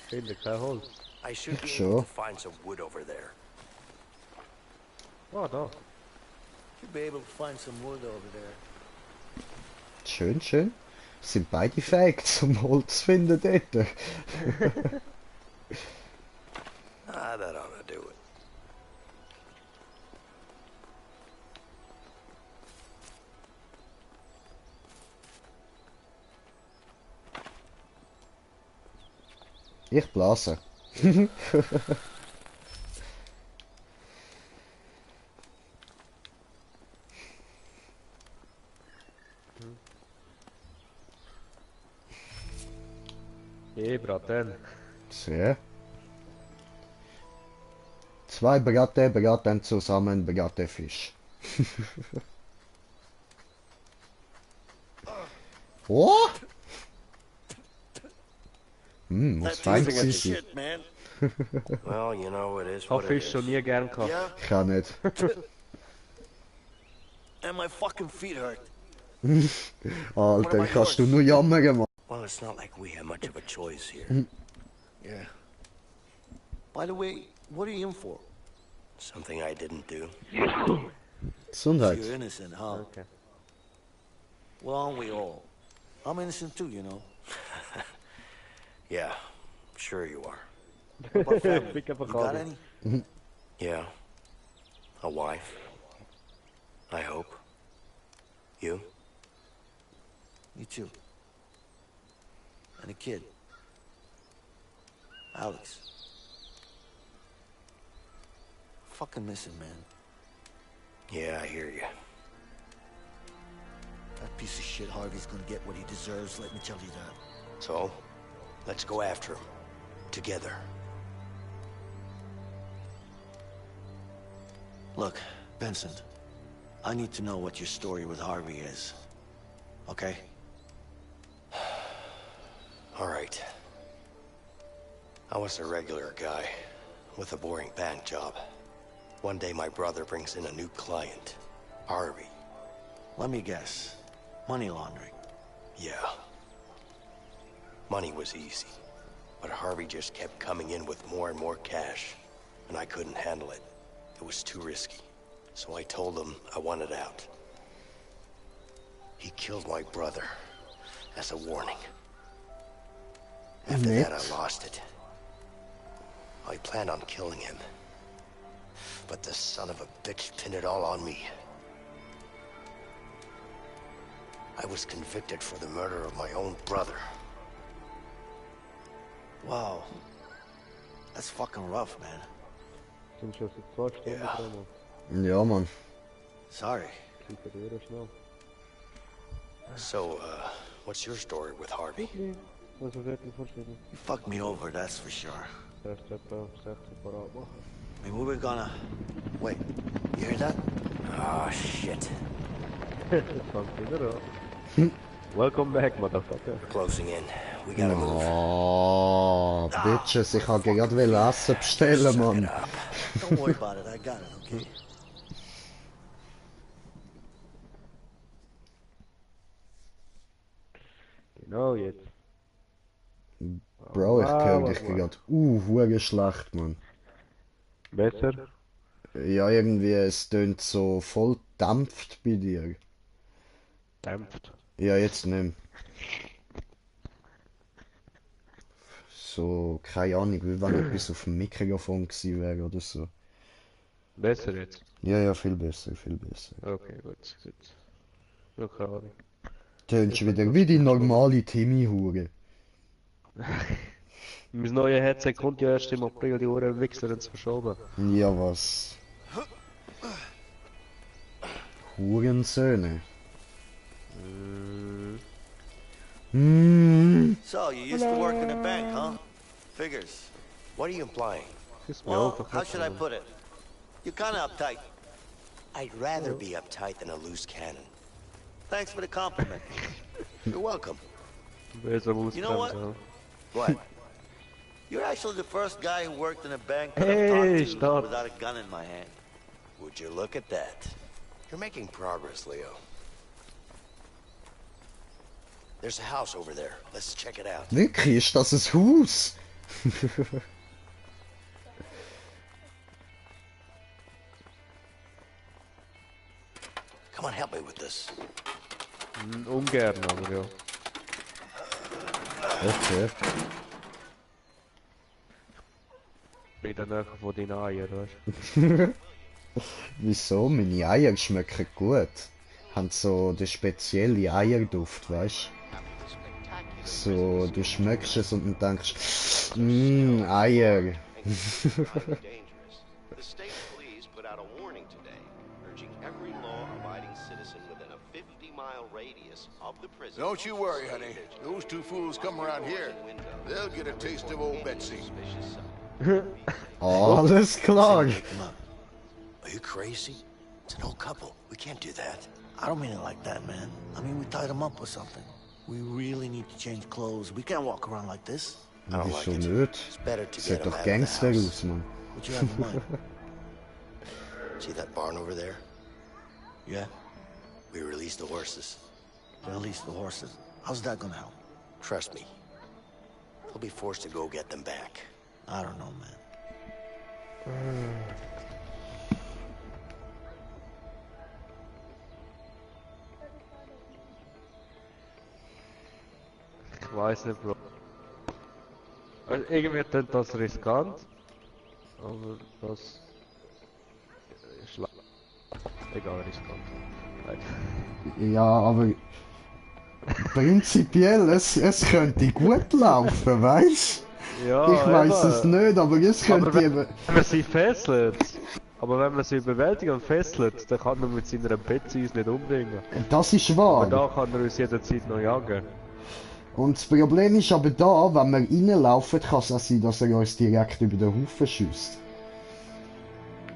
Finde kein Holz. I should be Sure. able to find some wood over there. Ah, da. Should be able to find some wood over there. Schön, schön. Sind beide fähig zum Holz finden dort. Ah, that ought to do it. Ich blase. Braten. Sehr. Zwei Braten zusammen, Fisch. Oh! Muss fein gewesen sein. Shit, man. Well, you know, it is Ich habe what it Fisch is. schon nie gern gehabt. Yeah? Ich kann nicht. And my fucking feet hurt. Alter, kannst du nur jammern, Mann. Well, it's not like we have much of a choice here. Yeah. By the way, what are you in for? Something I didn't do. Gesundheit. You're innocent, huh? Okay. Well, aren't we all? I'm innocent too, you know. Yeah, sure you are. What about family? Pick up a You got call. any? Yeah. A wife. I hope. You? Me too. And a kid. Alex. Fucking miss him, man. Yeah, I hear you. That piece of shit Harvey's gonna get what he deserves, let me tell you that. So, let's go after him. Together. Look, Benson, I need to know what your story with Harvey is. Okay? All right. I was a regular guy with a boring bank job. One day my brother brings in a new client, Harvey. Let me guess. Money laundering. Yeah. Money was easy, but Harvey just kept coming in with more and more cash, and I couldn't handle it. It was too risky, so I told him I wanted out. He killed my brother as a warning. After that, I lost it. I planned on killing him, but the son of a bitch pinned it all on me. I was convicted for the murder of my own brother. Wow. That's fucking rough, man. Sind schon seit 2 Stunden Ja. drin. Ja, Mann. Sorry. Rekuperiere schnell. So, what's your story with Harvey? Was wir wirklich vorstellen. You fucked me over, that's for sure. Erst etwa 16 parat machen. Maybe we're gonna... Wait, you hear that? Oh, shit. Fängt wieder an. Welcome back, motherfucker. Closing in. We gotta move. Oh, Bitches, ich wollte gerade Essen bestellen, Mann. Don't worry about it, I got it, okay? Genau jetzt. Bro, ich höre dich wow. gerade. Hure schlecht, Mann. Besser? Ja, irgendwie, es tönt so voll dämpft bei dir. Dämpft. Ja, jetzt nicht mehr. So, keine Ahnung, wie wenn etwas auf dem Mikrofon gewesen wäre oder so. Besser jetzt? Ja, ja, viel besser, viel besser. Okay, gut. Ja, keine Ahnung. Tönst wieder wie die normale Timmy-Hure. Mein neues Headset kommt ja erst im April, die Uhren Wichser ins verschoben. Ja, was? Hurensöhne. So, you used to work in a bank, huh? Figures. What are you implying? Well, how should I put it? You're kind of uptight. I'd rather be uptight than a loose cannon. Thanks for the compliment. You're welcome. You know what? What? You're actually the first guy who worked in a bank that Hey, I've talked to stop. without a gun in my hand. Would you look at that? You're making progress, Leo. There's a house over there. Let's check it out. Wirklich, ist das ein Haus? Come on, help me with this. Ungern, aber ja. Okay. Bin der Nähe von deinen Eiern, weißt Wieso? Meine Eier schmecken gut. Haben so den speziellen Eierduft, weißt du? So, du schmeckst es und dann denkst, Eier. The state police put out a warning today, urging every law-abiding citizen within a 50-mile radius of the prison. Don't you worry, honey. Those two fools come around here, they'll get a taste of old Betsy. Alles klar. Are you crazy? It's an old couple. We can't do that. I don't mean it like that, man. I mean, we tied him up or something. We really need to change clothes. We can't walk around like this. Wieso nicht? Sieht doch Gangster aus, Mann. What you have in mind? See that barn over there? Yeah? We released the horses. Release the horses? How's that gonna help? Trust me. They'll be forced to go get them back. I don't know, man. Ich weiß nicht, Bro. Also, irgendwie klingt das riskant. Aber das ist egal, riskant. Nein. Ja, aber prinzipiell, es könnte gut laufen, weißt du? Ja, ich weiß es nicht, aber es könnte aber eben... wenn man sie fesselt, aber wenn man sie überwältigt und fesselt, dann kann man mit seiner Betsy uns nicht umbringen. Das ist wahr. Aber da kann er uns jederzeit noch jagen. Und das Problem ist aber da, wenn wir reinlaufen, kann es auch sein, dass er uns direkt über den Haufen schießt.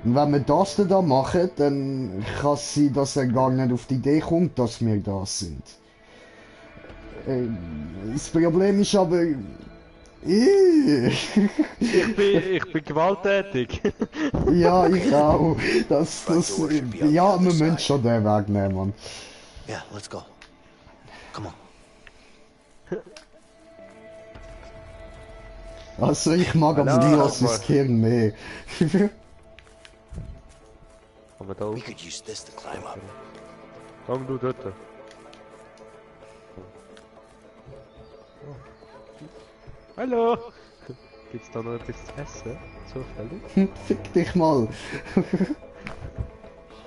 Und wenn wir das dann da machen, dann kann es sein, dass er gar nicht auf die Idee kommt, dass wir da sind. Das Problem ist aber... Ich bin gewalttätig. Ja, ich auch. Ja, wir müssen schon den Weg nehmen, Mann. Yeah, let's go. Come on. Also ich mag am Lios das Gehirn mehr. We could use this to climb up. Komm du dort. Hallo! Gibt's da noch etwas zu essen? Zufällig? Fick dich mal!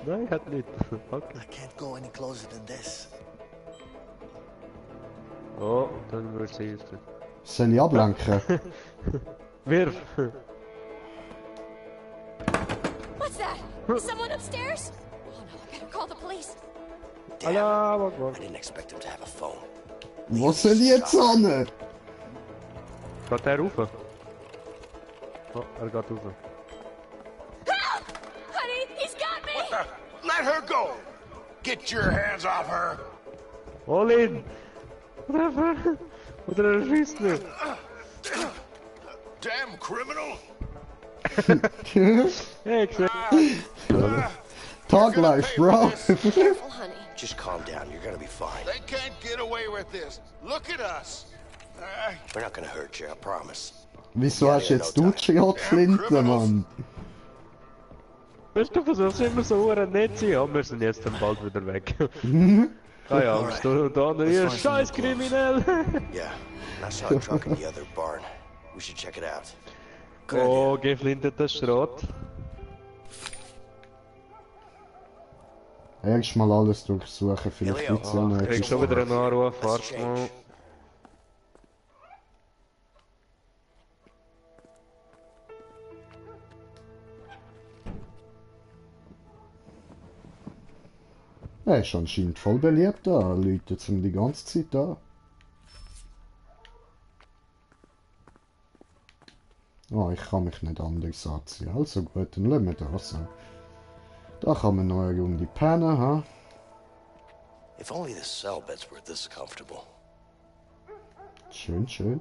Nein, hat nicht. Okay. I can't go any closer than this. Oh, dann wird sie es. Soll ich ablenken? Wirf! What's that? Is someone upstairs? Oh no, I better call the police. Hallo, I didn't expect him to have a phone. Wo soll ich jetzt hin? Geht der rauf? Oh, er geht rauf. Help! Honey, he's got me! Let her go! Get your hands off her! Hol ihn! Oder er schießt mich! Damn criminal! Hey, Talk life, bro! Careful, honey. Just calm down, you're gonna be fine. They can't get away with this. Look at us! We're not gonna hurt you, I promise. Wieso hast du jetzt du die Schrotflinte, Mann? Weißt du, versuchst immer so nett zu sein? Ja, wir sind jetzt dann bald wieder weg. Keine Angst, du da ihr scheiß Kriminell! Yeah, I saw a truck in the other barn. We should check it out. Oh, geflinteter Schrott. Erstmal alles durchsuchen, vielleicht gibt's ja noch Ich krieg schon wieder einen Anruf, warte mal. Er ist anscheinend voll beliebt da, er läutet ihn die ganze Zeit an. Oh, ich kann mich nicht anders anziehen. Also gut, dann lassen wir das so. Da kann man noch eine Runde pennen, ha? If only the cell beds were this comfortable. Schön, schön.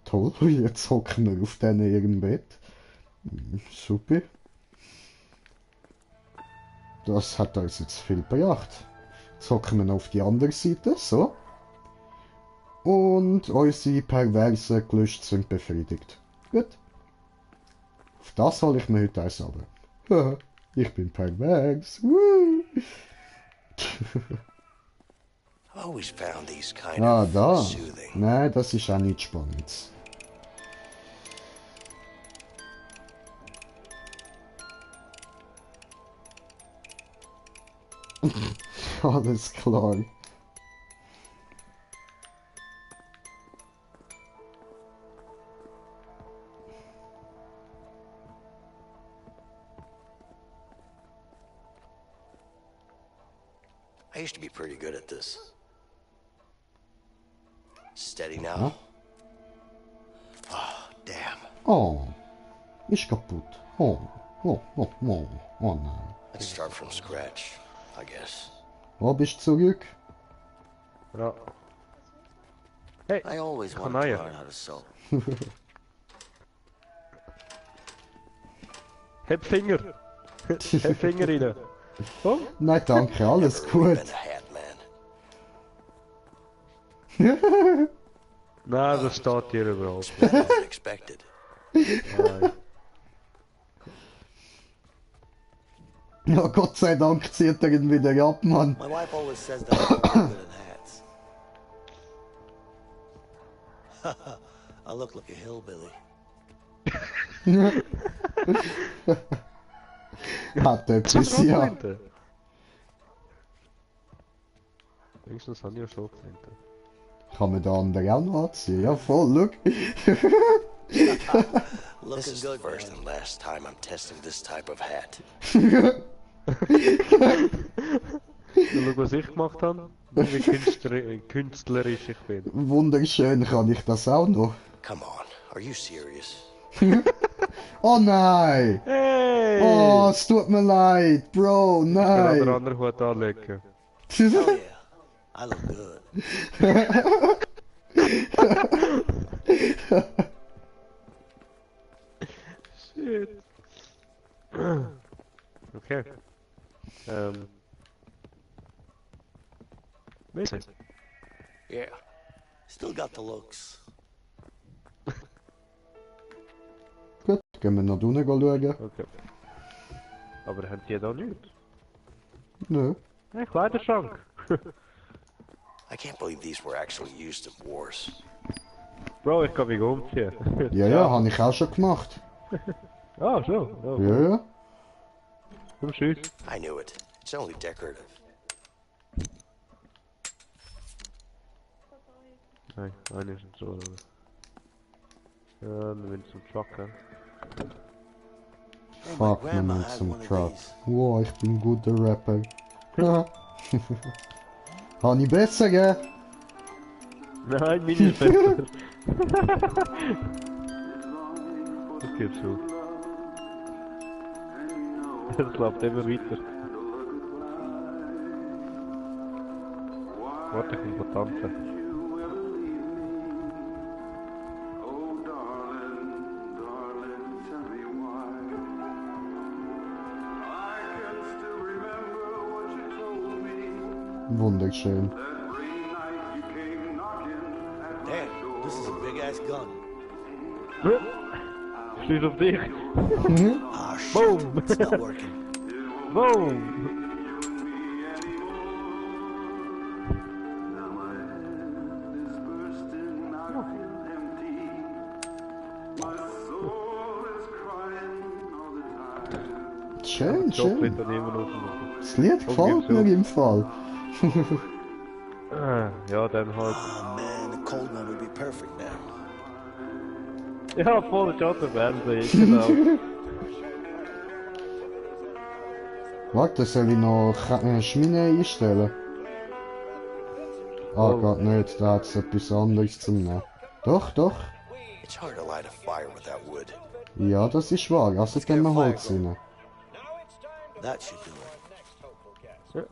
Toll, jetzt hocken wir auf denen ihrem Bett. Super. Das hat uns jetzt viel gebracht. Jetzt hocken wir noch auf die andere Seite, so. Und unsere perversen Gelüste sind befriedigt. Gut. Auf das hole ich mir heute eins runter. Ich bin pervers. I've always found these kind Ah, of da. soothing. Nein, das ist auch nicht spannend. Alles klar. I used to be pretty good at this. Steady now. Ja. Oh, damn. Oh, ist kaputt. Oh, oh, oh, oh, oh nein. Let's start from scratch, I guess. Wo bist du zurück? Ja. Hey, I always kann wanted to er. learn how to sew. Heb Finger. Heb Finger rein. Komm. Nein, danke, alles gut. Been a hat man. Nein, das steht hier überhaupt It's better than expected. Nein. Ja, Gott sei Dank zieht er ihn wieder ab, Mann. My wife always says that I'm really good at hats. I look like a hillbilly. Hat etwas, ja. Wenigstens haben die ja schon Schrotflinte. Kann man den anderen auch noch anziehen? Ja, voll, look. This is the first and last time I'm testing this type of hat. Schau, was ich gemacht habe, wie künstlerisch ich bin. Wunderschön, kann ich das auch noch? Come on, are you serious? Oh nein! Hey! Oh, es tut mir leid, Bro, Ich kann den nein! anderen Hut anlegen. Oh yeah, I look good. Shit. Okay. Bitte. Yeah, still got the looks. Gut, gehen wir nach unten schauen. Okay. Aber haben die da nichts? Nö. Ein Kleiderschrank. I can't believe these were actually used in wars. Bro, ich kann mich umziehen. Ja, ja, habe ich auch schon gemacht. Ah, so. Ja, ja. Komm, tschüss. I knew it. It's only decorative. Nein, eine ist so. Wir müssen zum Trucker. Fuck, wir müssen zum Truck. Wow, ich bin ein guter Rapper. Ja. Habe ich besser, gell? Nein, meine ist besser. Das geht so. Das klappt immer weiter. Warte, ich muss tanzen. Wunderschön. Damn, this is a big ass gun. Schieß auf dich. Ah, shit. Boom. It's not working. Boom. Schön, Job schön. wird dann immer noch. Das Lied gefällt mir im Fall. Ja, dann halt. Oh man, the cold one would be perfect now. Ja, voll schon der Fernseher, genau. Warte, soll ich noch Schmine einstellen? Ah, Oh. geht nicht, da hat es etwas anderes zum Nehmen. Doch, doch. It's hard to light a fire without wood. Ja, das ist wahr. Also gehen wir Holz rein. That should do it.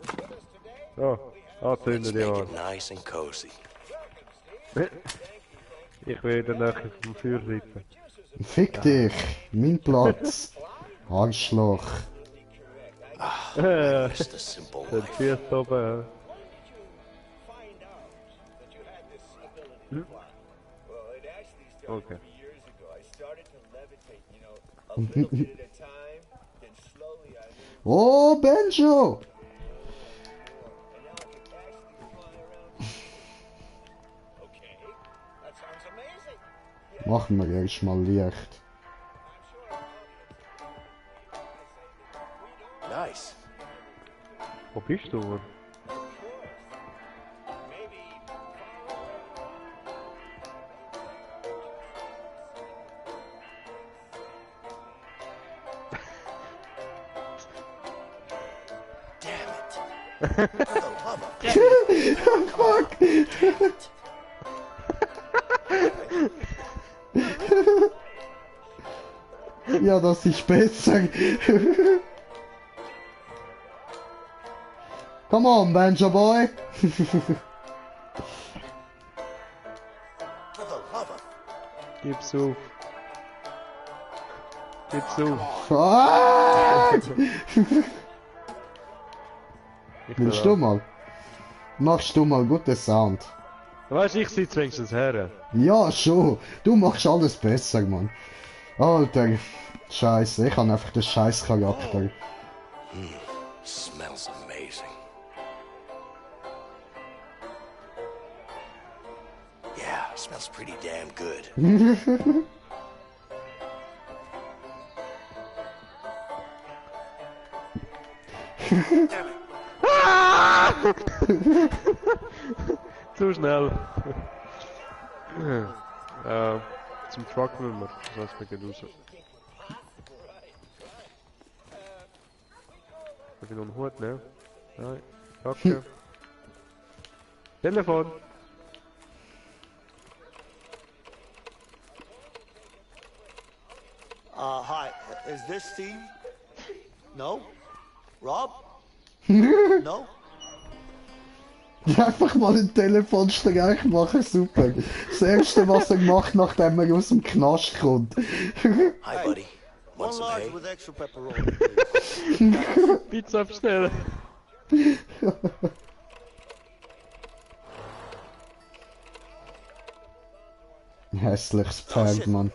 Ja, anzünden Let's die make an. it nice and cozy. Ich will in der Nähe vom Feuer sitzen. Fick dich! Mein Platz! Arschloch! Just a simple Den life. Füße oben. Okay. Oh, Benjo! Machen wir erst mal Licht. Nice. Wo bist du? Fuck! Ja, das ist besser. Come on, Banjo Boy. Gib's auf. Gib's auf. Fuck! Ich Willst will du mal? Machst du mal guten Sound? Weißt du, ich sitze wenigstens her. Ja, schon. Du machst alles besser, Mann. Alter, Scheiße, ich habe einfach den scheiß Charakter. Smells amazing. Yeah, smells pretty damn good. Zu schnell. Zum Truck müssen wir. Das heißt, wir gehen raus. Hab ich noch einen Hut, ne? Nein. Danke. Telefon. Hi. Is this Steve? No? Rob? No? Einfach mal einen Telefonstreich machen, super. Das erste, was er macht, nachdem er aus dem Knast kommt. Hi, buddy. Want One some large hay? with extra pepperoni, please. Pizza bestellen. Hässliches Pferd, Mann.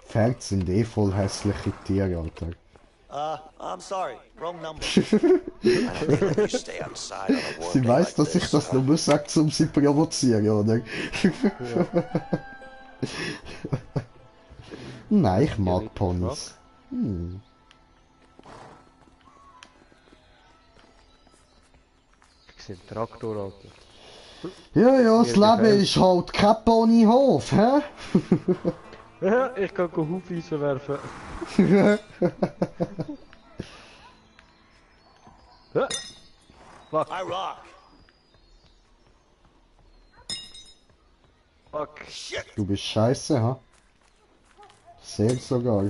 Pferde sind eh voll hässliche Tiere, Alter. I'm sorry. Wrong number. You stay outside on a warm Sie day weiß, like dass ich this, das huh? nur sage, um sie zu provozieren, oder? Nein, ich mag Ponys. Hm. Ich sehe einen Traktor, Alter. Ja, ja, das Leben ist halt kein Ponyhof, hä? Ja, ich kann Hufeisen werfen. Ja. Fuck. I rock. Fuck. Du bist scheiße, ha? Sehr sogar.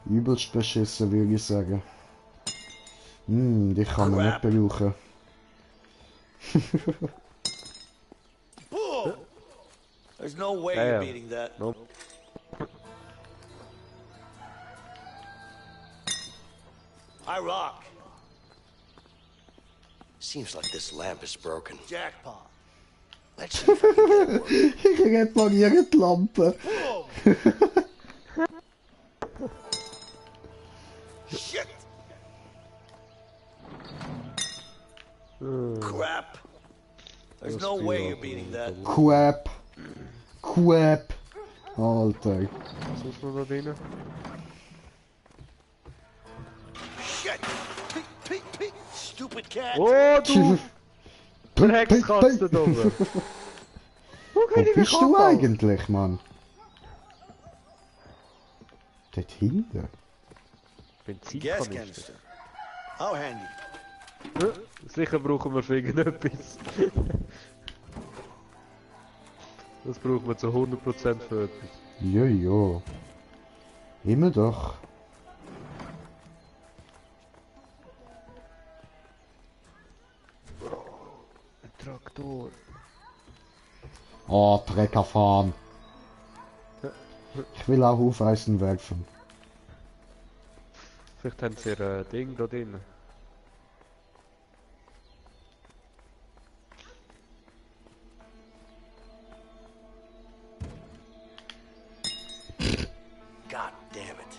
Übelst beschissen, würde ich sagen. Dich kann man nicht brauchen. Boom! There's no way Damn. you're beating that. Nope. I rock. Seems like this lamp is broken. Jackpot. Let's see if I can get it working. Ich repariere die Lampe. Shit! Crap. There's no way you're beating that. Quap. Quap. Alter. Was ist noch da drin? Shit! Peek, peek, peek. Stupid cat. Oh, du! Der Hexkatze da oben. Wo bist du eigentlich, Mann? Dort hinten? Gas canister. How handy. Sicher brauchen wir für irgendetwas. Das brauchen wir zu 100% für etwas. Ja, ja. Immer doch. Ein Traktor. Oh, Trecker fahren. Ich will auch Hufeisen werfen. Vielleicht haben sie ihr Ding da drin. God damn it.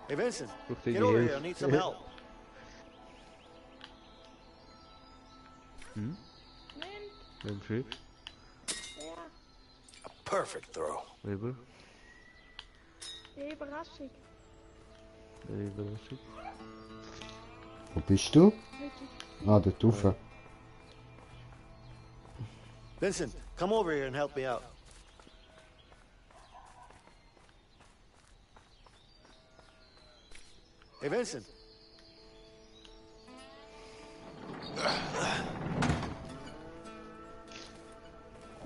Hey, Vincent, Look, get they over gave- here. I need some help. Hm? Ein Schiff. A perfect throw. Eben. Überraschung. Überraschung. Wo bist du? Ah, der Tuffe. Vincent, come over here and help me out. Hey, Vincent.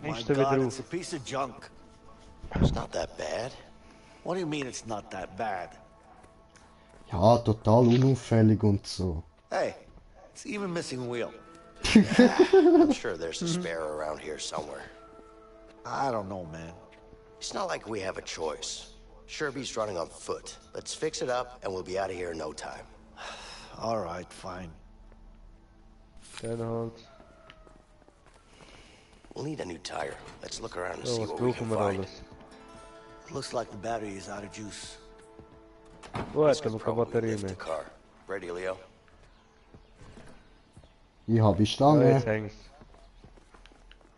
Oh my Ist er wieder God, auf? it's a piece of junk. It's not that bad. What do you mean it's not that bad? Ja, total unauffällig und so. Hey, it's even missing a wheel. I'm sure there's a spare around here somewhere. I don't know, man. It's not like we have a choice. Sherby's running on foot. Let's fix it up and we'll be out of here in no time. All right, fine. Dann halt. We'll need a new tire. Let's look around and Ja, see was what we can brauchen wir find. alles? Looks like the battery is out of juice. Wo This hat er could noch keine probably Batterie lift the mehr? car. Ready, Leo? Ich habe die Ja, Stange. jetzt hängt's.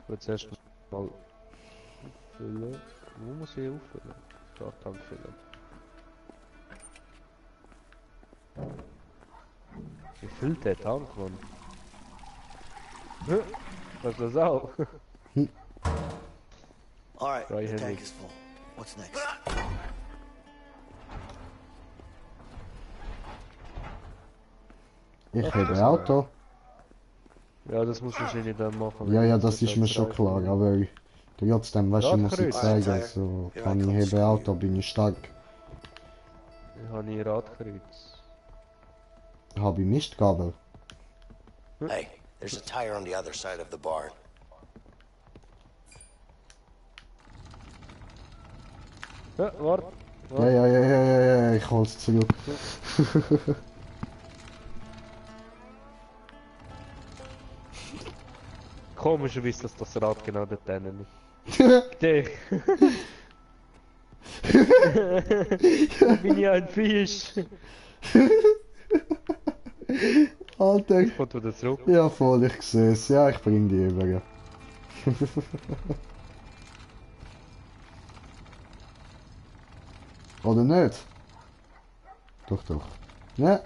Ich will zuerst mal auffüllen. Wo muss ich auffüllen? Da, Tank füllen. Wie füllt der Tank, Mann? Was ist das auch? All right, the Right-handed. tank is full. What's next? Ich habe Auto. Ja, das muss wahrscheinlich dann machen. Ja, ja, das ist mir schon klar, aber trotzdem, weißt du, ich muss ich zeigen, so kann ich heben Auto, bin ich stark. Ich habe nie Radkreuz. Habe ich Mistgabel. Hey, there's a tire on the other side of the barn. Ja, warte. Ja, ja, ja, ja, ja, ja, ich hol's zurück. Komischerweise, dass das Rad genau dort drinnen ist. Der. Bin ich ein Fisch? Alter. Kommt wieder zurück. Ja, voll, ich sehe es. Ja, ich bring die über. Oder nicht? Doch, doch. Ja.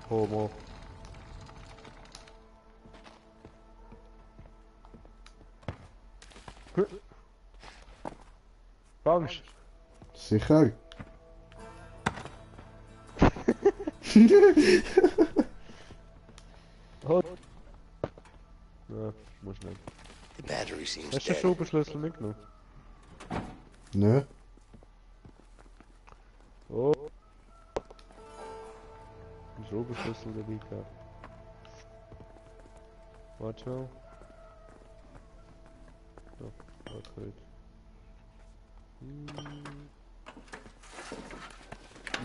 Homo. Fangst? Sicher. Oh. Ja, muss nicht. The battery seems Hast du den dead. Schraubenschlüssel mitgenommen? Nö. Oh. Den Schraubenschlüssel dabei gehabt. Warte schon. Ja, warte gut.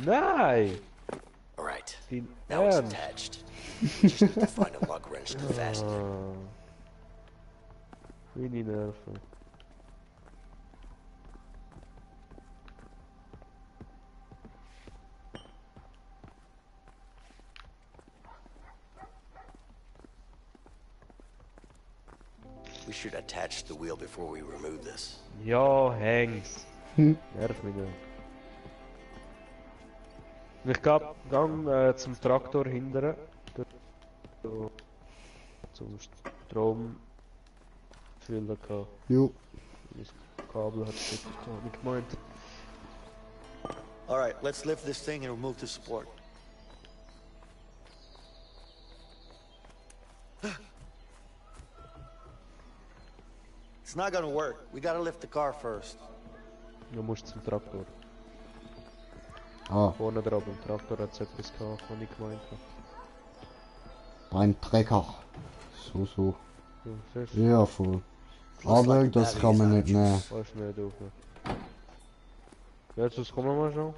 Nein! Alright. Die Now it's Ernst. attached. Just need to find a lug wrench to fasten it. Wenig Nerven. We should attach the wheel before we remove this. Ja, häng's. Nerv mich nicht. Ich gang zum Traktor hindern. So, zum Strom füllen kann. Jo. Das Kabel hat sich nicht gemeint. All right, let's lift this thing and remove the support. It's not gonna work. We gotta lift the car first. Du musst zum Traktor. Ah, Vorne dran beim Traktor hat es etwas gehabt, was ich gemeint habe. ein Trecker. So. Ja, siehst Ja, voll. Aber das kann man nicht nehmen. Fast nicht auf. Ja, sonst kommen wir mal schon.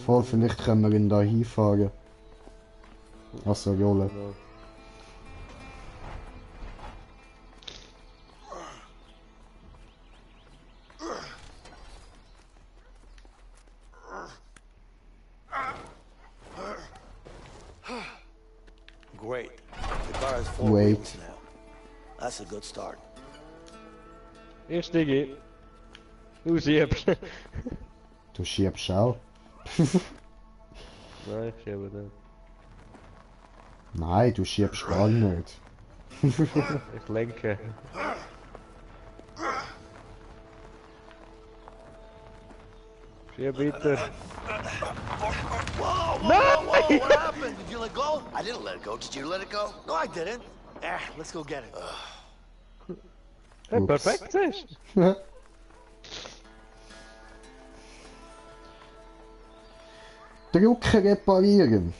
Voll, vielleicht können wir ihn da hinfahren. Also, Jolle. Genau. Great. The car has 4 Wait. wheels now. That's a good start. Ich steige. Du schiebst. Du schiebst auch. Nein, ich schiebe nicht. Nein, du schiebst gar nicht. Ich lenke. Schieb weiter. Whoa, whoa, what happened? Did you let go? I didn't let it go. Did you let it go? No, I didn't. Let's go get it. Hey, perfekt ist. Drucker reparieren.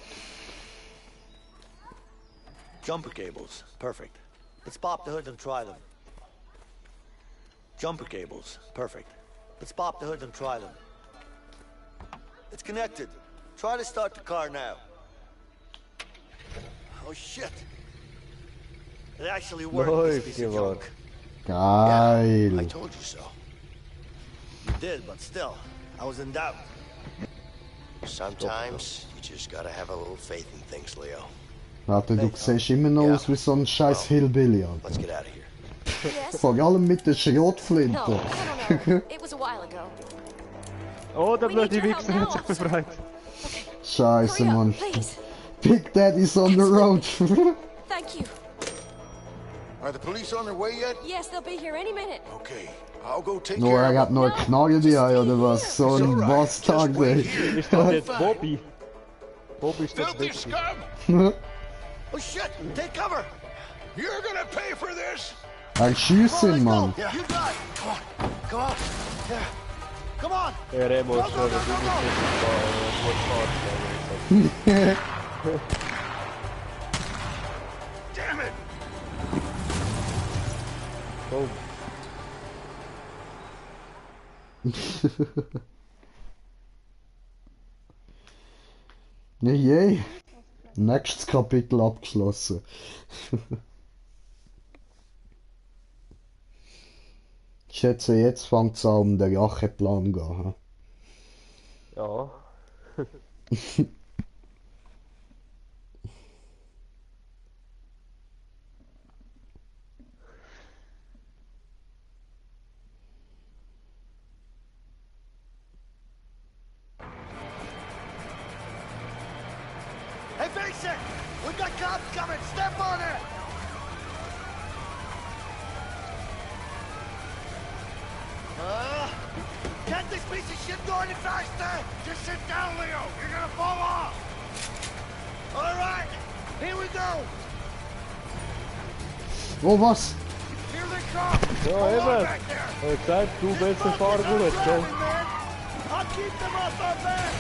Jumper cables. Perfect. Let's pop the hood and try them. Jumper cables. Perfect. Let's pop the hood and try them. It's connected. Try to start the car now. Oh shit. It actually worked. This piece of junk. Geil. I told you so. You did, but still, I was in doubt. Sometimes you just gotta have a little faith in things, Leo. Warte, du siehst immer noch aus wie so ein scheiß Hillbilly, Alter. Let's get out of here. Vor allem mit der Schrotflinte. No, I don't know. It was a while ago. Oh, der blöde Wichser hat sich befreit. Scheiße, Mann. Big Daddy's on the road. Thank you. Are the police on their way yet? Yes, they'll be here any minute. Okay, I'll go take Nur care er of hat nur eine Knarre dabei, oder was? So ein Bastard, ey. Ist das jetzt Bobby? Bobby ist das Filthy Wichser. scum! Oh shit! Take cover! You're gonna pay for this! Er schießt ihn, Mann. Yeah. You got it! Come on! Come on! Yeah. Come on! Ja, Remo ist schon, du musst nicht Damn it! Oh. Yay. Nächstes Kapitel abgeschlossen. Ich schätze, jetzt fängt es an, um den Racheplan zu gehen. Ja. Hey, face it! We got cops coming! Step on it! Can't this piece of shit go any faster? Just sit down, Leo! You're gonna fall off! Alright! Here we go! Oh, was? Here they come! Ja, Hold on eben. back there! Er hat gesagt, du besser fahren gut, gell? I'll keep them off our back!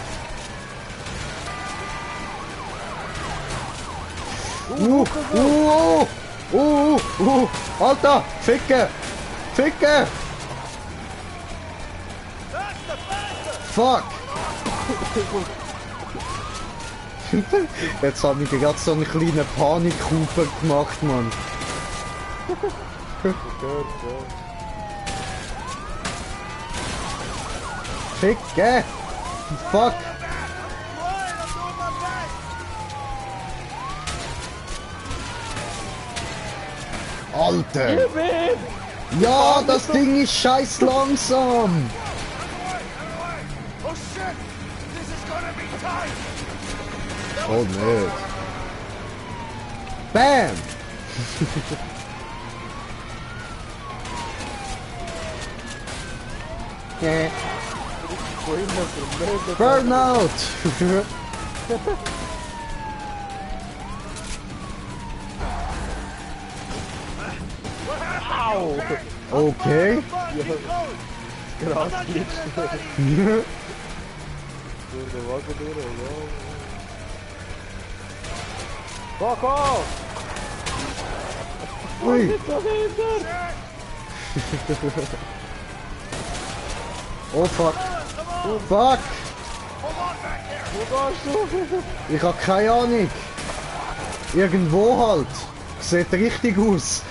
Alter! Ficke! Ficke! Fuck! Jetzt habe ich gerade so einen kleinen Panikhupe gemacht, Mann. Ficke! Fuck! Alter! Ja, das Ding ist scheiß langsam! Oh shit! This is gonna be tight! Oh ne. Bam! Burnout! Au! Okay. Gras glitscht. Durch den Wagen durch, ja. Fuck off! Ui. Nicht so hinter! Oh fuck. Fuck! Wo gehst du? Ich hab keine Ahnung. Irgendwo halt. Sieht richtig aus.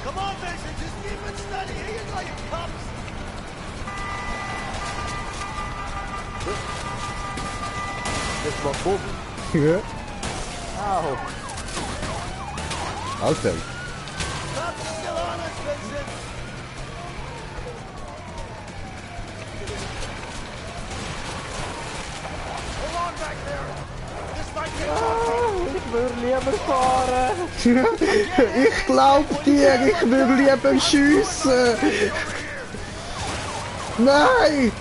Come on, Mason, just keep it steady. Here you go, you pups. Das macht Bumm. Ja. Au. Alter. Cops are still on us, Vincent. Hold on back there. This might be a Ich würde lieber fahren. Ich glaub dir, ich will lieber schiessen. Nein!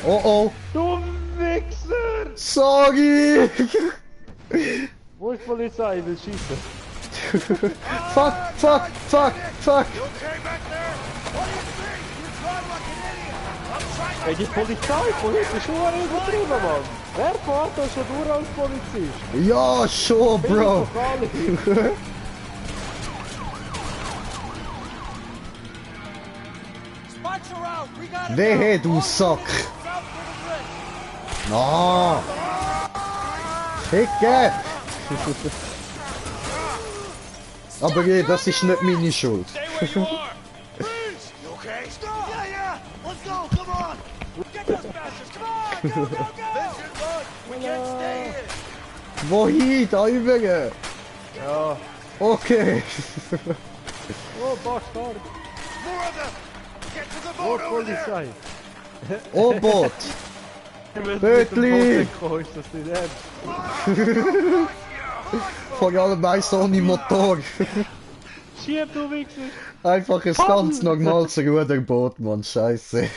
Oh oh. Du Wichser! Sorry! Wo ist die Polizei? Ich will schießen. Fuck, fuck, fuck, fuck! Ey, die Polizei ist schon übertrieben, Mann. Wer fährt da schon durch als Polizist? Ja, schon, Bro! Wehe, du Sack! Na! Ficke! Aber je, das ist nicht meine Schuld. Wohin? Da rüber? Ja. Okay. Oh, Bastard. Oh, Polizei. Oh, Boot. Bötli. Ist das nicht ernst? Vor allem meist ohne Motor. Schieb, du Wichser. Einfach ein ganz normales Ruderboot, Mann. Scheiße.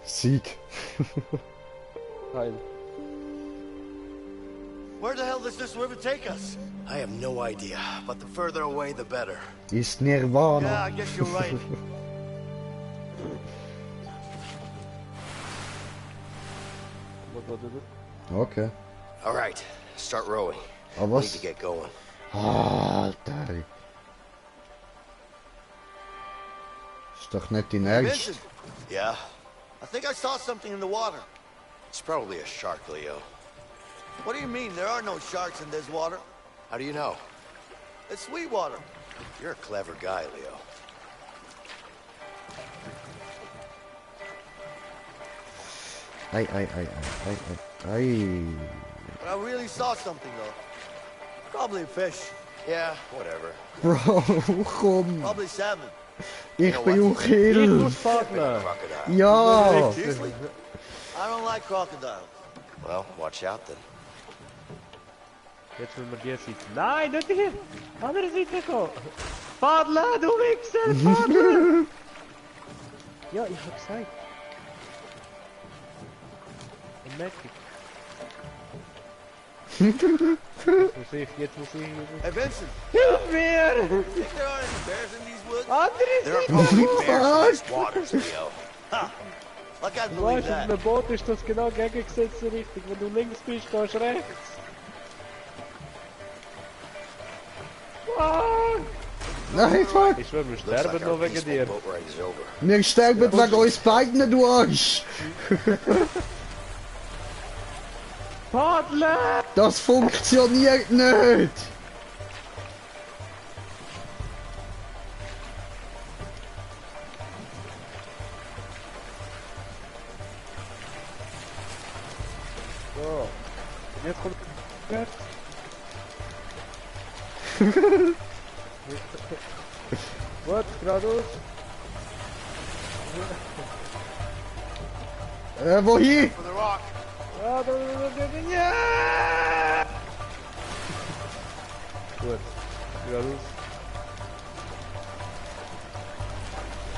Sieg. Heil. Where the hell does this river take us? I have no idea, but the further away, the better. Ist Nirvana. Yeah, I guess you're right. Okay. All right, start rowing. Aber We need was? to get going. Alter. Ist doch nicht dein Ernst. Vincent. Yeah? I think I saw something in the water. It's probably a shark, Leo. What do you mean? There are no sharks in this water. How do you know? It's sweet water. You're a clever guy, Leo. Ei. But I really saw something, though. Probably a fish. Yeah, whatever. Bro, komm. Probably salmon. Ich bin auch Hill. Ja. Seriously? I don't like crocodiles. Well, watch out then. Jetzt will man die Seite. Nein, nicht hier! Andere Seite kommen! Fadler, du Wichser! Fadler! Ja, ich hab gesagt. Ein Magic. Jetzt muss ich. Hey, Vincent! Hilf mir! Think there are any bears in these woods? Andere There are Seite! probably bears in these waters, Leo. Ha! I can't Du believe weißt, auf that. einem Boot ist das genau gegengesetzte Richtung. Wenn du links bist, gehst du rechts. Fuck! Nein, fuck. Ich schwöre, wir sterben noch wegen dir. Boat ride is over. Wir sterben wegen uns beiden, du Arsch. Paddler! Das funktioniert nicht. So. Jetzt kommt. Gut, geradeaus. Wohin? For the rock. Ja! Gut. Ja, los.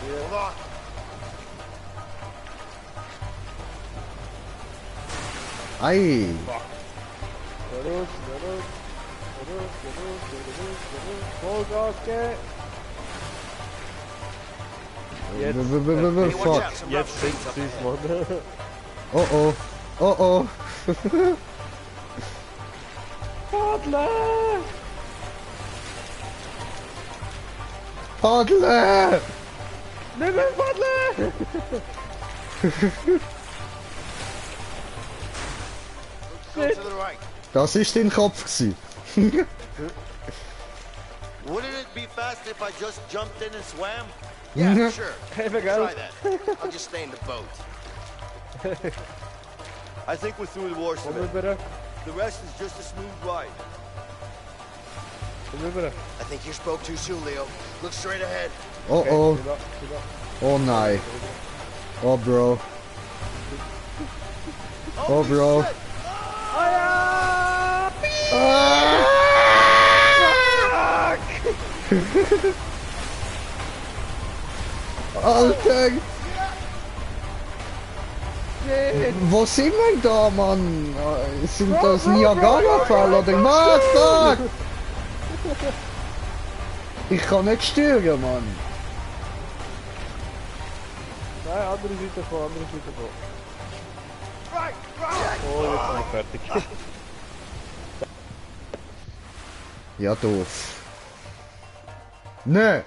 Hold on. Ei. Ja, los, ja, los. Ja, los, ja, los, ja, los, ja, los. Vollgas, geh! Fuck. Jetzt singt süß, Mann. Oh oh. Oh oh. Paddler! Paddler! Nimm den Paddler! Go to the right. Das ist dein Kopf gewesen. Wouldn't it be fast if I just jumped in and swam? Yeah, sure. Hey, Miguel. Try that. I'll just stay in the boat. I think we're through the worst of Kom it. bitte. The rest is just a smooth ride. Kom bitte. I think you spoke too soon, Leo. Look straight ahead. Oh oh. Wieder, wieder. Oh nein. Oh bro. Oh bro. Alter! Wo sind wir da, Mann? Sind das Niagara-Fall oder was? Fuck! Ich kann nicht steuern, Mann. Nein, andere Seite vor, andere Seite vor. Oh, jetzt bin ich fertig. Ja, doof. Nee!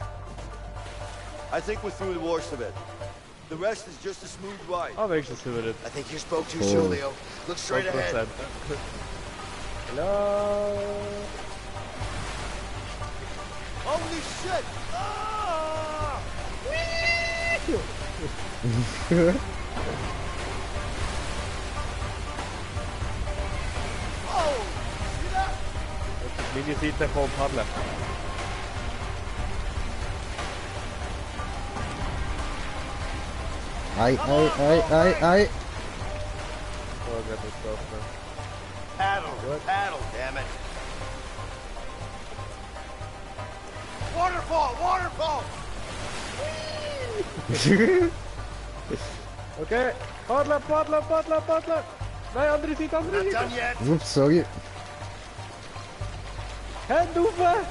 I think we're through the worst of it. The rest is just a smooth ride. Ah, wenigstens sind wir nicht. I think you spoke too soon, Leo. Look straight ahead. 100%. Hello. Holy shit! Ah! Oh! See that? Jetzt ist meine Seite vom Paddler. Ei. Oh, Gott, das darf man. Paddle, paddle, damn it. Waterfall, waterfall! Okay, Paddler, Paddler, Paddler, Paddler! Nein, andere Seite, andere Not Seite! done yet. Ups, sorry. Hände rauf!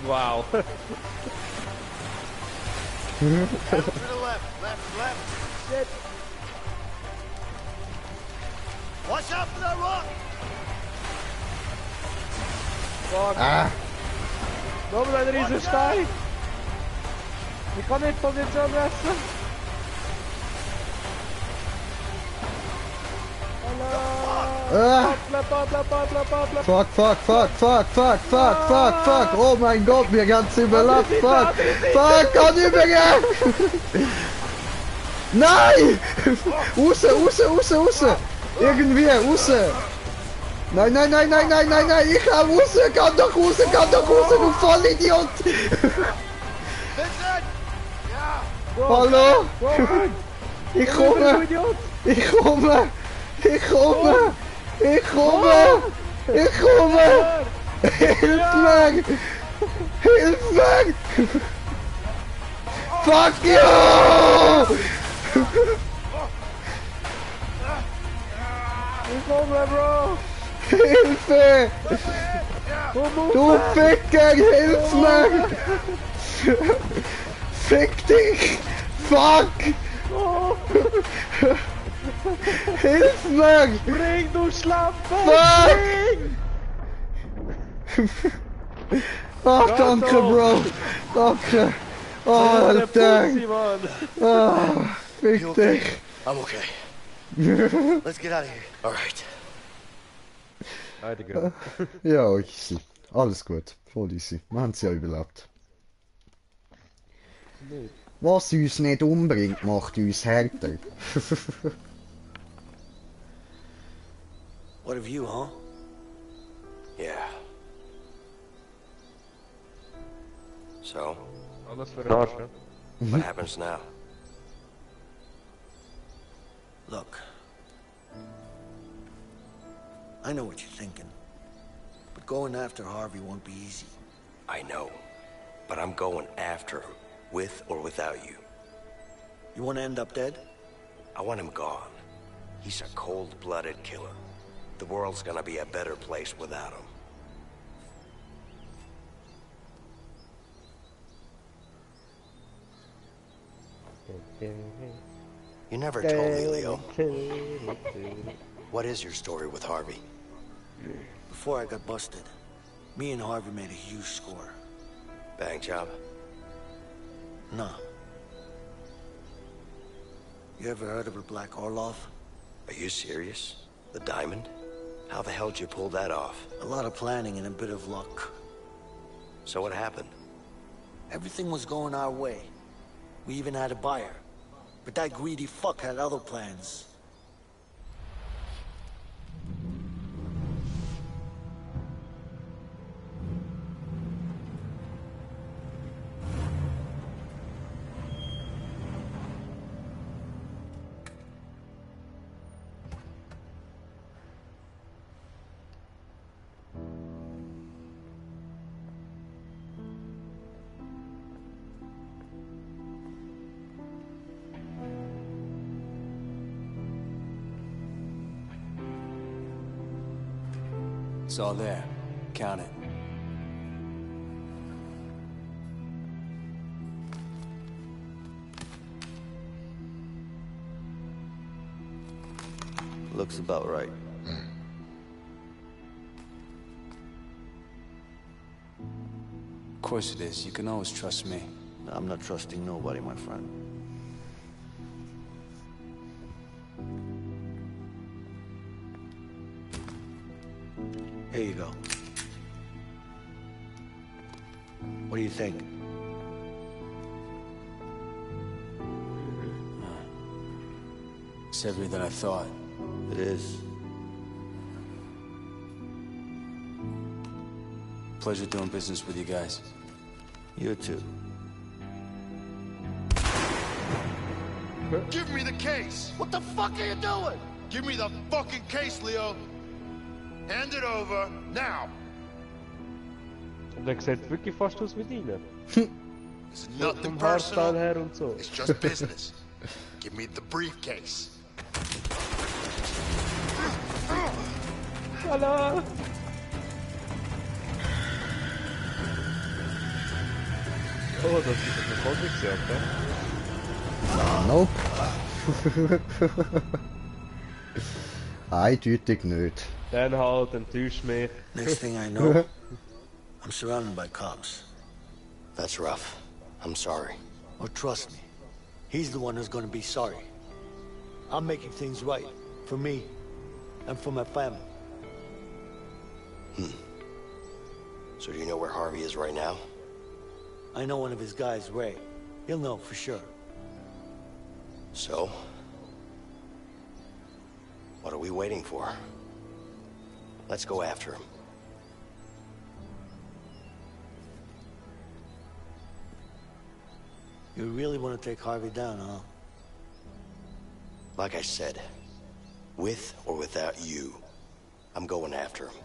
Wow. Paddle to the left, left. Shit. Watch out for that rock! Fuck. Ah! Nochmal ein riesen Stein! Ich kann nicht Position wechseln! Ah! Paddler! Fuck! Oh mein Gott, mir ganz überlappt. Fuck! Kann übergehen! Nein! Raus! Irgendwie, raus! Nein! Ich kann raus! Kann doch raus, du Vollidiot! Hallo? Ich komme! Hilf mir! Fuck you! Ich komme, Bro! Hilfe! Du Ficker, hilf mir! Fick dich! Fuck! Hilf mir! Spring, du Schlampe! Ach, danke, Bro! Danke! Oh, Alter! Fick dich! I'm okay. Let's get out of here. All right. Ja, easy. Alles gut. Voll easy. Wir haben es ja überlebt. Was uns nicht umbringt, macht uns härter. What of you, huh? Yeah. So, Alles für den Arsch, ja? what happens now? Look. I know what you're thinking. But going after Harvey won't be easy. I know. But I'm going after him, with or without you. You want to end up dead? I want him gone. He's a cold-blooded killer. The world's gonna be a better place without him. You never told me, Leo. What is your story with Harvey? Before I got busted, me and Harvey made a huge score. Bank job? No. You ever heard of a Black Orlov? Are you serious? The diamond? How the hell did you pull that off? A lot of planning and a bit of luck. So what happened? Everything was going our way. We even had a buyer. But that greedy fuck had other plans. It's all there. Count it. Looks about right. Of course it is. You can always trust me. I'm not trusting nobody, my friend. Here you go. What do you think? It's heavier than I thought. It is. Pleasure doing business with you guys. You too. Give me the case! What the fuck are you doing? Give me the fucking case, Leo! Hand it over, now! Und er sieht wirklich fast aus wie deiner. It's nothing personal. Her und so. It's just business. Give me the briefcase. Hallo! Oh, das ist ein Comic, Nope. Eindeutig nicht. Dann halt, enttäusch mich. Next thing I know, I'm surrounded by cops. That's rough. I'm sorry. Oh, trust me. He's the one who's gonna be sorry. I'm making things right. For me. And for my family. So do you know where Harvey is right now? I know one of his guys, Ray. He'll know for sure. So? What are we waiting for? Let's go after him. You really want to take Harvey down, huh? Like I said, with or without you, I'm going after him.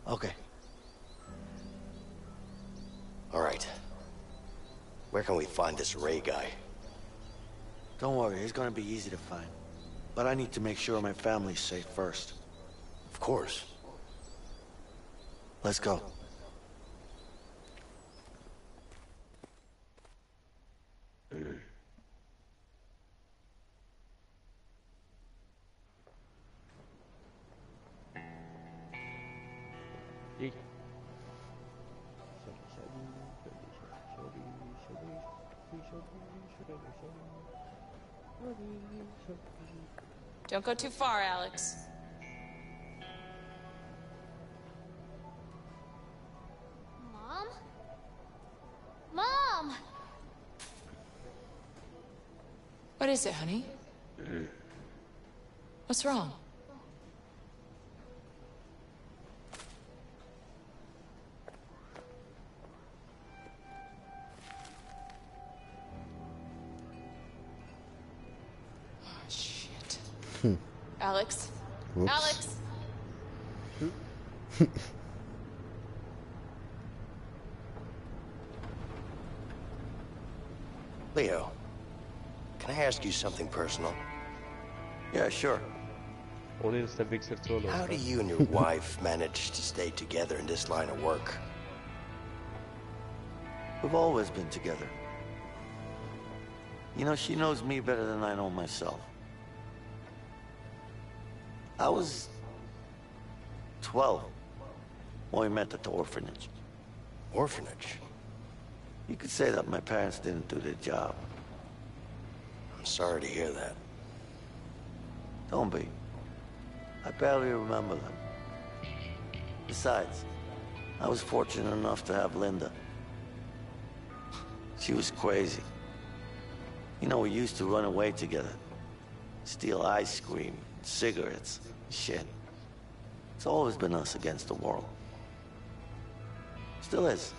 Okay. All right. Where can we find this Ray guy? Don't worry, he's gonna be easy to find. But I need to make sure my family's safe first. Of course. Let's go. Don't go too far, Alex. Mom? Mom! What is it, honey? What's wrong? Alex. Whoops. Alex! Leo, can I ask you something personal? Yeah, sure. Ohne dass der Wichser zulässt. How do you and your wife manage to stay together in this line of work? We've always been together. You know, she knows me better than I know myself. I was 12 when we met at the orphanage. Orphanage? You could say that my parents didn't do their job. I'm sorry to hear that. Don't be. I barely remember them. Besides, I was fortunate enough to have Linda. She was crazy. You know, we used to run away together. Steal ice cream, cigarettes, shit. It's always been us against the world. Still is.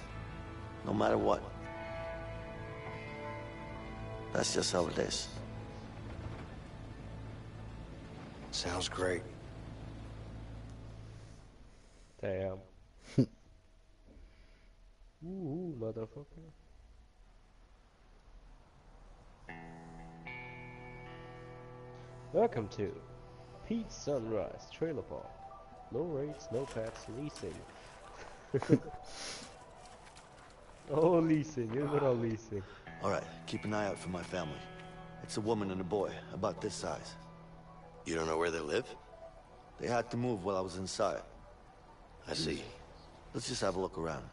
No matter what. That's just how it is. Sounds great. Damn. Ooh, motherfucker. Welcome to Pete's Sunrise Trailer Park. No rates, no pets, leasing. Oh, leasing, überall leasing. Alright, keep an eye out for my family. It's a woman and a boy, about this size. You don't know where they live? They had to move while I was inside. I see. Let's just have a look around.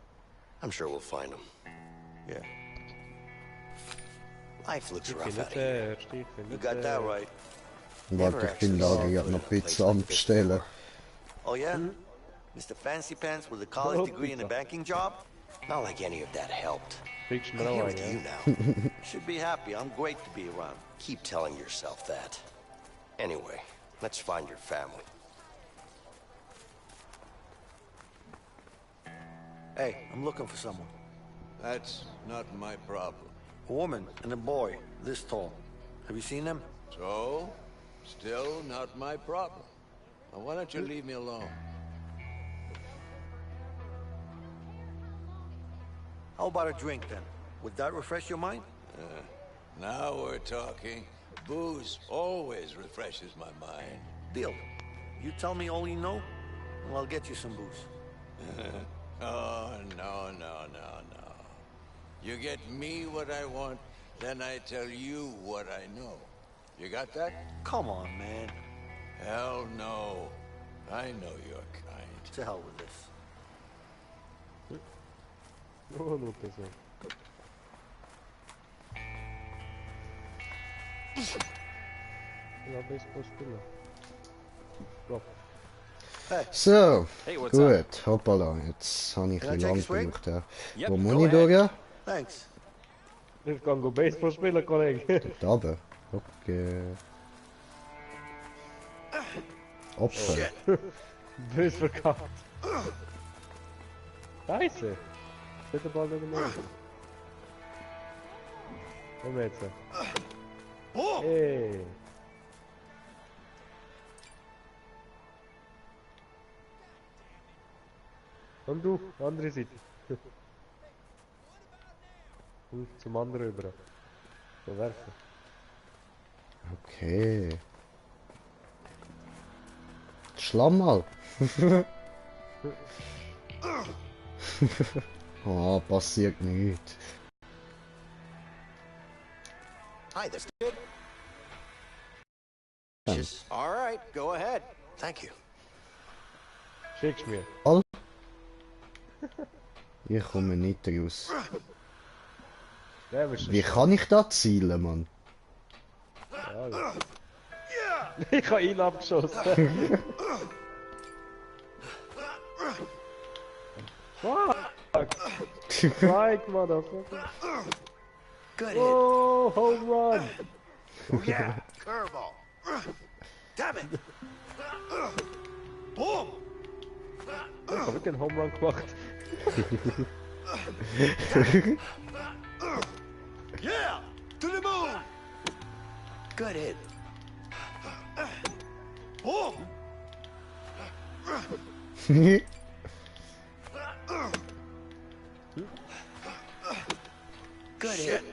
I'm sure we'll find them. Yeah. Life looks rough out here. You got that right. Warte, ich bin da gerade noch Pizza am bestellen. Oh yeah? Mr. Fancy Pants with a college degree and a banking job? Not like any of that helped. I'm here with you now. Should be happy. I'm great to be around. Keep telling yourself that. Anyway, let's find your family. Hey, I'm looking for someone. That's not my problem. A woman and a boy, this tall. Have you seen them? So, still not my problem. Now, why don't you leave me alone? How about a drink then? Would that refresh your mind? Now we're talking. Booze always refreshes my mind. Deal. You tell me all you know, and I'll get you some booze. Oh, no. You get me what I want, then I tell you what I know. You got that? Come on, man. Hell no. I know your kind. To hell with this. Oh, no, pessoal. So, Hey, what's gut, hoppala, jetzt habe ich ein Can I bisschen take a lang swig? gebraucht. Yep, Wo go muss ich ahead. durch? Thanks. Ich kann go Baseball spielen, Kollege. Da oben. Okay. Opfer. Bös verkauft. Scheiße. Steht der Ball nicht mehr. Komm jetzt. Hey. Und du, andere Seite. Und zum anderen rüber. So werfen. Okay. Schlamm mal. Oh, passiert nichts. Hi, that's good. All right, go ahead. Thank you. Schickst mir. All? Ich komme nicht raus. Wie kann ich da zielen, Mann? Ja, ich habe ihn abgeschossen. Fuck! Strike, motherfucker! Good Oh, home run! Oh yeah, curveball. Damn it! Boom! Ich habe wirklich einen Home Run gemacht. Yeah! To the moon! Good hit. Boom! Good hit.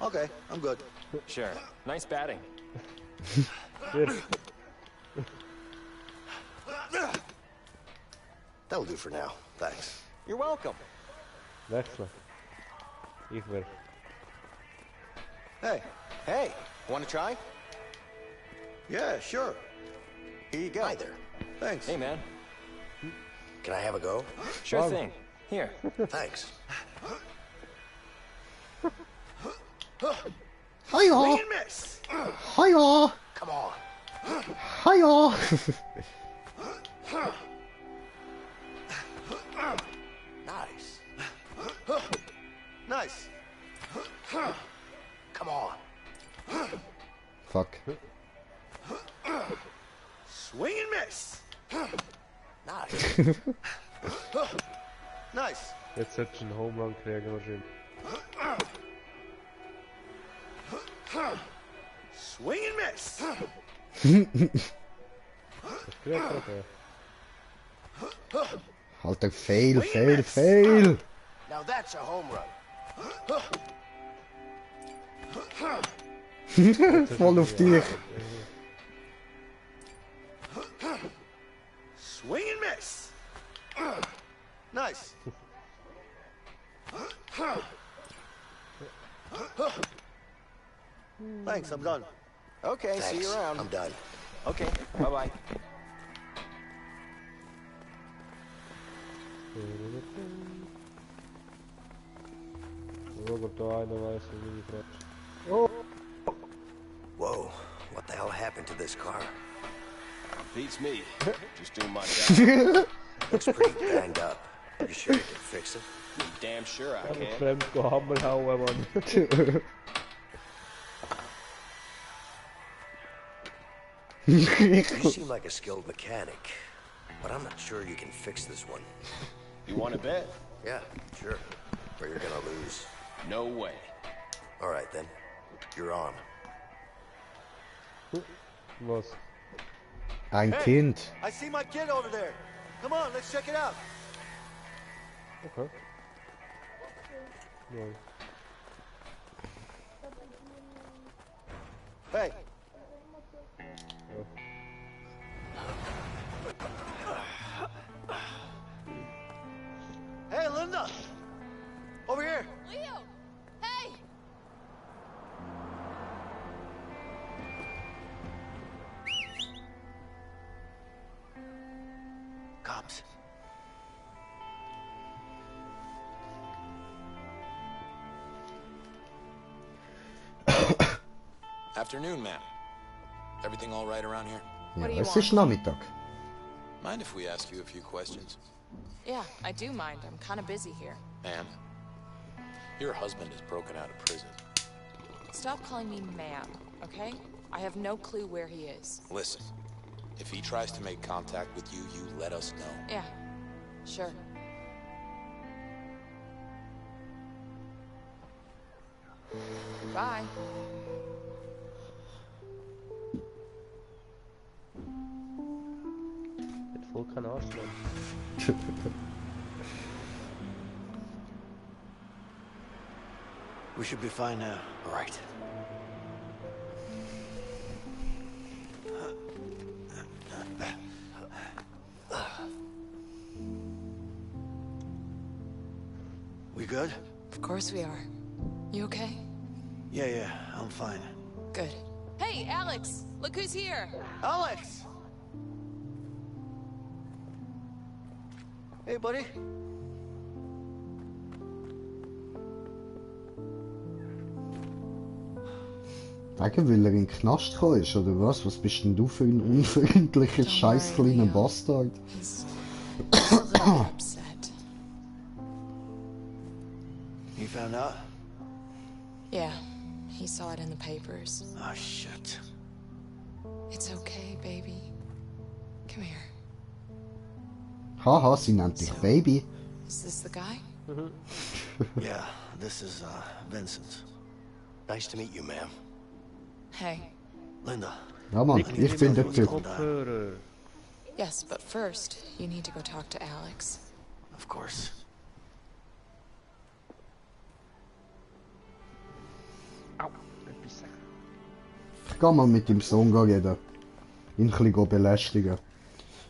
Okay, I'm good. Sure. Nice batting. That'll do for now. Thanks. You're welcome. Wechseln. Ich will. Hey. Hey, want to try? Yeah, sure. Here you go. Hi there. Thanks. Hey, man. Can I have a go? Sure thing. Here. Thanks. Hiya! Swing and miss. Hiya! Come on. Hiya! Nice. Nice. Come on. Fuck. Swing and miss. Nice. Nice. Jetzt hättest du einen Home Run kriegen wahrscheinlich. Swing and miss. Das kriegt er, Alter, fail! Now that's a home run. Voll auf dich. Swing and miss. Nice. Thanks, I'm done. Okay, see you around. I'm done. Okay, bye-bye. Robert da einer weiß, wie die Frage. Oh! Whoa, what the hell happened to this car? Beats me. Just doing my job. Looks pretty banged up. You sure you can fix it? Damn sure I can. Fremd gehammelt hauen, Mann. You seem like a skilled mechanic, but I'm not sure you can fix this one. You want to bet? Yeah, sure. Or you're gonna lose. No way. All right then. You're on. Was? Ein Kind. I see my kid over there. Come on, let's check it out. Okay. Nice. Hey. Hey, Linda. Over here. Leo! Hey! Cops. Afternoon, ma'am. Everything all right around here? Ja, es ist Nachmittag. Mind if we ask you a few questions? Yeah, I do mind. I'm kind of busy here. Ma'am, your husband is broken out of prison. Stop calling me ma'am, okay? I have no clue where he is. Listen, if he tries to make contact with you, you let us know. Yeah, sure. Bye. Mit voll kein Arschloch. We should be fine now. All right. We good? Of course we are. You okay? Yeah, I'm fine. Good. Hey, Alex! Look who's here! Alex! Hey, buddy. Wegen, weil er in den Knast gekommen ist, oder was? Was bist denn du für ein unfreundlicher, scheiß kleiner Bastard? You found out? Yeah, he saw it in the papers. Oh, shit. It's okay, baby. Come here. Haha, sie nennt dich Baby. Is this the guy? Yeah, this is, Vincent. Nice to meet you, ma'am. Hey. Linda, Ja Mann, ich bin der Typ. Kopfhörer. Yes, but first, you need to go talk to Alex. Of course. Au, etwas sagen. Ich kann mal mit dem Sohn reden. Ihn ein bisschen belästigen.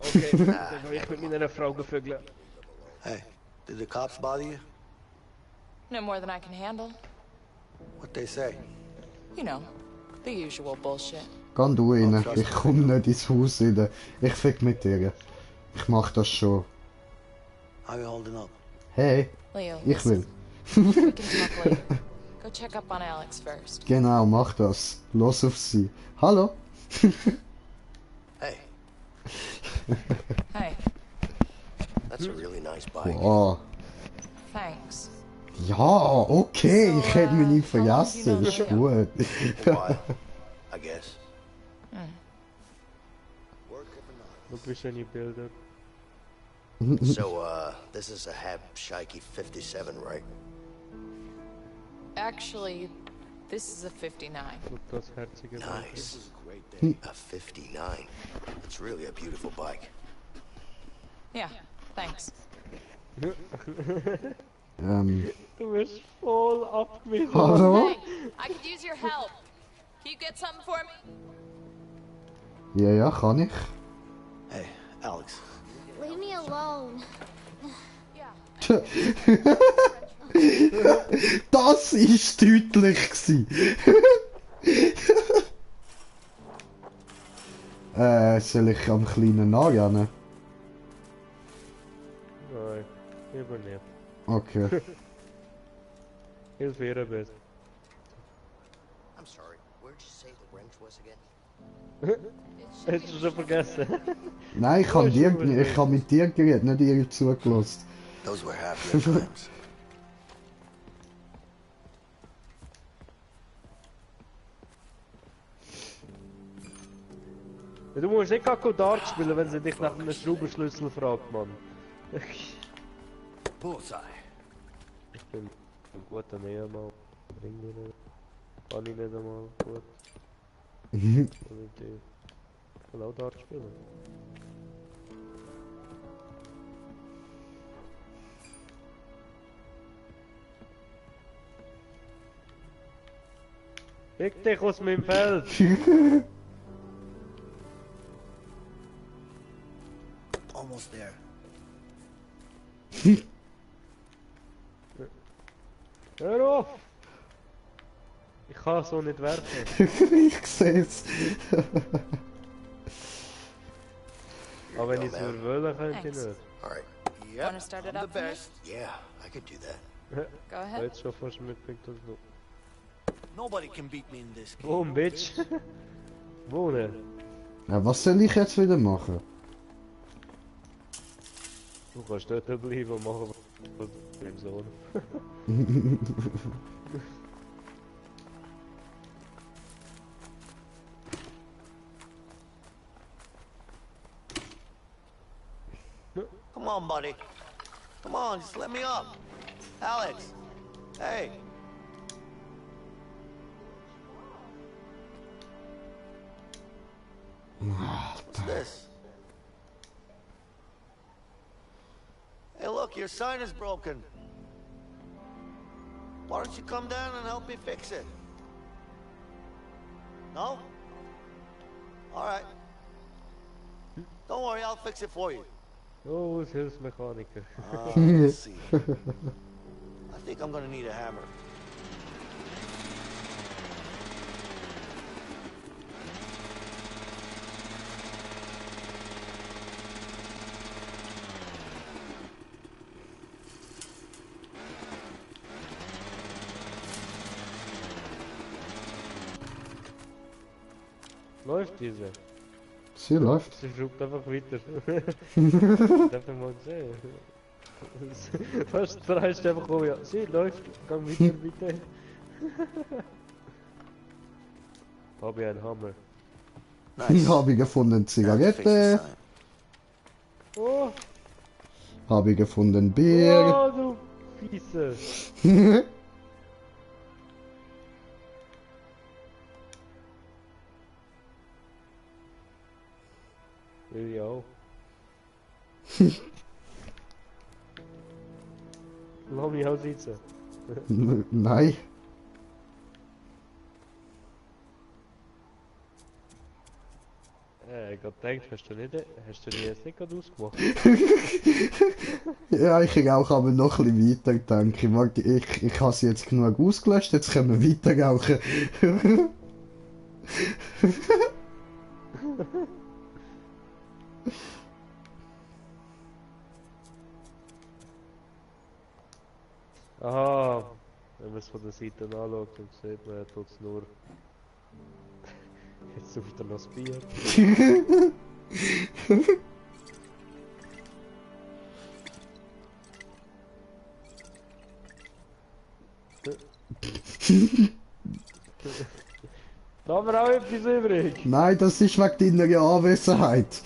Okay, dann will ich mit meiner Frau vögeln. Hey, did the cops bother you? No more than I can handle. What they say? You know, the usual bullshit. Geh du rein, ich komm nicht ins Haus rein. Ich fick mit dir. Ich mach das schon. How you holding up? Hey, Leo, ich will. we can talk later. Go check up on Alex first. Genau, mach das. Los auf sie. Hallo? Hey. Hey, That's a really nice bike. Wow. thanks. Ja, okay, ich hätte mich nicht vergessen. Ist gut. A while, I guess. Und wie schöne Bilder. So, this is a Hab Shaiki 57, right? Actually, this is a 59. Und das herzige Nice. A 59. It's really a beautiful bike. Yeah, thanks. Du bist voll abgewiesen. Hallo? Hey, I could use your help. Can you get something for me? Ja, ja, kann ich. Hey, Alex. Leave me alone. Das ist deutlich gsi. Soll ich am kleinen nachrennen? Nein, lieber nicht. Okay. Hilf ihr besser. I'm sorry, where'd you say the wrench was again? Hättest du schon vergessen? Nein, ich hab mit dir geredet, nicht ihr zugelassen. Those were happier times. Ja, du musst nicht gerade Dart spielen, wenn sie dich nach einem Schraubenschlüssel fragt, Mann. Bullseye. Ich bin ein guter Ehemann. Bring mich nicht. Kann ich nicht einmal. Gut. Ich will auch Dart spielen. Fick dich aus meinem Feld! Almost there. Hör auf! Ich kann so nicht werfen. Ich seh's. Aber wenn ich es nur wollen, könnte ich Thanks. nicht. Alright. Wanna start it up for me? Yeah, I could do that. Go ahead. Jetzt schon fast mitbringt das noch. Nobody can beat me in this game. Wohn, Bitch! Wohnen! Ja, was soll ich jetzt wieder machen? Du kannst dort bleiben und machen, was du im Sohn. Come on, buddy. Come on, just let me up. Alex. Hey. What's this? Hey, look, your sign is broken. Why don't you come down and help me fix it? No? All right. Don't worry, I'll fix it for you. Oh, es Hilfsmechaniker. Let's see. I think I'm gonna need a hammer. Läuft diese? Sie läuft. Sie schraubt einfach weiter. Darf ich mal sehen? Fast dreist einfach um, ja. Sie läuft, gang weiter, bitte. Hab ich einen Hammer. Habe ich gefunden Zigarette. Oh! Habe ich gefunden Bier. Oh, du Fiese! Lass mich auch sitzen. Nein. Gott denkt, hast du die jetzt nicht gerade ausgemacht? Ja, ich auch, aber noch ein bisschen weiter denken. Warte, ich habe sie jetzt genug ausgelöscht, jetzt können wir weiter rauchen. Aha, wenn man es von der Seite anschaut, dann sieht man, tut es nur. Jetzt sucht er noch das Bier. Da haben wir auch etwas übrig. Nein, das ist wegen deiner Anwesenheit.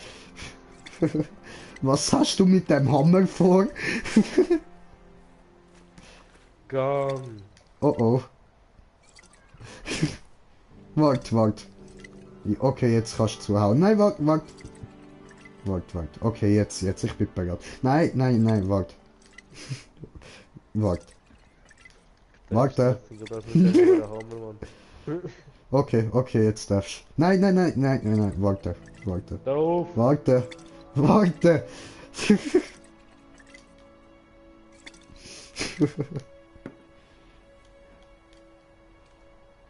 Was hast du mit dem Hammer vor? Gang. Oh oh. Wart. Okay, jetzt kannst du zuhauen. Nein, wart. Okay, jetzt, ich bin bereit. Nein, wart. Warte. Okay, jetzt darfst du. Nein, warte. Darauf. Warte.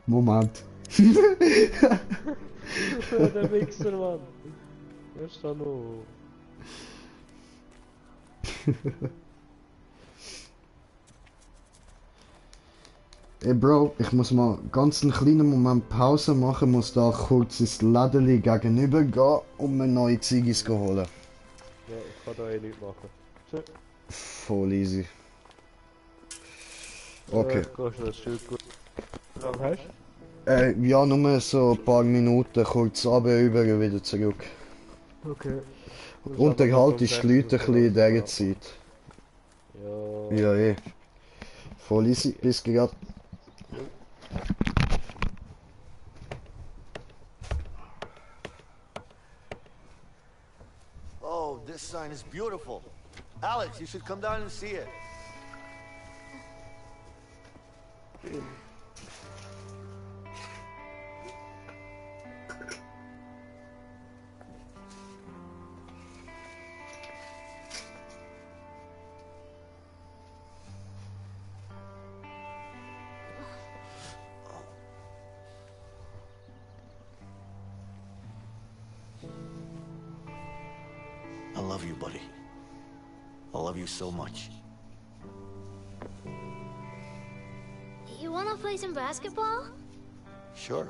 Moment. Der Wichser, Mann. Wer ist da noch? Ey Bro, ich muss mal ganz einen kleinen Moment Pause machen, muss da kurz ins Lädeli gegenüber gehen, um mir neue Ziggis zu holen. Ja, ich kann da nichts machen. Tschö. Voll easy. Okay. Kannst du das Stück gut. Wie lange hast du? Ja, nur so ein paar Minuten, kurz runter, über wieder zurück. Okay. Unterhaltest die Leute ein bisschen in dieser Zeit. Ja. Ja, voll easy, bis gerade. Oh, this sign is beautiful. Alex, you should come down and see it. I love you, buddy. I love you so much. You wanna play some basketball? Sure.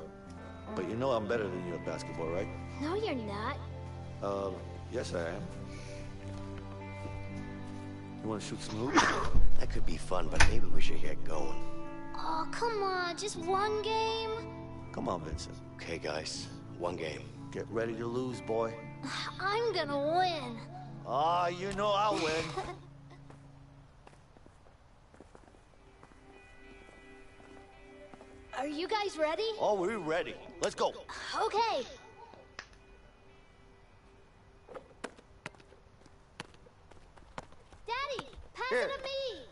But you know I'm better than you at basketball, right? No, you're not. Yes I am. You wanna shoot some hoops? That could be fun, but maybe we should get going. Oh, come on, just one game? Come on, Vincent. Okay, guys, one game. Get ready to lose, boy. I'm gonna win. Ah, you know I'll win. Are you guys ready? Oh, we're ready. Let's go. Okay. Daddy, pass it to me.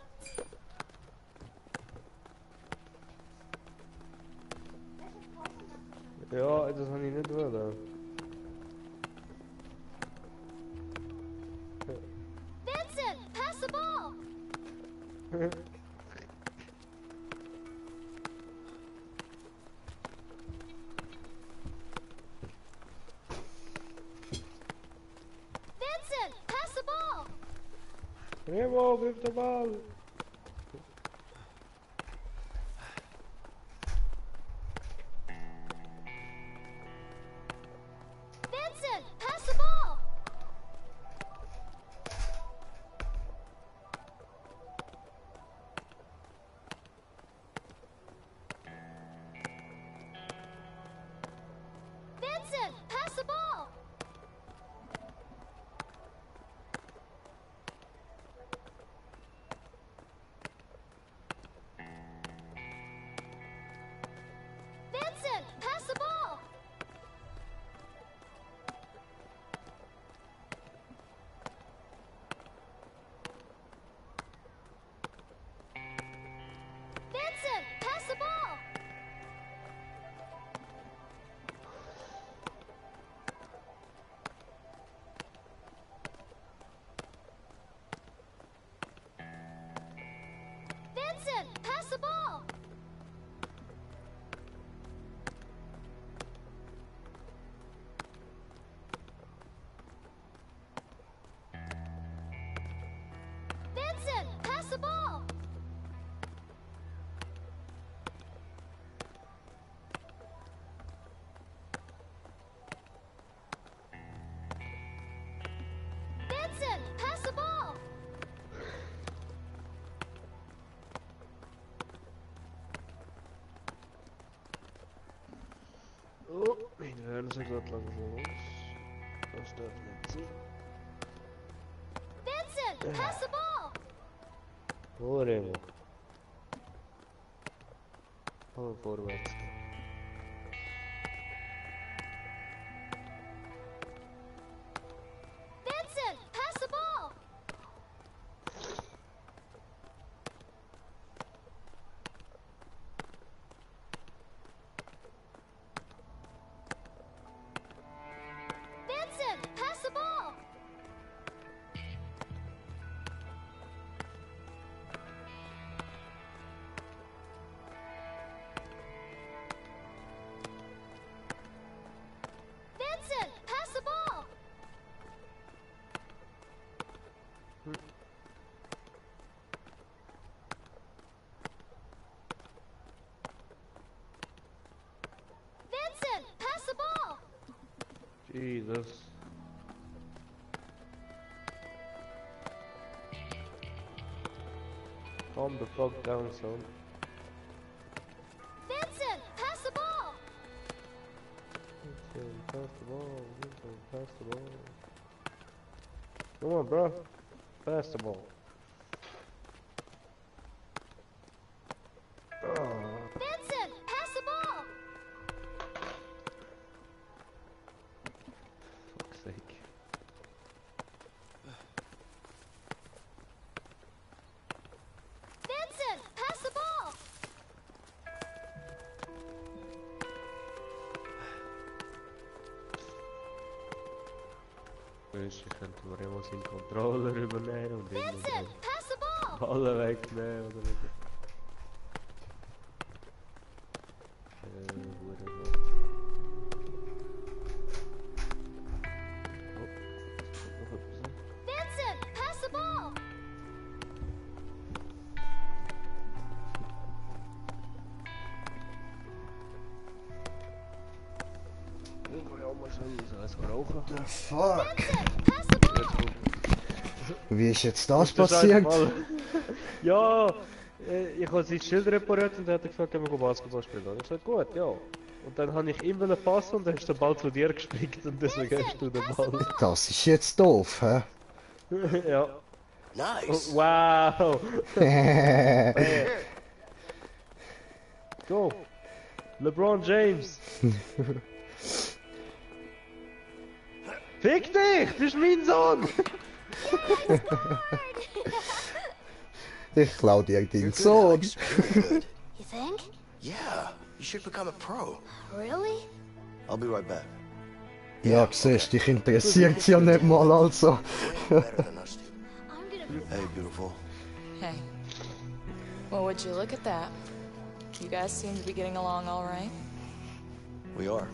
Ja, das habe ich nicht wollen. Vincent, pass the ball. Vincent, pass the ball. Remo, wirf den Ball. Vincent, pass the ball. Vincent, pass the ball. nicht gerade lang von uns. Das darf nicht sein. Vincent, pass the ball! Wo, Remo? Oh, vorwärts gehen. Vincent, pass the ball! Vincent, pass the ball! Vincent, pass the ball! Vincent, pass the ball! Jesus. Calm the fuck down, son. Vincent, pass the ball! Vincent, pass the ball. Vincent, pass the ball. Come on, bro. Pass the ball. Vincent, pass the ball! Fuck's sake. Vincent, pass the ball! Ich könnte mir immer seinen Controller übernehmen und Vincent, pass the ball! alle wegnehmen oder nicht. Vincent, pass the ball! The fuck? Wie ist jetzt das passiert? Ja, ich habe sein Schild repariert und er hat gefragt, ob wir Basketball spielen. Und ich sagte, gut, ja. Und dann habe ich ihm passen und dann ist der Ball zu dir gespickt und deswegen hast du den Ball. Das ist jetzt doof, hä? Ja. Nice. Oh, wow. Go. LeBron James. Fick dich, du bist mein Sohn. Ich klau dir den Sohn. You think? Yeah, you should become a pro. Really? I'll be right back. Ja, siehst, dich interessiert's ja nicht mal, also. Hey, beautiful. Hey. Well, would you look at that? You guys seem to be getting along all right. We are,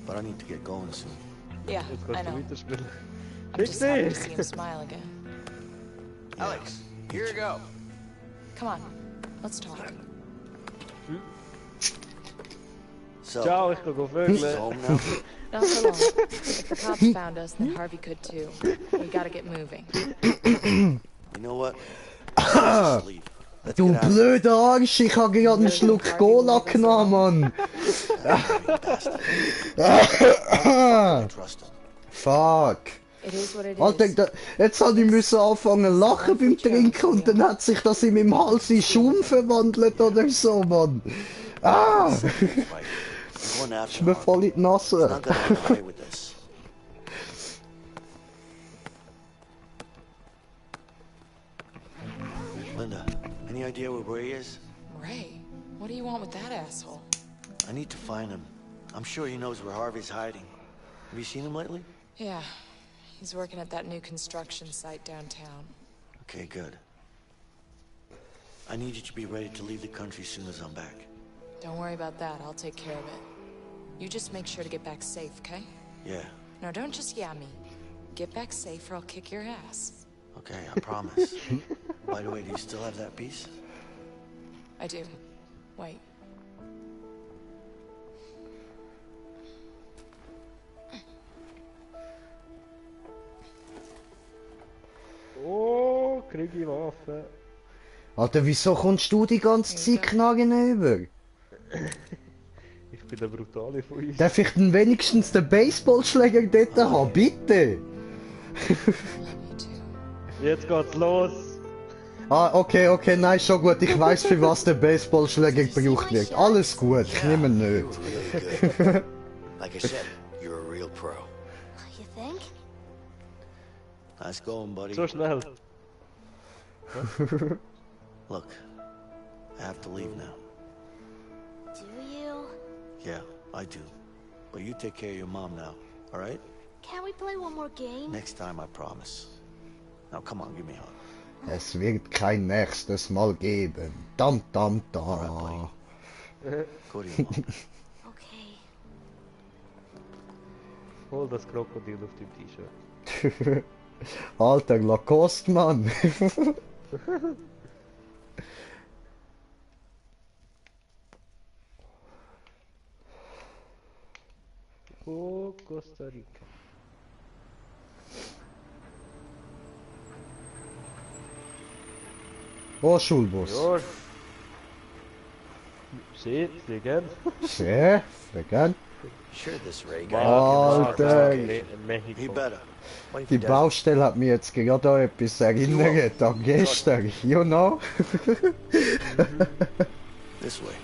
but I need to get going soon. Yeah, I know. I'm Fix just happy to dich. see him smile again. Alex, here you go. Come on, let's talk. So, Ciao, ich kann go vögeln. home now? Not for long. If the cops found us, then Harvey could too. We gotta get moving. You know what? Let's just leave. Let's Du get out of here. blöder Arsch, ich habe gerade einen Schluck Cola genommen, Mann. Fuck. It is what it Alter, is. jetzt habe ich müssen anfangen lachen beim Trinken und dann hat sich das in meinem Hals in Schaum verwandelt oder so, Mann. Ah! Ist mir voll in die Nase. Linda, any idea where Ray is? Ray, what do you want with that asshole? I need to find him. I'm sure he knows where Harvey's hiding. Have you seen him lately? Yeah, he's working at that new construction site downtown. Okay, good. I need you to be ready to leave the country as soon as I'm back. Don't worry about that, I'll take care of it. You just make sure to get back safe, okay? Yeah, No, don't just yeah me. Get back safe or I'll kick your ass. okay, I promise. By the way, do you still have that piece? I do. Wait. Oh, krieg ich Waffe. Alter, wieso kommst du die ganze Zeit Knagen über? Ich bin der Brutale von uns. Darf ich denn wenigstens den Baseballschläger dort haben? Bitte! Jetzt geht's los! Ah, okay, nein, schon gut. Ich weiß, für was der Baseballschläger gebraucht wird. Alles gut, ich nehme ihn nicht. Like I said, you're a real pro. You think? Nice going, buddy. So schnell. Look, I have to leave now. Do you? Yeah, I do. But you take care of your mom now, all right? Can we play one more game? Next time, I promise. Now, come on, give me a hug. Es wird kein nächstes Mal geben. Dam, dam, dam. Go to your mom. Okay. Hol das Krokodil auf dem T-Shirt. Alter Lacoste, Mann. Oh, Costa Rica. Oh, Schulbus. Ja. Sie, fliegen. Sehr, vegan. Sure, this Ray guy. Alter. He better. What if Die he doesn't? Baustelle hat mich jetzt gerade an etwas erinnert, an gestern, you know? This way.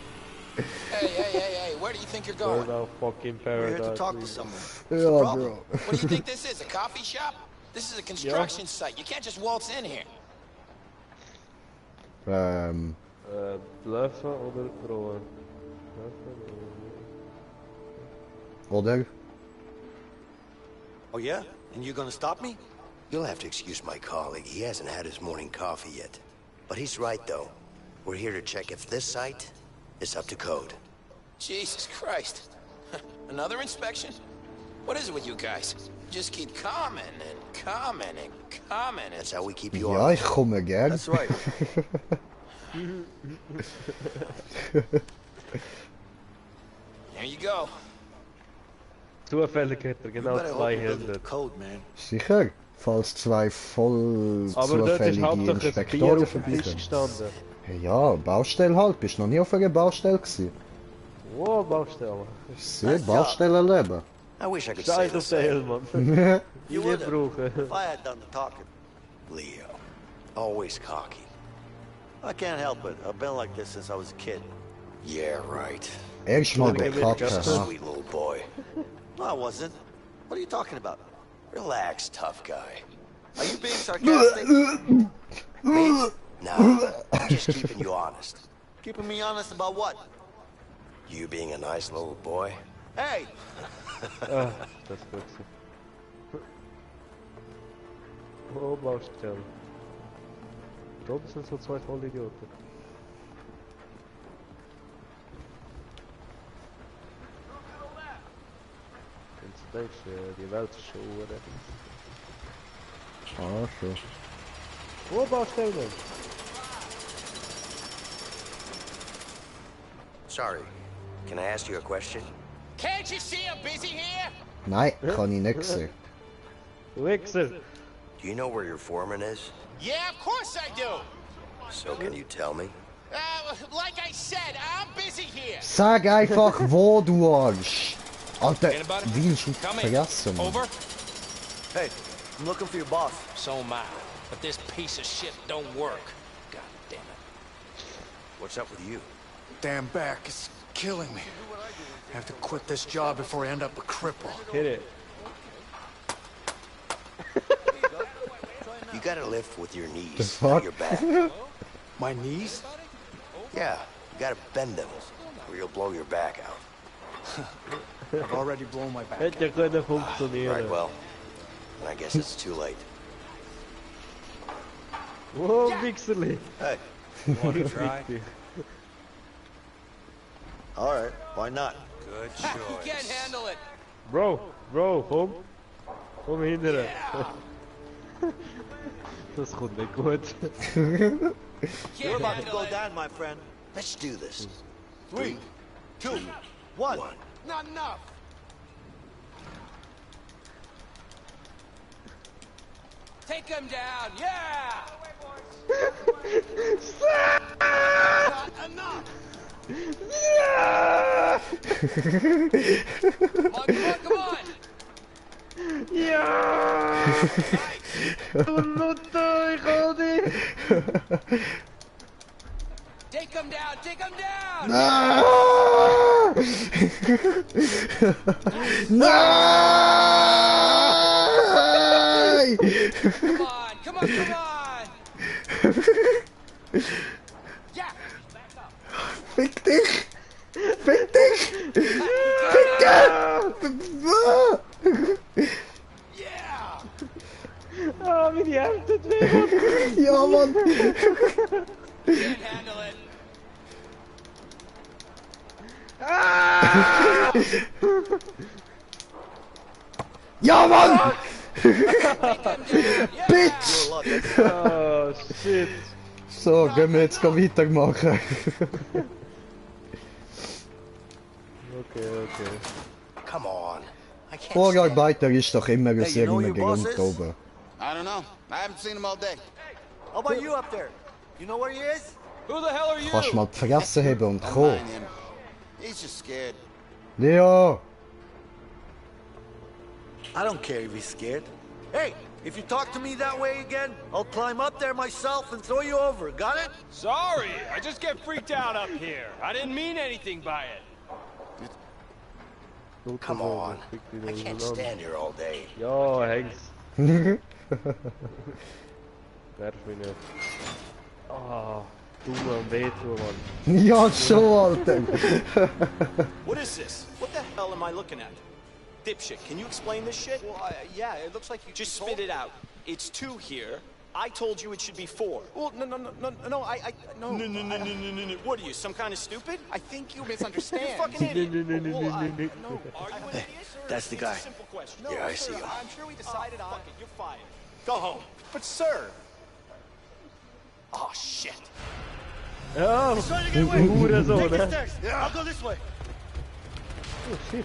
Hey, where do you think you're going? We're now fucking We're here to paradise. talk to someone. Ja, bro. What do you think this is, a coffee shop? This is a construction site. You can't just waltz in here. Bluffen oder drohen? Oder? Oh, yeah? And you're gonna stop me? You'll have to excuse my colleague. He hasn't had his morning coffee yet. But he's right, though. We're here to check if this site is up to code. Jesus Christ. Another inspection? What is it with you guys? Just keep coming and coming and coming. That's how we keep you Ja, on. ich komme gern. That's right. There you go. Zufällig hat er You genau better hope 2 you build Hände. the code, man. Sicher, falls zwei voll Aber dort ist zufällige hauptsächlich ein Bier Inspektoren auf dem Tisch vorbeikommen. gestanden. Ja, Baustelle halt. Bist noch nie auf einer Baustelle gewesen? Wow, Baustelle. Sehr Baustellenleben. I wish I could say Scheiß the auf den same. Helm, Mann. You Die would nicht have, brauchen. if I had done the talking. Leo. Always cocky. I can't help it. I've been like this since I was a kid. Yeah, right. Erstmal bekacke, Just a ha? sweet little boy. No, I wasn't. What are you talking about? Relax, tough guy. Are you being sarcastic? Me? No, I'm just keeping you honest. Keeping me honest about what? You being a nice little boy? Hey! Ah, das ist gut. Oh, Baustelle. Da oben sind so 2 Vollidioten. Und du denkst, die Welt ist schon Ah, schon. Oh, Baustelle! Sorry. Can I ask you a question? Can't you see I'm busy here? Nein, kann ich nicht sehen. Wichser! Do you know where your foreman is? Yeah, of course I do. So can you tell me? Like I said, I'm busy here. Sag einfach, wo du wohnst. Alter, willst du vergessen? Over. Hey, I'm looking for your boss. So am I. But this piece of shit don't work. God damn it. What's up with you? Damn back is killing me. I have to quit this job before I end up a cripple. Hit it. You gotta lift with your knees, The fuck? not your back. My knees? Yeah, you gotta bend them, or you'll blow your back out. I've already blown my back. Hätte ja können funktionieren. Right, well, then I guess it's too late. Wow, Wichserli! Hey, Wanna try? all right, why not? Good choice. You can't handle it. Bro, komm! Komm hinterher! Das kommt nicht gut. You're about to go down, my friend. Let's do this. 3, 2, 1. Not enough. Take him down, yeah! Not enough! Yeah! come on! Ja! Du Nutte, ich hol dich! Take him down! Take him down! Nein! Come on! Come on! Come on! Yeah! Fick dich! Fick dich! Fick dich! Ah, wie die Hälfte drin! Ja, Mann! Can't handle it! Ah! Ja, Mann! Bitch! Oh, shit! So, gehen wir jetzt weitermachen. Okay. Come on. I can't Vorarbeiter ist doch immer aus Hey, you know irgendeinem your boss Grund is? oben. I don't know. I haven't seen him all day. How about you up there? You know where he is? Who the hell are you? Kannst mal die Fresse haben und kommen. Mind him. He's just scared. Leo! I don't care if he's scared. Hey, if you talk to me that way again, I'll climb up there myself and throw you over. Got it? Sorry, I just get freaked out up here. I didn't mean anything by it. Come on. I can't stand here all day. Ja, häng's. Werf mich nicht. Ah, dumm am wehtun, Mann. Ja, schon, Alter! What is this? What the hell am I looking at? Dipshit, can you explain this shit? Well, yeah, it looks like you Just spit it out. It's 2 here. I told you it should be 4. Well, no, No. What are you, some kind of stupid? I think you misunderstand. You're a fucking idiot. No. Are you an idiot? That's the guy. Simple question. Yeah, I see him. I'm sure we decided on Fuck it, you're fired. Go home. But sir. Oh shit. Ja, He's trying to get away. Hurensohn, Take the ne? stairs. Yeah, I'll go this way. Oh, shit.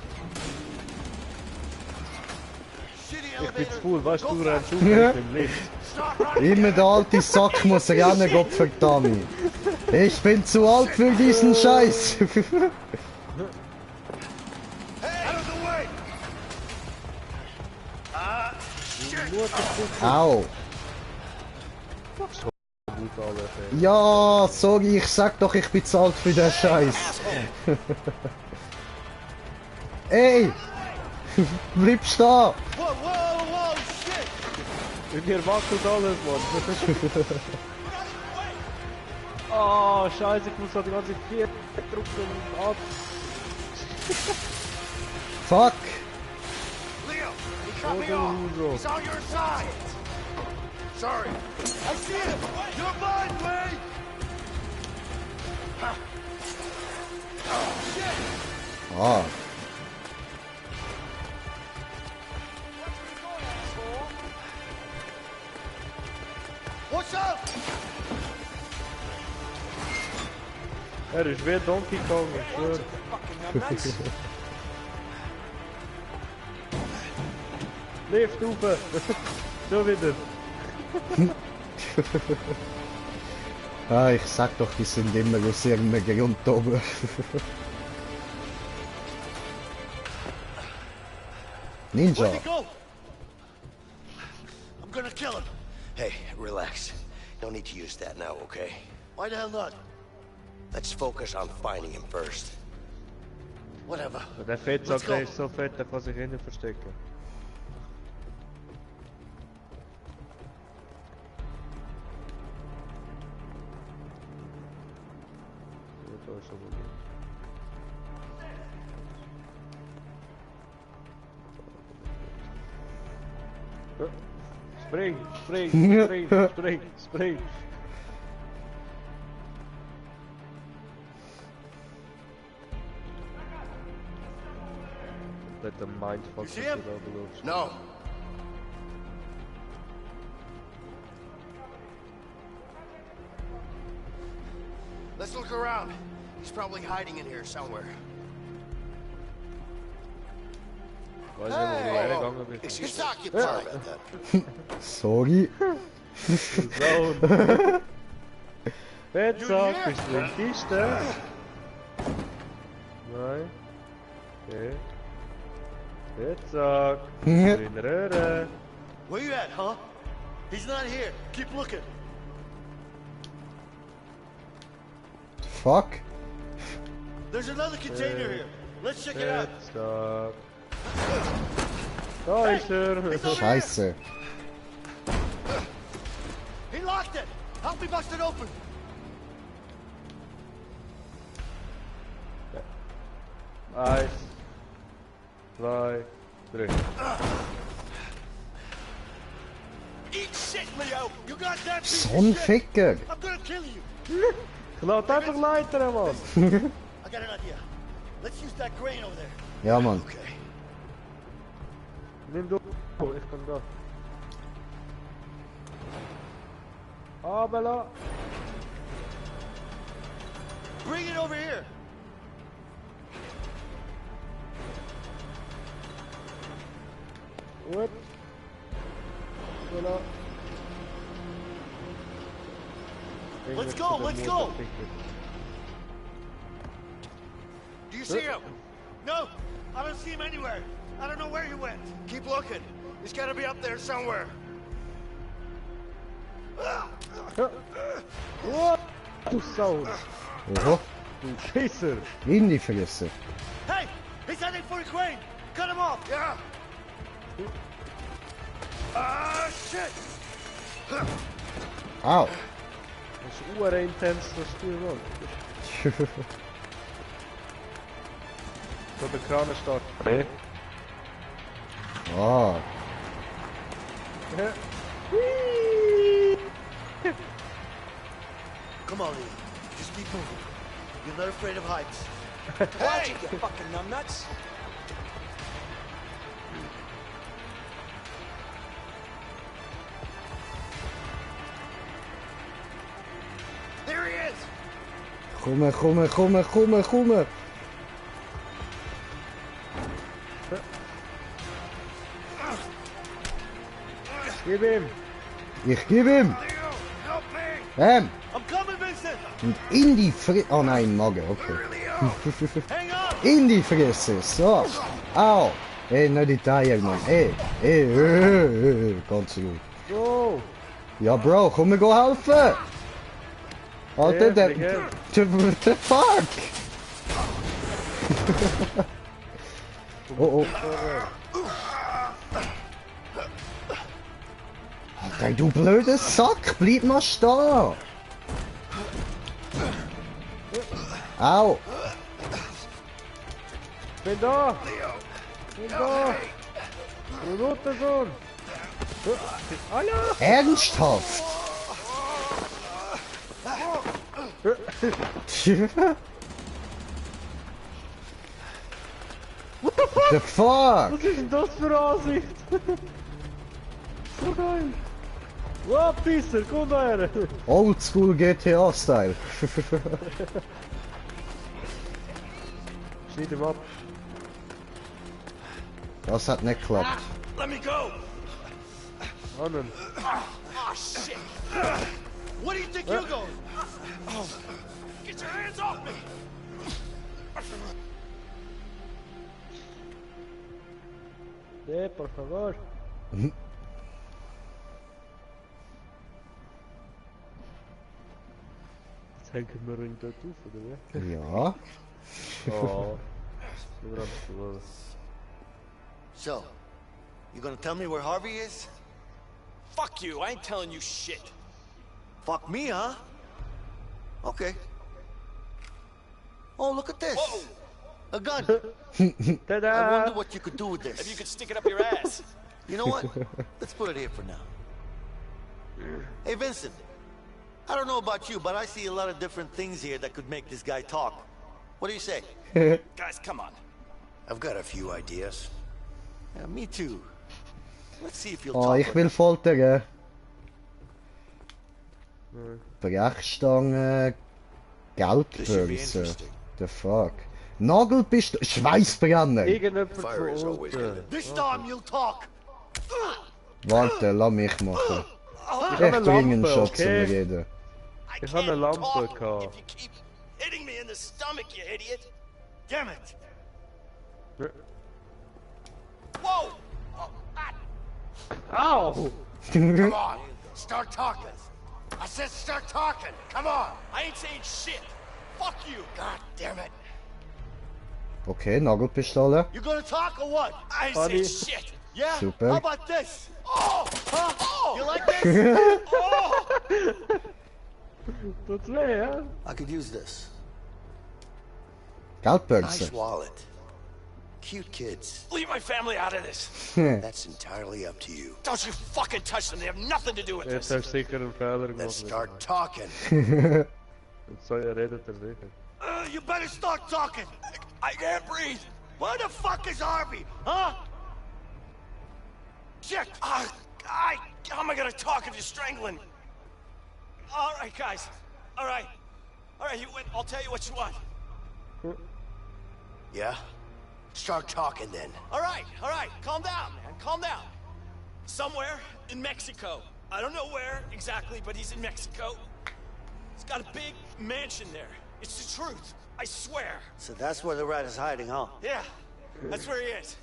Shitty Ich bin zu elevator. faul, weißt du, du rennst auf Ja. mit dem Lift. Stop running. Immer der alte Sack muss rennen, Gottverdammt. Ich bin zu alt für diesen Scheiß. Hey, out of the way. Shit. Au. Ja, sorry, ich sag doch, ich bin zu alt für den Scheiß. Ey! Bleib stehen! Whoa, shit. Mir wackelt alles, Mann. Oh, scheiße, ich muss da die ganze Zeit drücken und ab. Fuck! Leo, he cut me off. He's on your side. Sorry. I see him. You're mine, Wade. Oh, shit. Ah. What's up? Er ist wie Donkey Kong, ich schwör. Lift rauf! So wieder! Ah, ich sag doch, die sind immer aus irgendeinem Grund oben. Ninja! Where'd he go? I'm gonna kill him. Hey, relax. No need to use that now, okay? Why the hell not? Let's focus on finding him first. Whatever. Der Fettsack, der ist so fett, der kann sich innen verstecken. Ja, da ist aber gut. Ja. Spring, spring, spring, spring, spring. Let the mindfuck You see him? overload. No. Let's look around. He's probably hiding in here somewhere. Weiß nicht, wo du reingegangen bist. Excuse me. Sorry about that. Sorry. Zone. Fettsack, bist du in die Kiste? Nein. Okay. Jetzt sag. In Röhre. Where you at, huh? He's not here. Keep looking. Fuck. There's another container here. Let's check it out. Jetzt sag. Da ist Scheiße. He locked it. Help me bust it open. Eins, zwei, drei. Eat shit, Leo. You got that piece So ein of shit. Ficker. I'm gonna kill you. Laat einfach leitern, Mann. I got an idea. Let's use that crane over there. Ja, Mann. Nimm du. Ich kann da. Abela. Bring it over here. What? Voilà. Let's go, let's go. Do you see him? No, I don't see him anywhere. I don't know where he went. Keep looking. He's gotta be up there somewhere. What? Du Sau. Oho. Du Scheißer. In die Fresse. Hey, he's heading for the crane. Cut him off. Yeah. Ah, shit. Au. Das ist urintens, das Spiel, Mann. So, der Kran ist da. Nee. Ah. Come on, Lee. Just keep moving. You're not afraid of heights. Watch it, you fucking numbnuts. There he is. Komme, komme, komme, komme, komme. Gib ihm. Ich gebe ihm. I'm coming, Vincent. Und in die Fresse. Oh nein, Magen, okay. In die Fresse, so. Au. Ey, nicht die Eier, Mann. Ey, ganz gut. Go. Ja, Bro, komm, wir gehen helfen. Alter, der... The fuck? Oh, oh. Alter, du blöder Sack, bleib mal stehen. Au. Bin da. Bin da. Du guter Sohn. Hallo. Ernsthaft? What the fuck? The fuck? Was ist denn das für eine Ansicht? So geil. Wow, Pisser, komm da her. Oldschool GTA-Style. Schneid ihm ab. Das hat nicht geklappt. Let me go. Annen. Oh, shit. What do you think you're going? Get your hands off me. Por favor. Jetzt hängen wir ihn dort auf, oder wie? Ja. Oh. So, you gonna tell me where Harvey is? Fuck you, I ain't telling you shit. Fuck me, huh? Okay. Oh, look at this. Whoa. A gun. Ta-da! I wonder what you could do with this. If you could stick it up your ass. You know what? Let's put it here for now. Hey, Vincent. I don't know about you, but I see a lot of different things here that could make this guy talk. What do you say? Guys, come on. I've got a few ideas. Yeah, me too. Let's see if you'll Oh, talk. ich will foltern. Brechstange, Geldbörse. The fuck? Nagelpistole, Schweißbrenner. Irgendjemand von unten. This time you'll talk. Warte, lass mich machen. Ich Ich habe bringe ihn eine schon Lampe, zum okay? Reden. Ich habe eine Lampe gehabt. Hitting me in the stomach, you idiot. Damn it. Whoa! Ow! Come on, start talking. I said start talking. Come on. I ain't saying shit. Fuck you. God damn it. Okay, Nagelpistole. You gonna talk or what? I ain't saying shit. Yeah? Super. How about this? Oh! Huh? Oh! You like this? Oh! Tut's weh, ja? I could use this. Geldbörse. Nice wallet. Cute kids. Leave my family out of this. That's entirely up to you. Don't you fucking touch them. They have nothing to do with Jetzt this. hast du sicher einen Fehler gemacht. Let's start talking. Jetzt so redet sicher. You better start talking. I can't breathe. Where the fuck is Harvey? Huh? Shit. How am I gonna talk if you're strangling? All right, guys. All right. All right, I'll tell you what you want. Yeah? Start talking then. All right. Calm down, man. Calm down. Somewhere in Mexico. I don't know where exactly, but he's in Mexico. He's got a big mansion there. It's the truth. I swear. So that's where the rat is hiding, huh? Yeah, that's where he is.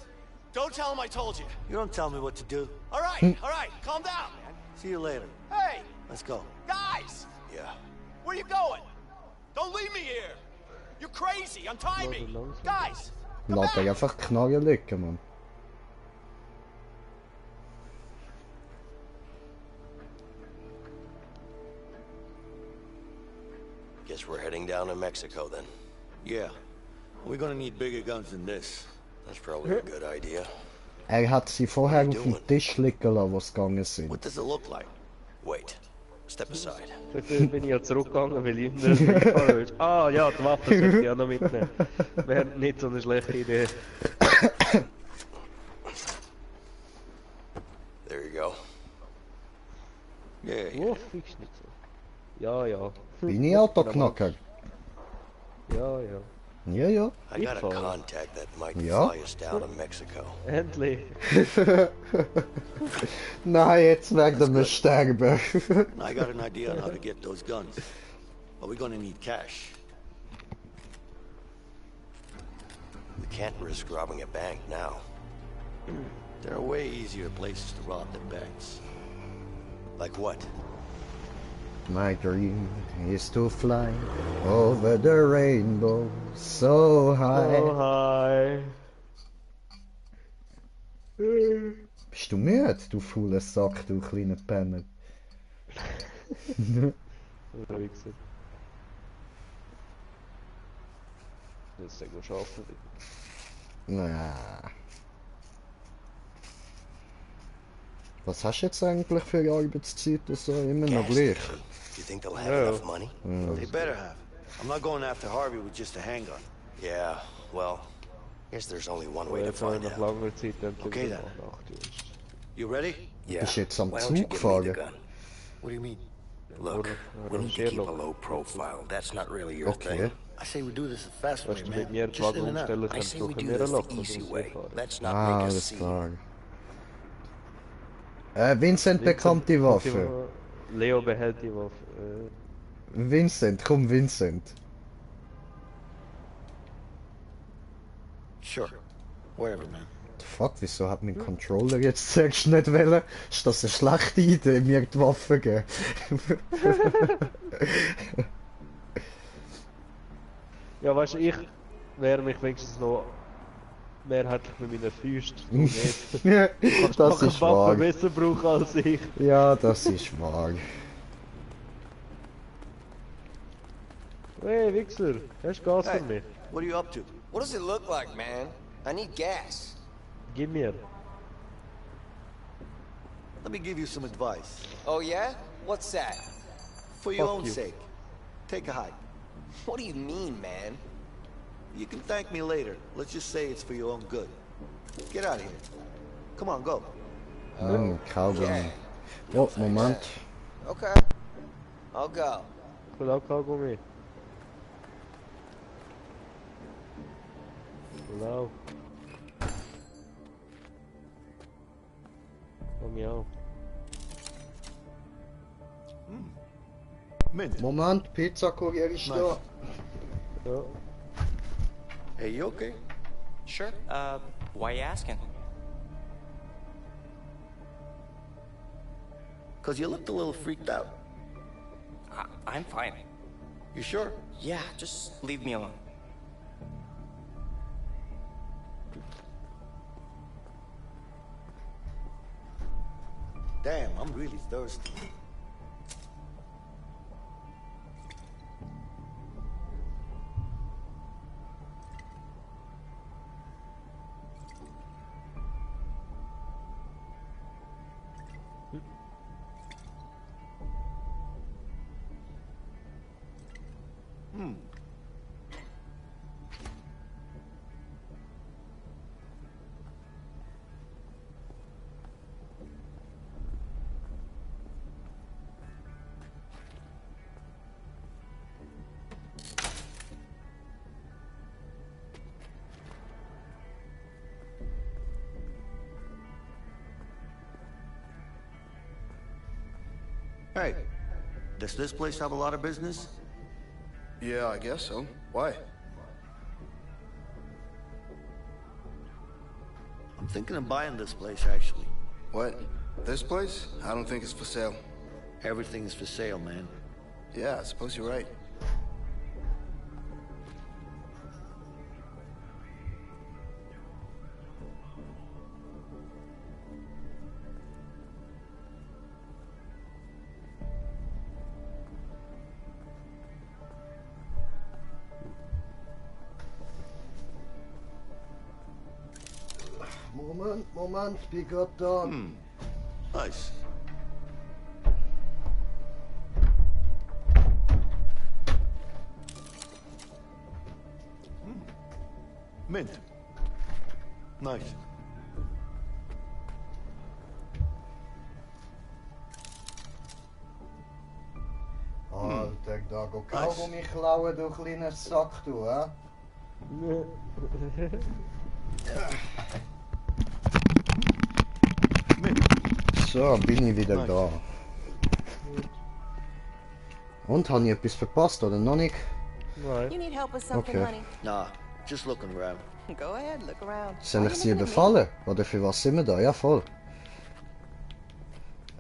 Don't tell him I told you. You don't tell me what to do. All right. Calm down, man. See you later. Hey, Let's go. guys, Yeah. where you going? Don't leave me here. You're crazy. Untie me. Guys, come Laat back. einfach Knarre liegen, man. Guess we're heading down to Mexico then. Yeah. We're gonna need bigger guns than this. That's probably a good idea. Hat sie vorher auf dem Tisch liegen lassen, wo sie gegangen sind. What does it look like? Wait. Step aside. Dafür bin ich ja zurückgegangen, weil ich nicht mitgefahren bin. Ah ja, die Waffe sollte ich auch noch mitnehmen. Wäre nicht so eine schlechte Idee. There you go. Yeah. Oh, fix nicht so. Ja. Bin ich Autoknacker? Ja. Ja. I got a contact that might Ja. fly us down to Mexico. Endlich. Nein, jetzt werden wir sterben. I got an idea on how to get those guns. But we're gonna need cash. We can't risk robbing a bank now. There are way easier places to rob than banks. Like what? My dream is to fly over the rainbow so high. Oh, hi. Bist du müde, du fauler Sack, du kleiner Penner? Wichser. Jetzt sehr gut arbeiten. Na. Was hast du jetzt eigentlich für Arbeitszeit? So immer noch gleich? You think they'll have enough money? They better have. I'm not going after Harvey with just a handgun. Yeah, well, guess there's only one way to Jetzt habe ich find nach out. langer Zeit endlich Okay, wieder then. nachgedacht. You ready? Yeah. Bist du jetzt am Why don't you Zug give me the fahren? gun? What do you mean? Look, we need to keep a low profile. That's not really your Okay. thing. I say we do this the fast way, Weißt du, mit man. mir die Just Wagen in and out. umstellen I kannst, say du we können do wir this the locken, easy sonst way. fahren. Let's not Ah, make a alles scene. klar. Vincent bekommt die Waffe. Leo behält die Waffe. Vincent, komm Vincent. Sure. Whatever, man. Fuck, wieso hat mein Controller jetzt zuerst nicht wollen? Ist das eine schlechte Idee, mir die Waffe geben? Ja, weißt du, ich wehre mich wenigstens noch mehrheitlich mit meinen Füßen. Du nicht. Du kannst Das doch ist eine Waffe wahr. besser brauchen als ich. Ja, das ist wahr. Hey, Wichser, hast du Gas Hey. für mich? What are you up to? What does it look like, man? I need gas. Gib mir. Let me give you some advice. Oh, yeah? What's that? For your Fuck own you. sake, take a hike. What do you mean, man? You can thank me later. Let's just say it's for your own good. Get out of here. Come on, go. Kaugummi. Oh, Moment. Okay. I'll go. Ich will auch Kaugummi. Genau. Komm ja auch. Mint. Moment, Pizzakurier ist da. Ja. Hey, you okay? Sure. Why you asking? Cause you looked a little freaked out. I'm fine. You sure? Yeah, just leave me alone. Damn, I'm really thirsty. Hey, does this place have a lot of business? Yeah, I guess so. Why? I'm thinking of buying this place, actually. What? This place? I don't think it's for sale. Everything is for sale, man. Yeah, I suppose you're right. Moment, wie geht da? Nice. Mint. Nice. Alter, da go Kaugummi klauen, du kleiner Sack, du, hä? So, bin ich wieder da. Und, habe ich etwas verpasst, oder noch nicht? You need help with something, honey? Nah, just looking around. Go ahead, look around. Soll ich sie befallen? Oder für was sind wir da? Ja, voll.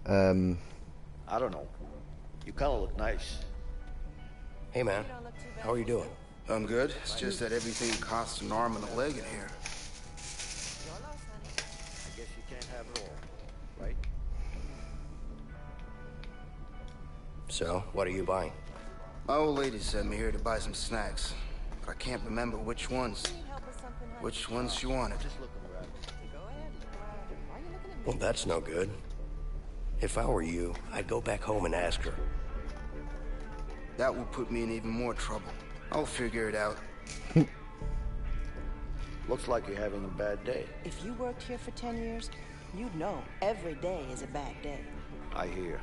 I don't know. You kinda look nice. Hey, man. How are you doing? I'm good. It's just that everything costs an arm and a leg in here. I guess you can't have it all, right? So, what are you buying? My old lady sent me here to buy some snacks, but I can't remember which ones. Which ones she wanted. Well, that's no good. If I were you, I'd go back home and ask her. That will put me in even more trouble. I'll figure it out. Looks like you're having a bad day. If you worked here for 10 years, you'd know every day is a bad day. I hear.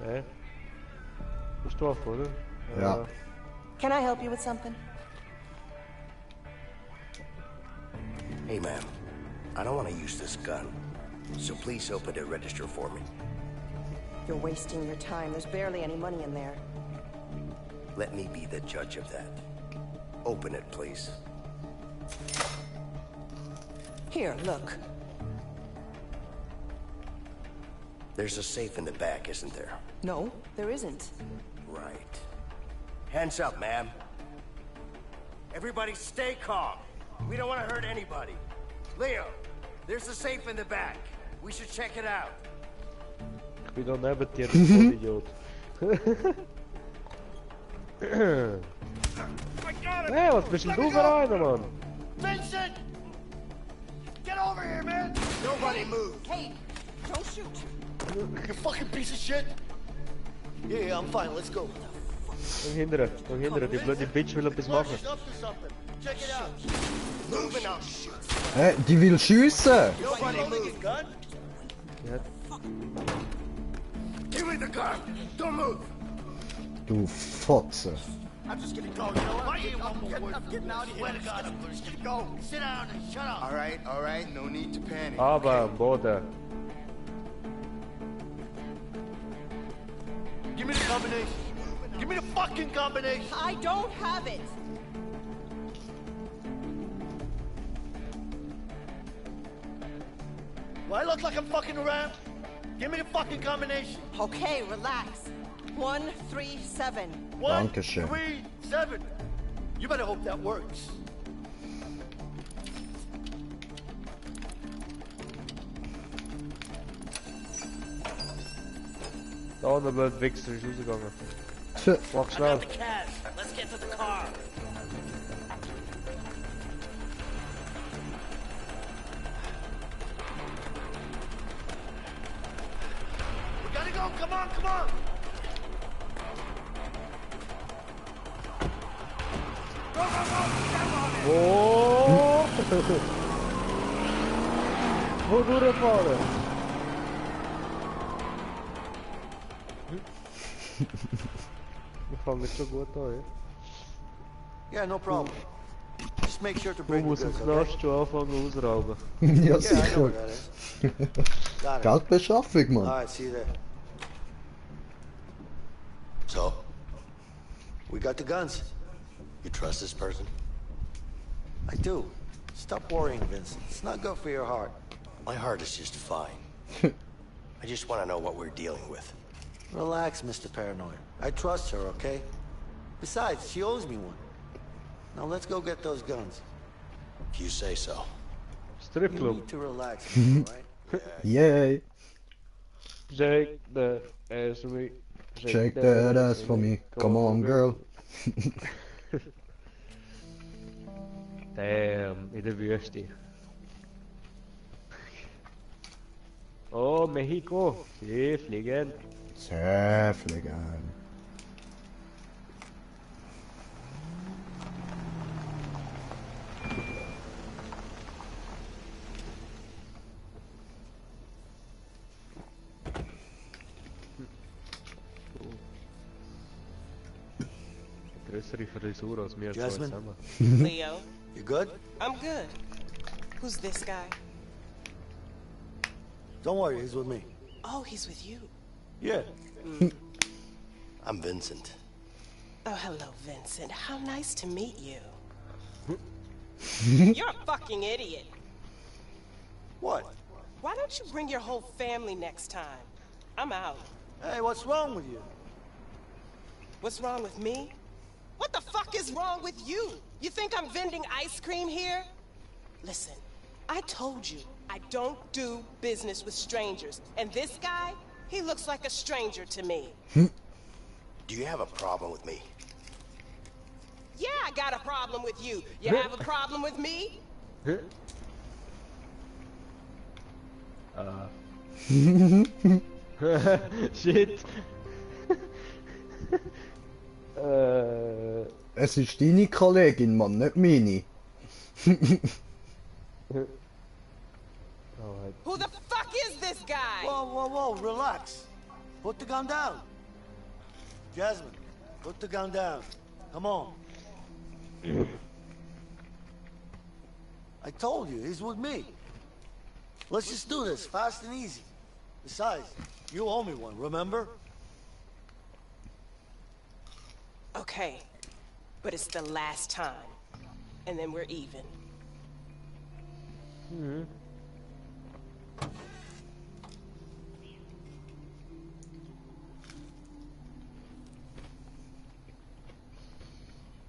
Hä? Bist du auf, oder? Ja. Can I help you with something? Hey, ma'am. I don't want to use this gun, so please open the register for me. You're wasting your time. There's barely any money in there. Let me be the judge of that. Open it, please. Here, look. There's a safe in the back, isn't there? No, there isn't. Right. Hands up, ma'am. Everybody stay calm. We don't want to hurt anybody. Leo, there's a safe in the back. We should check it out. Ich bin da neben dir, du Vollidiot. Hey, was bist denn du für einer, Mann? Vincent! Get over here, man! Nobody move! Hey, don't shoot! You fucking piece of shit! Yeah, I'm fine, let's go. Komm hindern, die blöde Bitch will etwas machen. Check it out! Moving up! Die will schiessen! Nobody move! Gun? Ja. Give me the gun! Don't move! Du Fotze. I'm just gonna go, you know what? I'm getting out of here. I'm just gonna go. Sit down and shut up. All right, no need to panic. Aber am Boden. Give me the combination. Give me the fucking combination. I don't have it. Do I look like I'm fucking around? Give me the fucking combination. Okay, relax. 137. 137. You better hope that works. Da, der blöde Wichser ist rausgegangen. Mach I schnell. got the cash. Let's get to the car. We gotta go. Come on, come on. Go, go, go. Step on it. Oh! Wo durchfahren? Wir fangen jetzt schon gut an, ja? Yeah, no problem. Just make sure to Man bring the muss im goods, okay? Knast schon anfangen ausrauben. Ja, Yeah, I know sicher. where that is. Got it. Geldbeschaffung, Mann. Alright, see you there. So? We got the guns. You trust this person? I do. Stop worrying, Vincent. It's not good for your heart. My heart is just fine. I just want to know what we're dealing with. Relax, Mr. Paranoid. I trust her, okay? Besides, she owes me one. Now let's go get those guns. If you say so. Strip You club. need to relax, alright? Yay. Shake that ass for me. Shake that ass for me. Come on, girl. Damn, in der Wüste. Oh, Mexiko. Sie fliegen. Sehr fliegen. Größere Frisur als wir zwei Jasmine? zusammen. Leo, You good? I'm good. Who's this guy? Don't worry, he's with me. Oh, he's with you. Yeah. I'm Vincent. Oh, hello, Vincent. How nice to meet you. You're a fucking idiot. What? Why don't you bring your whole family next time? I'm out. Hey, what's wrong with you? What's wrong with me? What the fuck is wrong with you? You think I'm vending ice cream here? Listen, I told you, I don't do business with strangers. And this guy, he looks like a stranger to me. Do you have a problem with me? Yeah, I got a problem with you. You have a problem with me? Shit. Es ist deine Kollegin, Mann, nicht meine. Who the fuck is this guy? Whoa, whoa, whoa, relax. Put the gun down. Jasmine, put the gun down. Come on. I told you, he's with me. Let's just do this, fast and easy. Besides, you owe me one, remember? Okay, but it's the last time. And then we're even.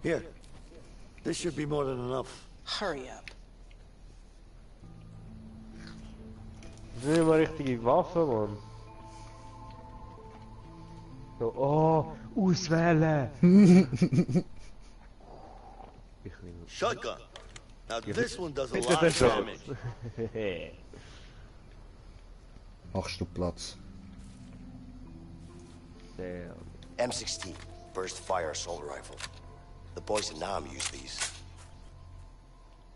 Here. This should be more than enough. Hurry up. Das sind immer richtige Waffen, Mann. So, oh, auswählen! Shotgun. Now this one does a Bitte lot of besser. damage. Machst du Platz. Damn. M16, burst fire assault rifle. The boys in Nam use these.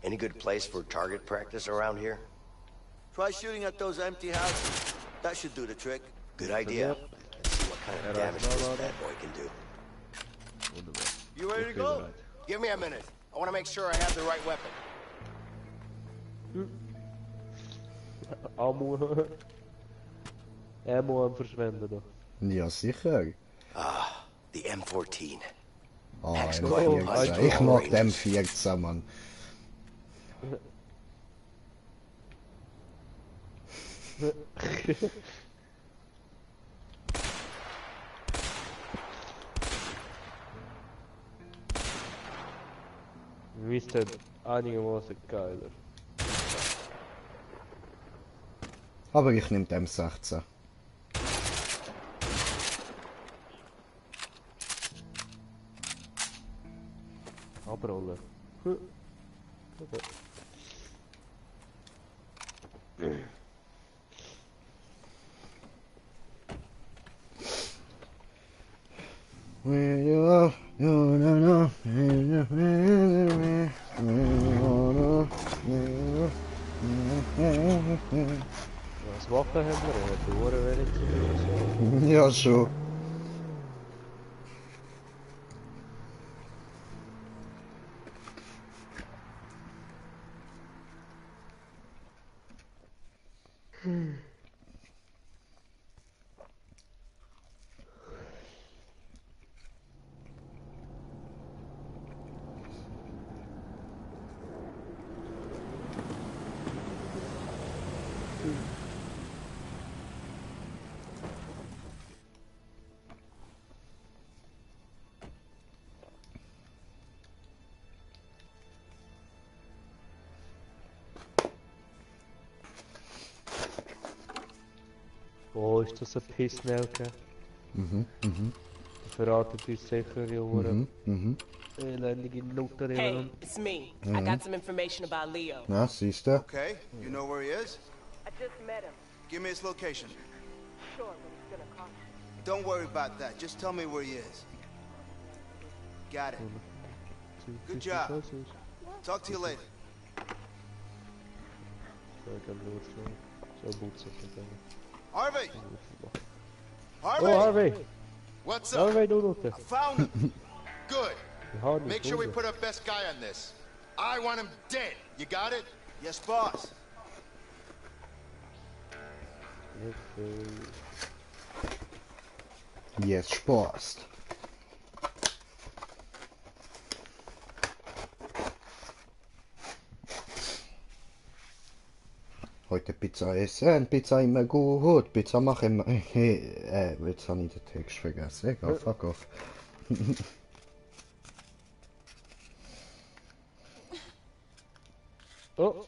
Any good place for target practice around here? Try shooting at those empty houses. That should do the trick. Good idea. Let's see what kind of damage this bad boy can do. You ready to go? Give me a minute. I want to make sure I have the right weapon. Ammo. Ammo am Verschwenden da. Ja, sicher. Ah, the M14. Ah, Packs M14. quite a punch Ich for mag all den ranges. M14, Mann. Mr. einigermaßen geiler. Aber ich nehme den M16. Abrollen. Was Waffen haben wir? Die Uhren wenig. Ja, schon. Oh, ist das ein Pissnelke? Mhm, mhm. Verratet uns sicher, die Uhren. Elendige Nutter. Hey, it's me. I got some information about Leo. Na, siehst du? Okay, you know where he is? I just met him. Give me his location. Sure, but it's gonna cost you. Don't worry about that. Just tell me where he is. Got it. Good job. Talk to you later. Harvey! Harvey! Oh, Harvey! What's up? Harvey, du I found him. Good. Harvey, Make sure we put our best guy on this. I want him dead. You got it? Yes, boss. Jetzt Spaß. Heute Pizza essen, Pizza immer gut, Pizza machen immer... jetzt habe ich den Text vergessen. Egal, fuck off. Oh.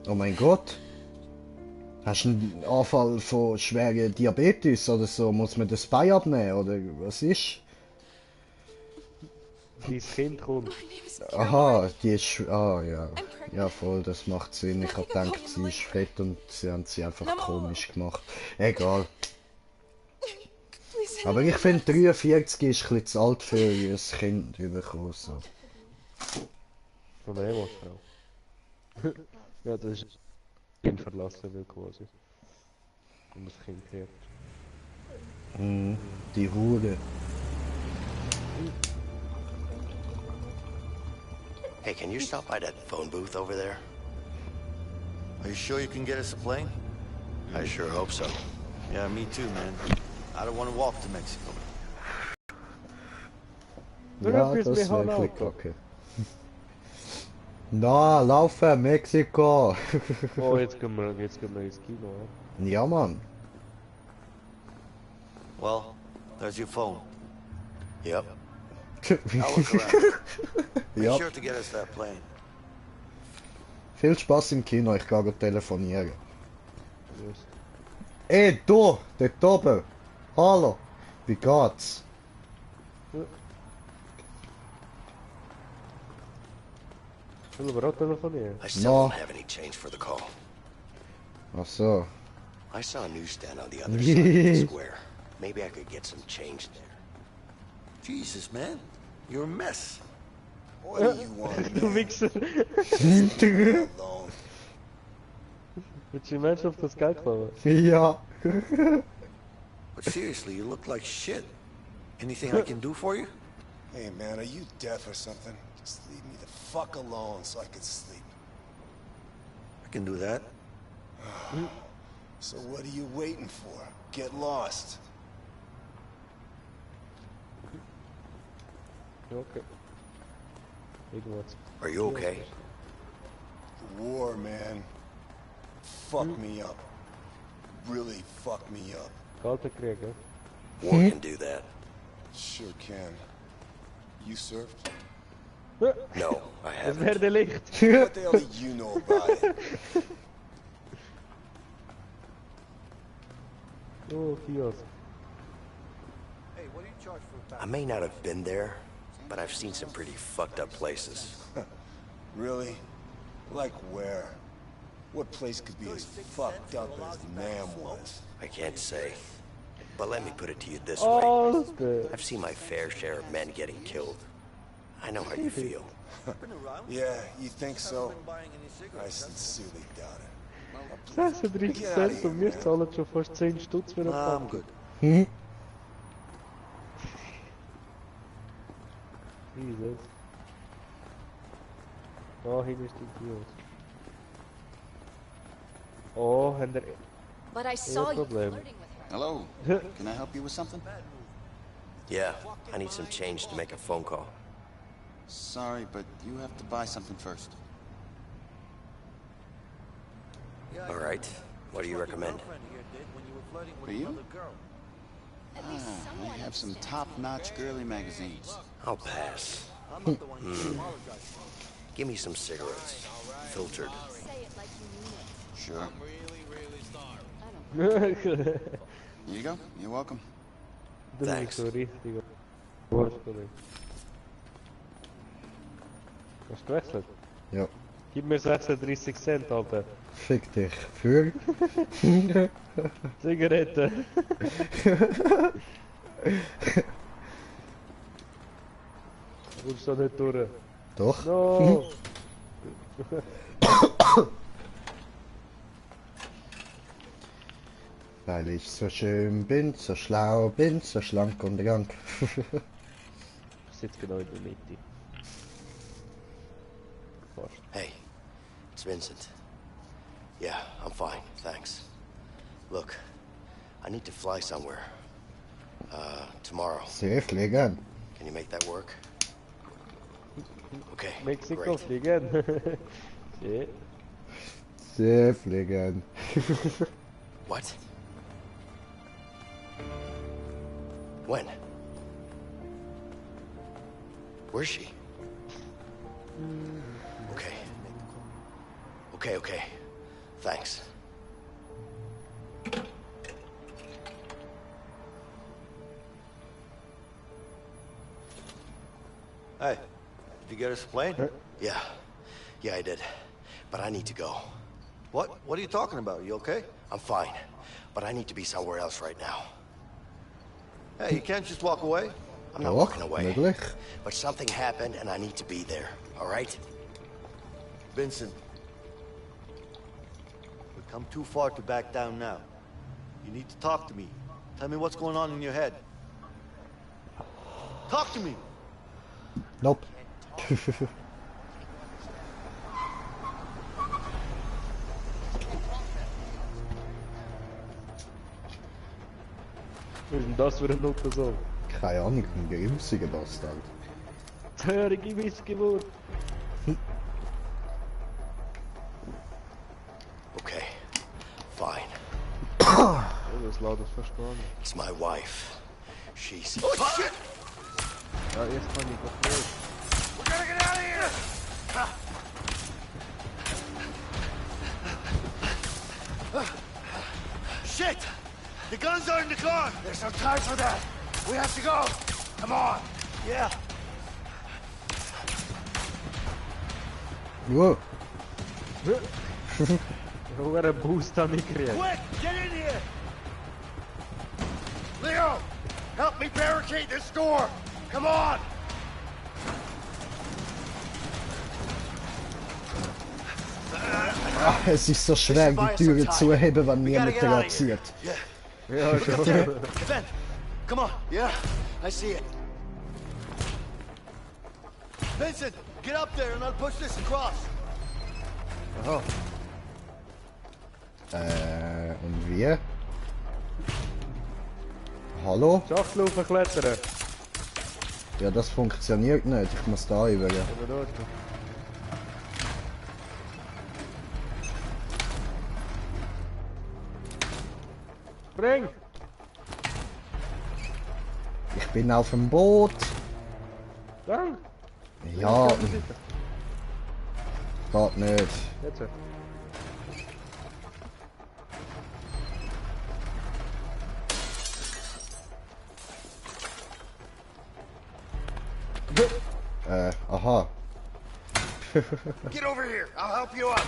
Oh mein Gott. Hast du einen Anfall von schweren Diabetes oder so? Muss man das Bein abnehmen oder was ist? Dein Kind kommt. Aha, die ist... Ah, ja. Ja, voll, das macht Sinn. Ich hab gedacht, sie ist fett und sie haben sie einfach komisch gemacht. Egal. Aber ich finde 43 ist ein bisschen zu alt für ein Kind überkommen. So. Von der Emo-Frau. Ja, das ist Kind verlassen will quasi. Und das Kind hört. Die Hure. Hey, can you stop by that phone booth over there? Are you sure you can get us a plane? I sure hope so. Yeah, me too, man. I don't want to walk to Mexico. Ja, das wäre wirklich kacke. Na, laufen, Mexiko! Oh, jetzt gehen wir ins Kino, ja? Ja, Mann. Well, there's your phone. Yep. I'll look around. Be Ja. sure to get us that plane. Viel Spaß im Kino, ich gehe telefonieren. Ey, du, dort oben! Hallo! Wie geht's? Zullen we ook telefoneren? I still don't have any change for the call. Ach so. I saw a newsstand on the other side of the square. Maybe I could get some change there. Jesus, man. You're a mess. What do you want, Du man? Wichser! Alone. Willst du die Menschen auf das Geld klauen? Ja. But seriously, you look like shit. Anything I can do for you? Hey, man, are you deaf or something? Just leave me the fuck alone so I can sleep. I can do that. So what are you waiting for? Get lost. Okay. Irgendwas. Are you okay? The war, man. Fucked me up. Really fucked me up. Kalte Krieg, hè? War can do that. Sure can. You surfed? No, I Het haven't. werd licht. What the hell do you know about it? Oh, kiosk. I may not have been there, but I've seen some pretty fucked up places. Really? Like where? What place could be as fucked up as Nam was? I can't say. But let me put it to you this Oh, way. I've seen my fair share of men getting killed. I know how you feel. Yeah, you think so? I sincerely doubt it. 36 cent und wir zahlen schon fast 10 Stutz für eine I'm Pfanne. good. Jesus. Da hinten ist der Kiosk. Oh, haben wir But I saw you Problem. flirting with her. Hello. Can I help you with something? Yeah, I need some change to make a phone call. Sorry, but you have to buy something first. All right. What do you recommend? For you? I have some top-notch girly magazines. I'll pass. Give me some cigarettes. Filtered. Say it like you mean it. Sure. Here you go. You're welcome. Thanks. Sorry. Hast du gewechselt? Ja. Gib mir 36 Cent, Alter. Fick dich. Für? Zigarette. Du kommst da nicht durch. Doch. No. Weil ich so schön bin, so schlau bin, so schlank und rank. Ich sitze genau in der Mitte. Fast. Hey, it's Vincent. Yeah, I'm fine, thanks. Look, I need to fly somewhere. Tomorrow. Sehr fliegen. Can you make that work? Okay, Mexiko great. fliegen. Yeah. Sehr fliegen. What? When? Where's she? Okay. Okay. Thanks. Hey, did you get us a plane? Yeah, I did. But I need to go. What? What are you talking about? You okay? I'm fine, but I need to be somewhere else right now. Hey, you can't just walk away. I'm not Doch, walking away. möglich. But something happened and I need to be there, all right? Vincent, we've come too far to back down now. You need to talk to me. Tell me what's going on in your head. Talk to me! Nope. Was ist denn das für ein Nuttersong? Keine Ahnung, ein grimsiger Bastard. Zörige Missgeburt. Okay, fine. Oh, das laut ist verstanden. It's my wife. She's... Oh, shit! Ja, jetzt kann ich doch nicht. We gotta get out of here! Shit! The guns are in the car! There's no time for that. We have to go. Come on. Yeah. Wow. Hoe een boost dan ik kreeg. Quick! Get in here! Leo! Help me barricade this door! Come on! Es ist so schwer, die Türe zu heben, wenn niemand daran zieht. Yeah. Ja, Look up there. schon. Ben, come on. Yeah, I see it. Vincent, get up there and I'll push this across. Aha. Und wie? Hallo? Schachtelaufen klettern. Ja, das funktioniert nicht. Ich muss da über. Aber dort. Spring! Ich bin auf dem Boot. Gang! Ja. Geht nicht. Jetzt. Aha. Get over here. I'll help you up.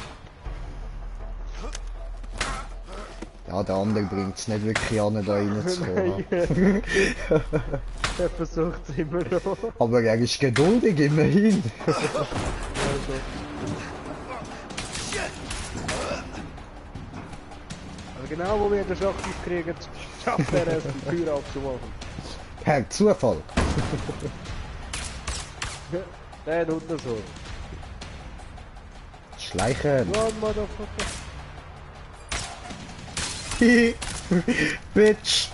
Ja, der andere bringt es nicht wirklich an, da reinzukommen. Er versucht es immer noch. Aber er ist geduldig, immerhin. Also genau, wo wir den Schachtisch kriegen, schafft er es, die Tür aufzumachen. Per Zufall. Der tut das so. Schleichen. Run, motherfucker. Bitch.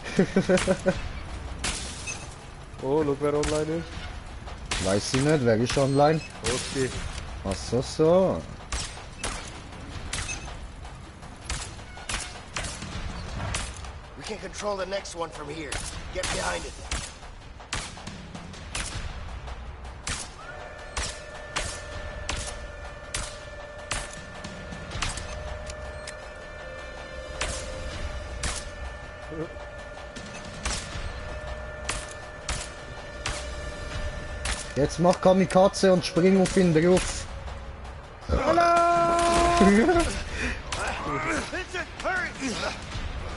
Oh, schau, wer online ist. Weiß ich nicht, wer ist online? Okay. Ach so. We can control the next one from here. Get behind it. Jetzt mach Kamikaze und spring auf ihn drauf.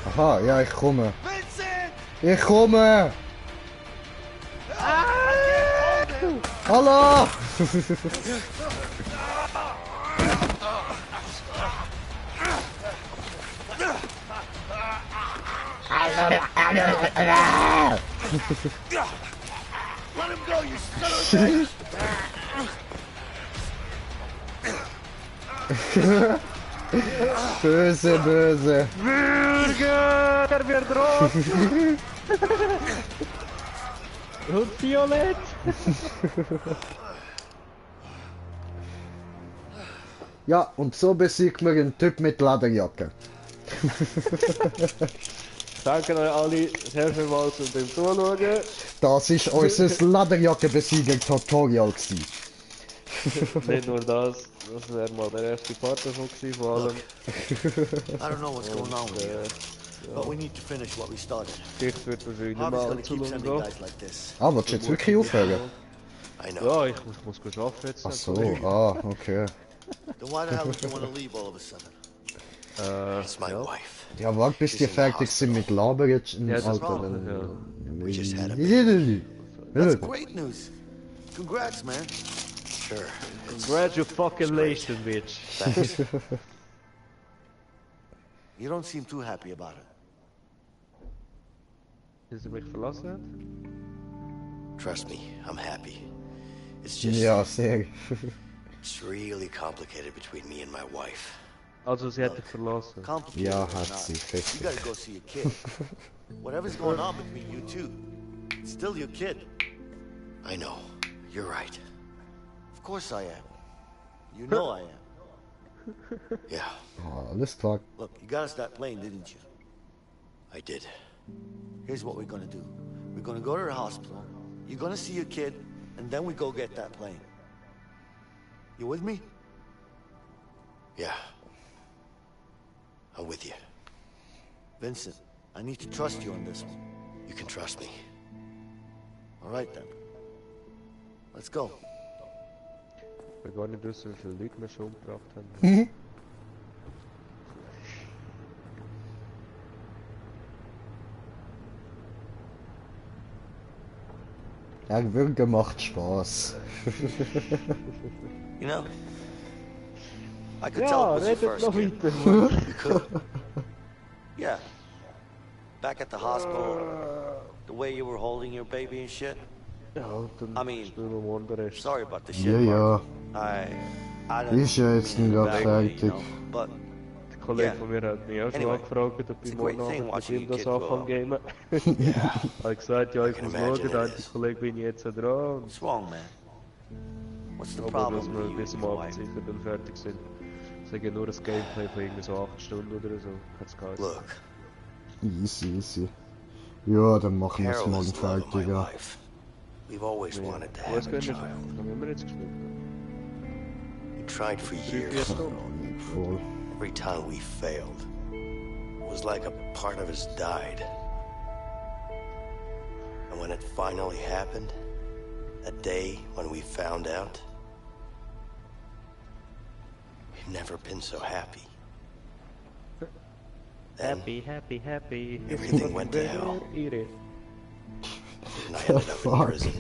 Aha, ja, ich komme. Ich komme! Hallo! Let him go, you son of a bitch! Böse, böse. Bürger, er wird rot. Und violett. Ja, und so besiegt man einen Typ mit Lederjacke. Danke an alle sehr vielmals und dem Zuschauen. Das ist unser Lederjacke-Besieger-Tutorial gewesen. Nicht nur das wäre mal der erste Part davon gewesen, vor allem. I don't know what's going on with you, but we need to finish what we started. Geschichte wird wahrscheinlich Harvey's mal gonna allzu keep lang sending gehen. guys like this. Ah, willst du jetzt wirklich aufhören? I know. Ja, ich muss arbeiten jetzt. Ach so, okay. Then why the hell did you want to leave all of a sudden? It's my wife. Ja, warte, bis die fertig sind mit Labern jetzt. Ja, das Alter, We just had a dann... That's great news. Congrats, man. Sure. Congratulations, bitch. Thanks. You don't seem too happy about it. Dass er mich verlassen hat? Trust me, I'm happy. It's just... Ja, sehr. It's really complicated between me and my wife. Also sie hat dich verlassen. Complicated Ja, or hat not, sie, you fest. gotta go see your kid. Whatever's going on between you two, it's still your kid. I know. You're right. Of course I am. You know I am. Yeah. Ah, alles klar. Look, you got us that plane, didn't you? I did. Here's what we're gonna do. We're gonna go to the hospital. You're gonna see your kid, and then we go get that plane. You with me? Yeah. I'm with you. Vincent, I need to trust you on this one. You can trust me. All right then. Let's go. Ich will gar nicht wissen, wie viele Leute wir schon umgebracht haben. Der Würger macht Spaß. You know, I could Ja, tell it was your redet first noch kid. weiter. You could. Yeah. Back at the hospital, the way you were holding your baby and shit. Ja, dann I mean, spielen wir morgen den Rest. sorry about the shit. Ja, ja. Mark. I don't Ist ja jetzt nicht gerade back way, you fertig. know, but Der Kollege Yeah. von mir hat mich auch schon Anyway, angefragt, ob it's ich a great morgen thing Abend mit watching ihm your das kid grow anfangen up. gamen. Ich habe gesagt, ja, ich muss schauen, der einzige Kollege bin ich jetzt dran. what's wrong, man? What's the Aber problem dass with wir you bis and zum your Abend wife? sicher dann fertig sind. Ich sage nur das Gameplay von irgendwie so 8 Stunden oder so. Hat's geheißen. Look, Easy. Ja, dann machen wir es Carol morgen is the love of my fertig, ja. life. We've always wanted to have Was a können wir? child. Haben wir jetzt gespielt? We tried for years. Voll. Every time we failed, it was like a part of us died. And when it finally happened, that day when we found out, we've never been so happy. Then, Happy. everything went to hell. Eat it. And I ended up in prison.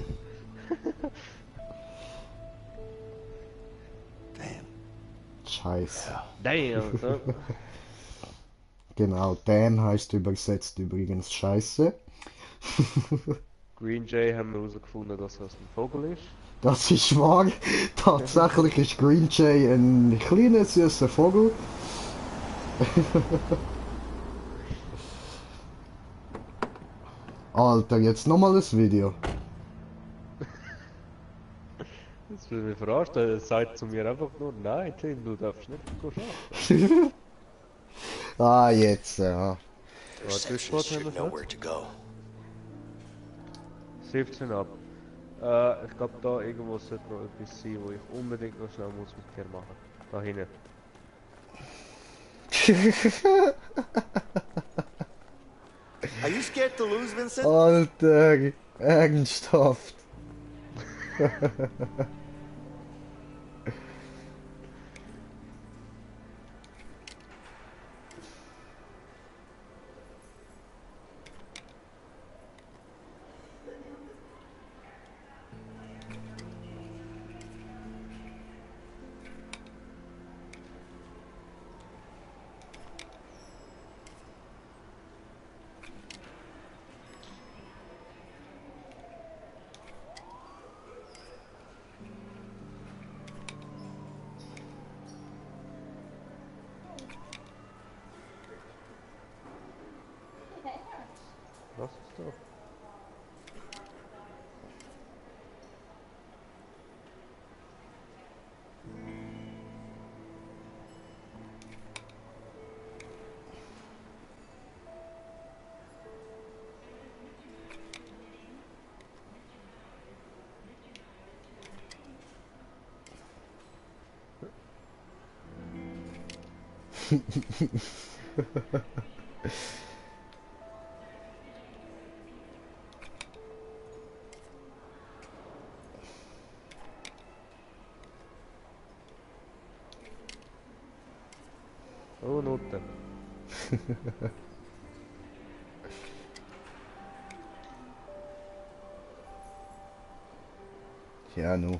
Scheiße. Damn, so. Genau, damn heißt übersetzt übrigens Scheiße. Green Jay haben wir herausgefunden, dass das ein Vogel ist. Das ist wahr. Tatsächlich ist Green Jay ein kleiner, süßer Vogel. Alter, jetzt nochmal das Video. Das will mich verarschen. Er sagt zu mir einfach nur, nein Tim, du darfst nicht arbeiten. Ah, jetzt, ja. Receptionist should know where to go. 17 ab. Ich glaube da irgendwo sollte noch etwas sein, wo ich unbedingt noch schnell muss mit dir machen. Da hinten. Are you scared to lose, Vincent? Alter, ernsthaft. Was ist da? Oh, Noten. Ja, nu.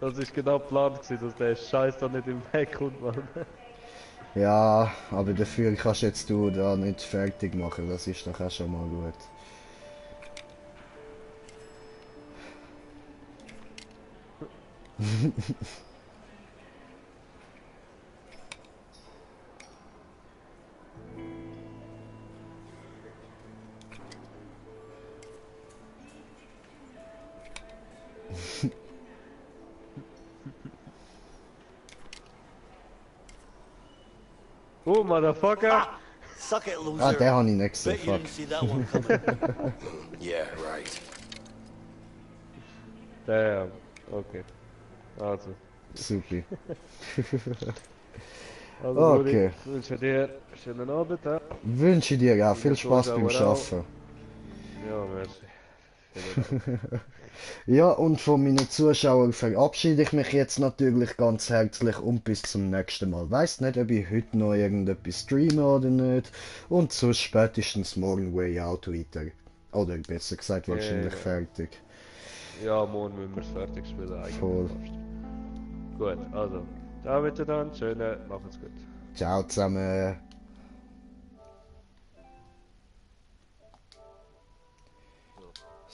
Das ist genau geplant gewesen, dass der Scheiß da nicht im Weg kommt, Mann. Ja, aber dafür kannst jetzt du da nicht fertig machen, das ist doch auch schon mal gut. Oh, Motherfucker! Suck it, loser. Ah, der habe ich nicht gesehen, Bet you fuck. didn't see that one coming. Yeah, right. Damn. Okay. Also. Supi. Also, Okay. Ich wünsche dir einen schönen Abend. Ja? Wünsche dir auch viel Spaß beim Zuschauer auch. Schaffen. Ja, merci. Ja, und von meinen Zuschauern verabschiede ich mich jetzt natürlich ganz herzlich und bis zum nächsten Mal. Weiss nicht, ob ich heute noch irgendetwas streame oder nicht. Und sonst spätestens morgen Way Out weiter. Oder besser gesagt wahrscheinlich fertig. Ja, morgen müssen wir es fertig spielen eigentlich. Voll. Gut, also. Ciao miteinander, schöne, macht's gut. Ciao zusammen.